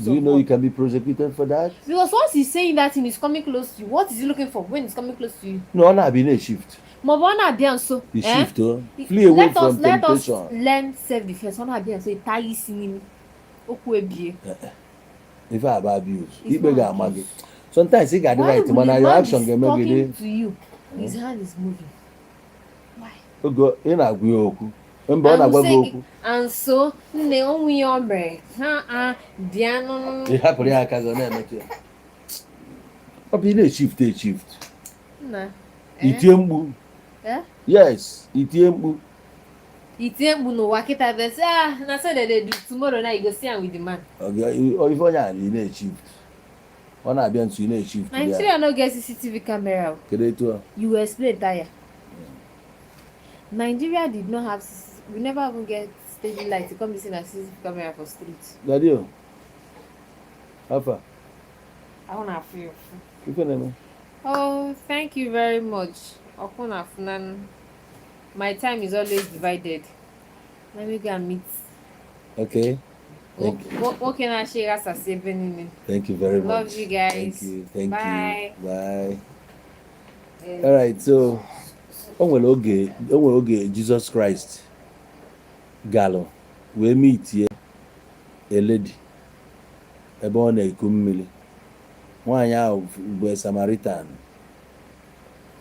do you know you can be prosecuted for that? Because once he's saying that and he's coming close to you, what is he looking for when he's coming close to you? No, I'm not being a shift. So the shift, flee away from temptation. Let us learn self-defense. If I have abuse, sometimes he got the right man. Your action can make it to you. His hand is moving. Why? Go in a go. And so the only ombre. Diano. You have to be a shift. Nah. Yes, Itiembu no wakita they say na so they do tomorrow night you go see am with the man. Okay, or if you in a shift. One I be in a shift. Nigeria no get CCTV camera. You explain that. Nigeria did not have we never even get steady light to come be seen as CCTV camera for streets. Gadio. How far? I wanna feel. You can Oh, thank you very much. My time is always divided. Let me go and meet. Okay. What can I share as a saving? Thank you very much. Love you guys. Thank Bye. you. Bye. All right, so okay, Jesus Christ Gallo. We meet here a lady. Ebe ọ na-eku mmiri. Nwaanyị ahụ bụ Samaritan.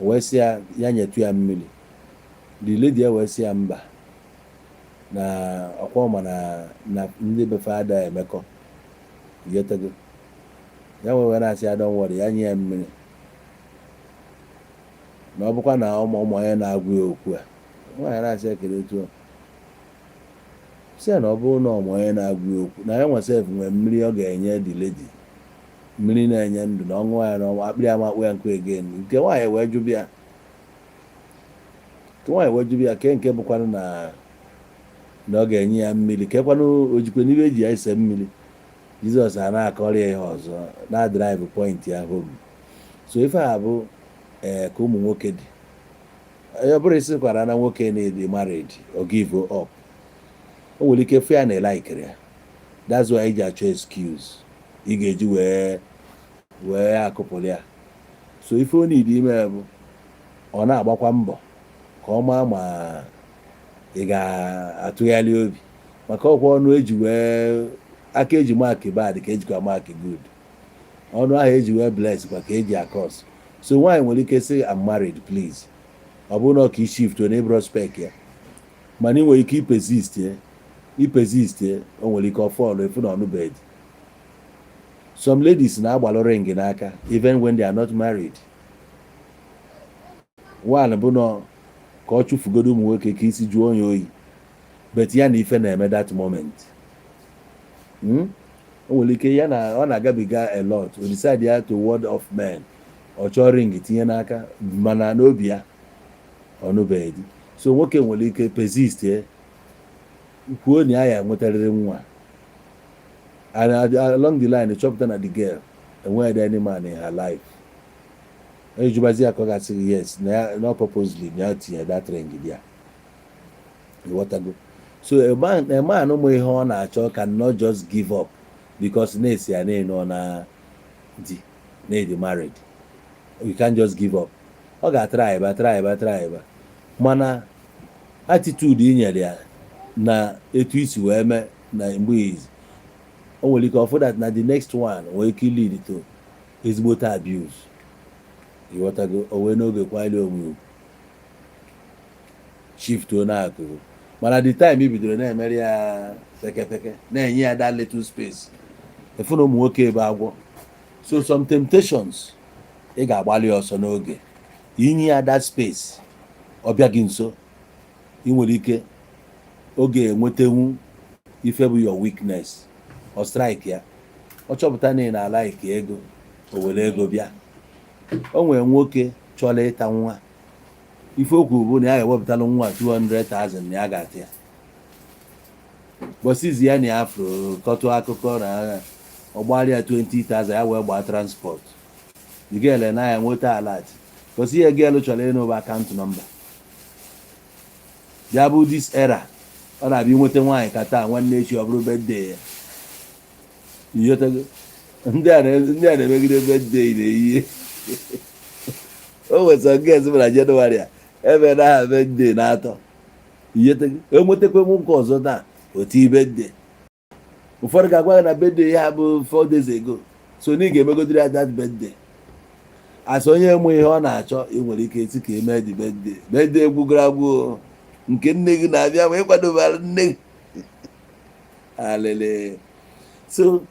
Wee sị ya nyetu ya mmiri. The lady wee sị ya mba. Na ọkwa ma na ndị be fada emekọ. Yetego. Ya wee na-asị ya don't worry, ya nye ya mmiri. Na ọ bụkwa na ụmụ ya na-agwụ ya okwu a. Nwaanyị na-asị ya kedu etu. Sị ya na ọ bụrụ na ụmụ ya na-agwụ ya okwu, na ya nwesef nwee mmiri ọ ga-enye the lady. Mmiri na-enye ndụ na ọṅụ ya na akpịrị amakpụ ya nkụ again. Nke nwaanyị wee jụbịa nke bụkwanụ na ọ ga-enye ya mmiri kekwanụ ojikwe n'ibe eji ya ese mmiri. Jizọs a na-akọrọ ya ihe ọzọ na drive point ya home. So ife a bụ ka ụmụ nwoke dị. Ọ bụrụ isikwara na nwoke na-edi married or give up. O nwere ike fụ ya na elikere ya. That's why eji achọ excuse. Ị ga-eji wee akụpụrụ ya. So ife ọ na-edi ime bụ ọ na-agbakwa mbọ ka ọ maa ma ị ga-atụgharị obi maka ọkwa ọnụ eji wee aka eji mark bad ka ejikwa mark good. Ọnụ ahụ eji wee bless kwa ka eji akọs. So nwaanyị nwere ike sị I'm married please. Ọ bụrụ na ka i shift na prospect ya mana ị nwere ike ipesist o nwere ike ọfọlụ efu na ọnụ bed. Some ladies na-agbalụ ring n'aka even when they are not married. One bụ na ka ọ chụfugodo ụmụ nwoke ka isi jụọ onye oyi but ya na ife na-eme that moment. O nwere ike ya na ọ na-agabiga a lot o decide ya to word of men ọ chọọ ring tinye n'aka mana n'obi ya ọnụbeghị. So nwoke nwere ike persist kwuo na ya nwetarịrị nwa And along the line, they chopped down at the girl and where any man in her life. And you say yes, not purposely, not that range there. You want to go. So a man no more on a child cannot just give up because next year no na the married. You can't just give up. Okay, try. Mana attitude in ya na etu isi wee mee na mgbe izi o nwere ike ọfụ that na the next one nwee ike lead to ezigbote abuse. Ịghọtago o wee n'oge kwali onwe shift o na-akụrụ mana the time i bidoro na-emere ya pekepeke na-enye ya that little space efu na ụmụ nwoke ebe agwọ so some temptations ị ga-agbalị ọsọ n'oge inye ya that space ọ bịa gị nso ị nwere ike oge enwetenwu ife bụ your weakness ọ strike ya ọ chọpụta na ị na-ala ike ego o were ego bịa o nwere nwoke chọrọ ịta nwa ife okwu bụ na ya ga-ewepụtalụ nwa 200,000 na ya ga-ata ya bọsizi ya na ya afro kọtụ akụkọ na ọgbara ya 20,000 ya wee gbaa transport igele na ya nweta alat bọsi ihe gelu chọrọ ịnụba akaụntụ nọmba ya bụ this era ọ na-abịa nweta nwaanyị ka taa nwanne echi ọ bụrụ bedde ya ndị a na-emegide bedde na-eyihe o nweta ges bụ na Jenụwarị a ebe na ha bedde na-atọ enwetakwa m nke ọzọ taa otu ibedde ụfọdụ ga-agwa na bedde ya bụ 4 days ago so na ị ga-emegodiri ya that bedde asị onye mụ ihe ọ na-achọ ị nwere ike eti ka eme dị bedde gbugoro agbụ nke nne gị na-abịa ma ịkwadobara nne gị alele so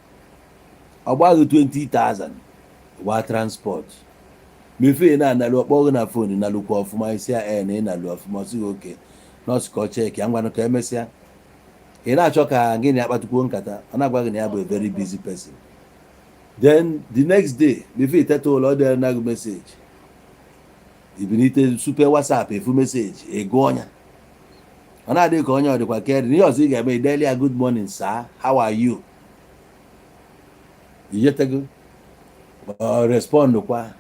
ọ gbaghị 20,000 gba transport mefe na-analụ ọkpọ gị na fon na-alụkwa ọfụma isi ya na ị na-alụ ọfụma ọsịghị oke nọọsụ ka ọ cheki ya ngwanụ ka emesịa ị na-achọ ka gị na akpatukwuo nkata ọ na-agwa gị na ya bụ a very busy person then the next day mefe iteta ụlọ ọ dịrị na gị meseji ibinite super WhatsApp efu meseji ego ọnya ọ na-adịghị ka onye ọ dịkwa keri ihe ọzọ ị ga-eme ideli ya good morning sir how are you ijetego ọ respond kwa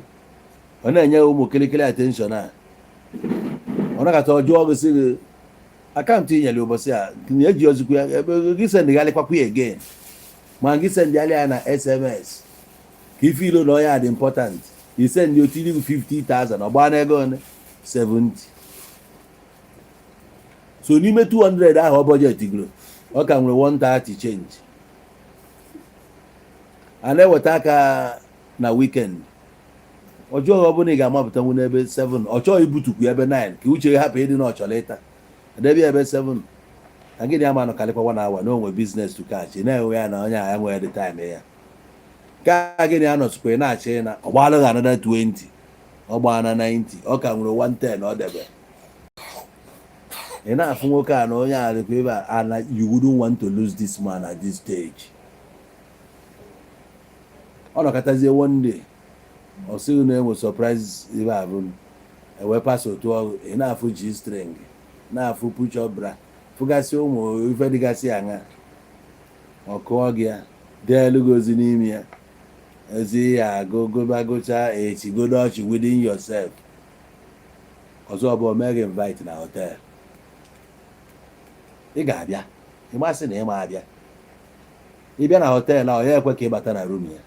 ọ na-enye ụmụ kilikili attention a ọ nakata ọjọọ gị sị gị akaụntụ inyere ụbọchị a eji ozikwu ya ebe gị sendịghalịkwakwa ya again ma gị sendịghalị ya na SMS ka ife ilo na ọya dị important isendị otiri 50,000 ọ gbaa n'ego one 70 so n'ime 200 ahụ ọ budget goro ọ ka nwere 130 change a na-eweta aka na weekend ọjọọ ọ bụla ị ga-amapụtanwu n'ebe 7 ọ chọghị ibutukwu ebe 9 ka uche hapụ ịdị na ọchọrọ ịta edebe ebe 7 ka gịnị ama nọ kalịkwa 1 hour na onwe business to catch na-enwe ya na onye a nwere the time ya ka gịnị anọsịkwa na-achị na ọ gbalụghị another 20 ọ gbaa na 90 ọ ka nwere 110 ọ debe ị na-afụ nwoke a na onye a dịkwa ebe a na you wouldn't want to lose this man at this stage ọ nọkọtazie one day ọ sịghị na enwe surprise ebe abụ ewe pas otu ọgụ ị na-afụ G string na-afụ push up bra fụgasị ụmụ ife dịgasị aṅa ọ kụọ gị ya deelu gị ozi n'ime ya ezi ya gụcha echigodo ọchị within yourself ọzọ bụ omega invite na hotel ị ga-abịa ịmasị na ịma abịa ịbịa na hotel a ọ ya ekwe ka ịbata na room ya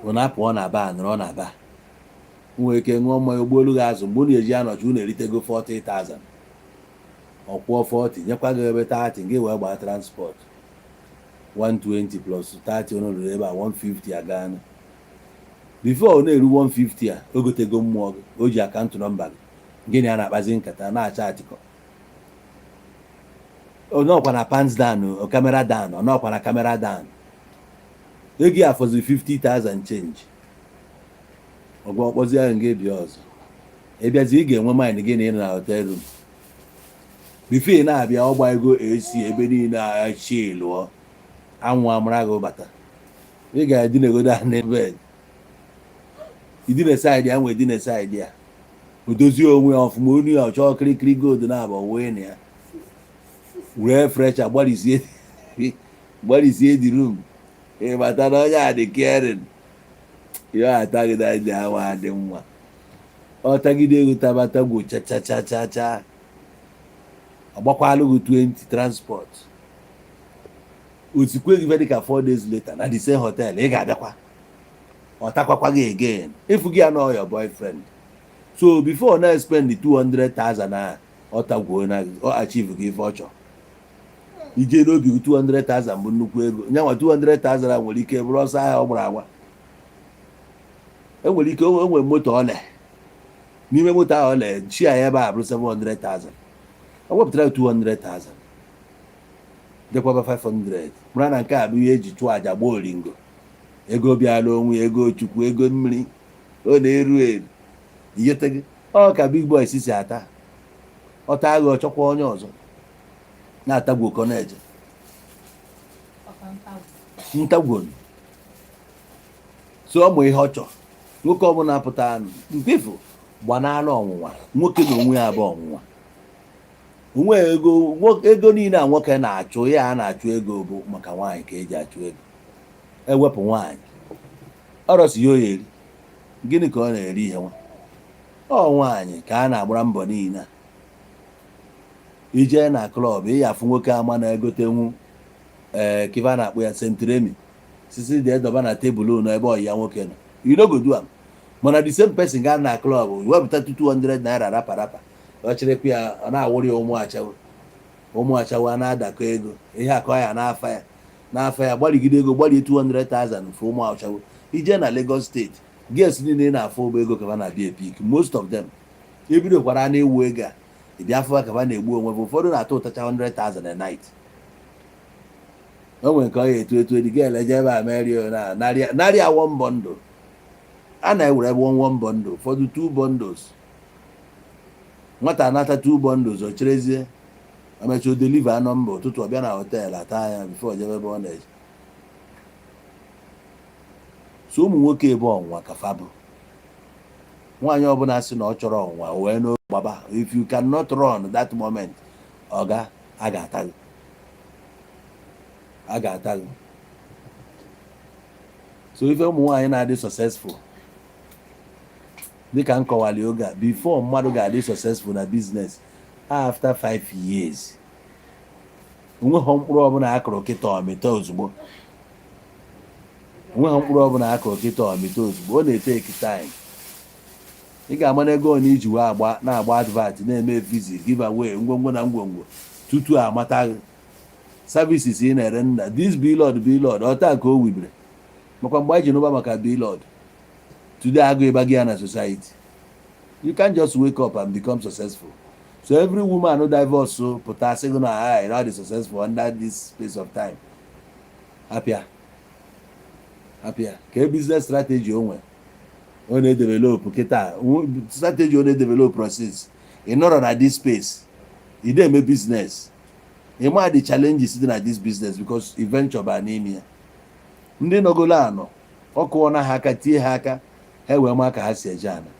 ọ na-apụọ na ba nọrọ na ba nwere ike ṅụọ mmanya ogbuolu gị azụ mgbe unu eji anọchi unu eritego 40,000 ọ kwụọ 40 nyekwa gị ebe 30 gị wee gbaa transport 120 plus 30 unu ruru ebe a 150 agaanụ before ọ na-eru 150 a o gotego mmụọ gị o ji akaụntụ nọmba gị gịnị a na-akpazi nkata na-acha atịkọ ọnọkwa na pants down kamera down ọnọkwa na kamera down ego ya fọzi 50,000 change ọgwa ọkpọzi ahụ nga ebi ọzọ ịbịazi ị ga-enwe mind gị na ị na hotel room bifo na-abịa ọgba ego AC ebe niile achị lụọ anwụ amara gị bata ị ga-edinegodo ahụ n'ebe idine side ya nwe edine side ya odozie onwe ya ọfụma onu ya ọchọ kirikiri gold na-abụ wee na ya were fresh agbarizie What is in the room? But I know the caring. You are talking that they are them one. Or tagide with tabatago cha cha cha cha cha. Abakwalo with 20 transport. Usikwe give like 4 days later na the same hotel. Ị ga-abịakwa. Ọ takwakwa gị again. If you get know your boyfriend. So before now spend the 200,000 na ọ tagwo na ọ achieve gị ife ọ chọrọ. Ije n'obi 200,000 bụ nnukwu ego. Nyanwa 200,000 a nwere ike bụrụ ọsọ ahịa ọ gbara agba. Enwere ike onwe moto ole. N'ime moto ahụ ole share ya ebe a bụrụ 700,000. Ọ wepụtara 200,000. Dekwaba 500. Mara na nke a bụ ihe eji chụọ aja gba oringo. Ego bịala onwe ego chukwu ego mmiri ọ na-eru eru. Iyete ọ ka big boy si ata. Ọ taa gị ọchọkwa onye ọzọ. Na-atagwo ko na-eje. Ntagwo. So ọ mụ ihe ọ chọrọ. Nwoke ọbụla apụta anụ. Mpefu gbanala ọnwụnwa. Nwoke na onwe ya bụ ọnwụnwa. Onwe ego niile a nwoke na-achụ ya a na-achụ ego bụ maka nwaanyị ka eji achụ ego. Ewepụ nwaanyị. Ọrọsi ya oyeri. Gịnị ka ọ na-eri ihe nwa? Ọ nwaanyị ka a na-agbara mbọ niile. Ije na klọb ị afụ nwoke ama na-egotenwu kiva na-akpụ ya sentremi sisi dị edoba na tebụl na ebe ọyi ya nwoke nọ. You no go do am. Mana the same person ga na klọb wepụta 200 naira rapa ọ chịrịkwa ya ọ na-awụrụ ya ụmụ achawa na-adakọ ego ihe akọ ya n'afa ya gbarigide ego gbarie 200,000 for ụmụ achawa. Ije na Lagos steeti ges niile na-afụ ụgbọ ego kava na bia pik most of them ebidokwara na-ewu ego a ịbịa afọ kava na-egbu onwe bụ ụfọdụ na-atụ ụtacha 100,000 a night. O nwere nke ọ ya etu dị ga eleje ebe a merio na narịa 1 bundle a na-ewere ebe 1 bundle ụfọdụ 2 bundles. Nwata anata 2 bundles o cherezie amechi o deliver nọmba ụtụtụ ọ bịa na hotel ata ya before jebe ebe ọ na-eje. So ụmụ nwoke ebe ọnwụnwa ka fa bụ. Nwaanyị ọbụla sị na ọ chọrọ ọnwụnwa o wee n'oge gbaba. If you cannot run that moment a ga-ata gị. A ga-ata gị. So ife ụmụ nwaanyị na-adị successful dịka m kọwali oge a before mmadụ ga-adị successful na business after 5 years. Onweghị mkpụrụ ọbụla akụrụ kịta ọmịta ozugbo. Onweghị mkpụrụ ọbụla akụrụ kịta ọmịta ozugbo. Ọ na-eteki time. Ị ga-ama na ego na iji wee na-agba advert na-eme visit giveaway ngwongwo na ngwongwo tutu amata services ị na-ere nna this billboard ọta ka o wibere makwa mgbe anyị ji n'ụba maka billboard today agụ ịba gị ya na society. You can't just wake up and become successful. So every woman no divorce so pụta sị gị na I not successful under this space of time. Happier ka business strategy onwe ọ na-develop kịta strategy ọ na-develop process ị nọrọ na this space ị na-eme business ị ma the challenges dị na this business because eventually ba n'ime ya. Ndị nọgolo anọ ọkụọ na ha aka tie ha aka ha wee ma ka ha si eje ana.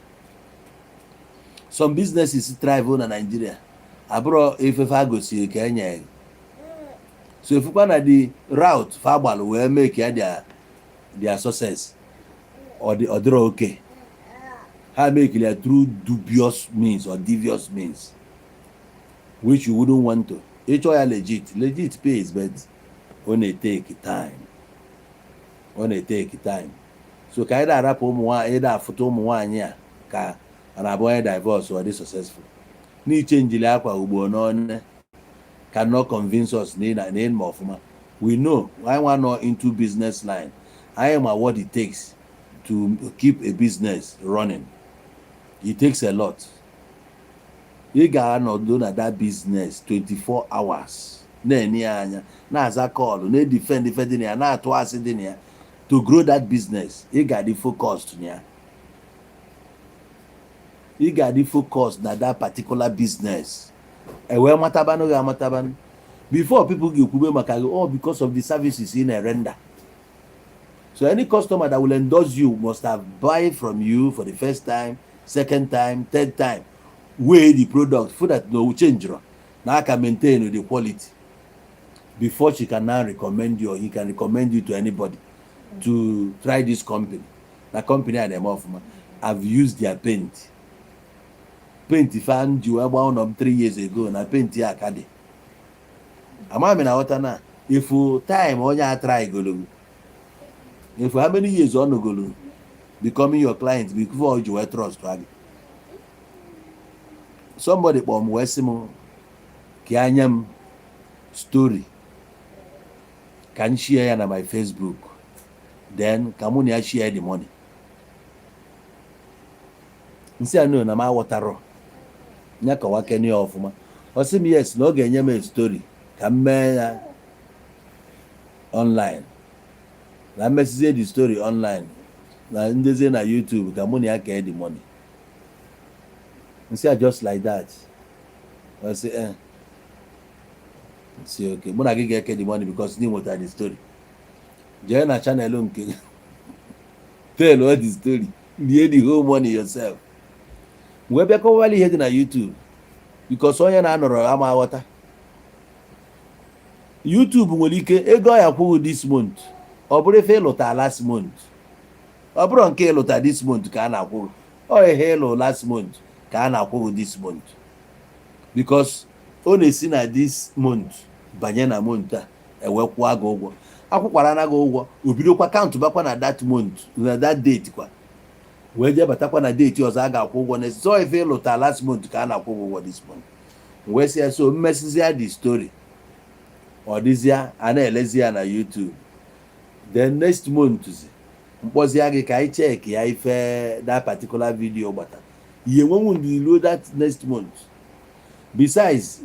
Some businesses thrive na Nigeria abụrụ ifefe a gosiri ka enye. So ifukwa na the route fa gbalụ wee make ya their success or dịrọ okay. Ha make it through dubious means or devious means which you wouldn't want to. Ịchọ ya legit pays but ọ na-take time. So ka anyị da-arapụ ụmụ nwaanyị da-afụta ụmụ nwaanyị a ka a na-abụ onye divorce or dị successful. N'iche njili akwa ugbo n'one cannot convince us na ịma ọfụma. We know anyị nwa nọ into business line. Anyị ma what it takes to keep a business running. It takes a lot. Ị ga-anọdụ na that business 24 hours na-enye anya na-aza call na-edefend ife dị na ya na-atụ asị dị na ya. To grow that business ị ga-adị focused na ya. Ị ga-adị focused na that particular business. Wee matabanụ ga-amatabanụ before people ga-ekwube maka gị all because of the services ị na-render. So any customer that will endorse you must have buy from you for the first time, second time, third time. Weigh the product for that no change. Now I can maintain the quality. before she can now recommend you or he can recommend you to anybody to try this company. The company at them off, I've used their paint. Paint found you about 3 years ago, na paint here akadi. Ama me na water na. If time only try go. If how many years on go becoming your client before you were trust to somebody from Westimo Kianyam story can share on my Facebook. Then Kamunia share the money. Nsi anu na ma water nya ka wake ni ofuma. Osim yes no ga nyem story ka me online. Na message the story online. Na ndeze na YouTube Kamunia ka the money. Nsi just like that. I say see okay. Muna get the money because ni water the story. Join a channel nke tell what the story. Hear the whole money yourself. We be ko wali head na YouTube because onye na anọrọ ama water. YouTube nwere ike ego ya kwụ this month. Ọ bụrụ ife ịlụta last month. Ọ bụrụ nke ịlụta this month ka a na-akwụ. Ọ ihe ịlụ last month ka a na-akwụ this month. Because ọ na-esi na this month banye na month a ewekwa gị ụgwọ. Akwụkwara na gị ụgwọ obidokwa count bakwa na that month na that date kwa. Wee je batakwa na date ọzọ a ga-akwụ ụgwọ na so ife ịlụta last month ka a na-akwụ ụgwọ this month. Wee sị so mmesizia the story. Ọ dịzịa a na-elezi ya na YouTube. Then next month mkpọzia gị ka anyị check ya ife that particular video gbata. Ihe nwenwu ndị that next month. Besides,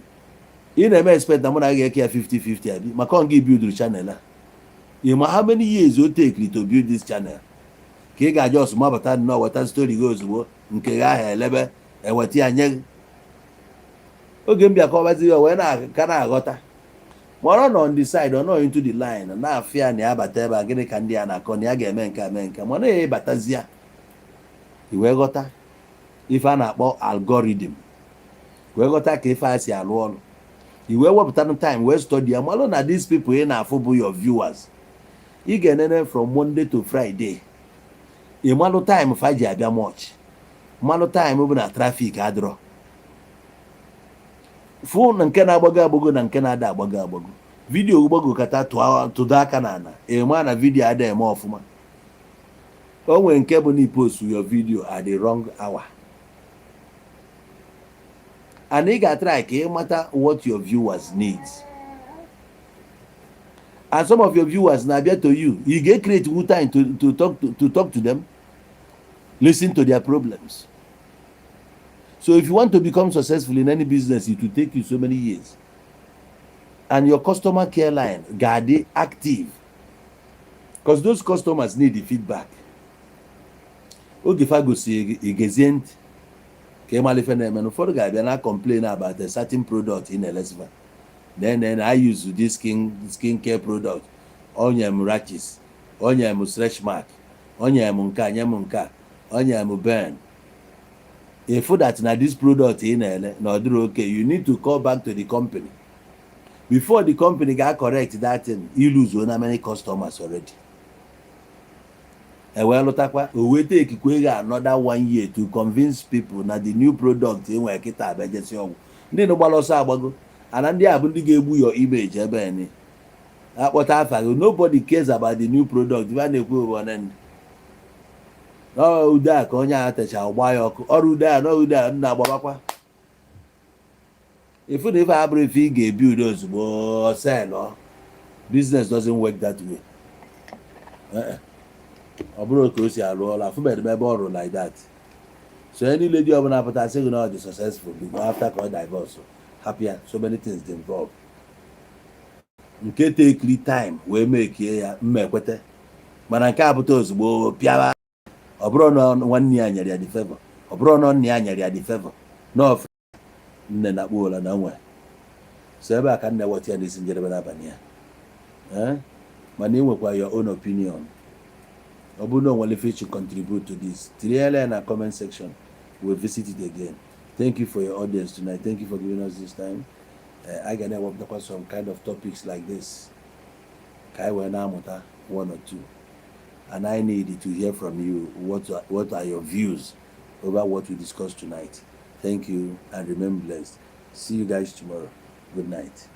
ị na-eme expect na mụ na ga-eke ya 50-50 abi maka ọ gị build channel a. You know how many years it take to build this channel? Ka ị ga-aja ọsụma bata nnọọ weta story gị ozugbo nke gị ahụ elebe eweta ya nye gị. Oge m bịa kọwazi ya wee ka na-aghọta. Mọrọ nọ on the side ọ nọ into the line na-afịa na ya bata ebe a gịnị ka ndị a na-akọ na ya ga-eme nke eme nke mana ya ịbatazia iwee ghọta ife a na-akpọ algorithm wee ghọta ka ife a si alụ ọrụ iwee wepụta time wee study ya malụ na these people ị na-afụ bụ your viewers. Ị ga-enene from Monday to Friday ịmalụ time fa ji abịa much malụ time bụ na trafik adịrọ fụ na nke na-agbago agbago na nke na-ada agbago agbago vidio gbago kata tụdo aka na ana ịma na vidio ada eme ọfụma. O nwere nke bụ na ipost your video at the wrong hour and ị ga-try ka ịmata what your viewers needs. And some of your viewers na-abịa to you get create time to talk to them, listen to their problems. So if you want to become successful in any business, it will take you so many years. And your customer care line be active because those customers need the feedback. Oge fa gosi egezie ntị ka ịmalife na-eme ụfọdụ ga-abịa na complain about a certain product in Elizabeth. Then I use this skincare product. Onye m rashes, onye m stretch mark, onye m nka, nye m nka, onye m burn. If that na this product in na ọdịrị okay, you need to call back to the company. Before the company ga correct that thing, you lose so many customers already. Ewee lụtakwa o wee take another 1 year to convince people na the new product enwere kịta abejesi ọgwụ. Ndị na-agbala ọsọ agbago and ndị a bụ ndị ga-egbu your image ebe eni akpọta afa gị. Nobody cares about the new product. Ife a na-ekwu onene ude a ka onye a techa gba ya ọkụ ọrụ ude a na ude a na-agbabakwa ifu na ife abụrụ ife ị ga-ebi udo ozugbo sell. Business doesn't work that way. Ọ bụrụ ka o si alụ ọrụ afụbeghị m ebe ọrụ like that. So any lady ọbụla pụta sị gị na ọ dị successful because after ka ọ divorce happier, so many things involved. Nke take time wee make ya mmekwete mana nke a pụta ozugbo pịawa. Ọ bụrụ na nwanne ya nyere ya the favor, ọ bụrụ na nne ya nyere ya the favor na ofe nne na kpuola na nwe. So ebe a ka nne wọta ya n'isi njedebe n'abalị ya. Mana ị nwekwa your own opinion. Ọ bụrụ na onwere ife to contribute to this, tinye ya na comment section. We'll visit it again. Thank you for your audience tonight. Thank you for giving us this time. I ga na-ewepụtakwa some kind of topics like this ka anyị wee na-amụta one or two, and I need to hear from you. What are your views over what we discussed tonight? Thank you, and remain blessed. See you guys tomorrow. Good night.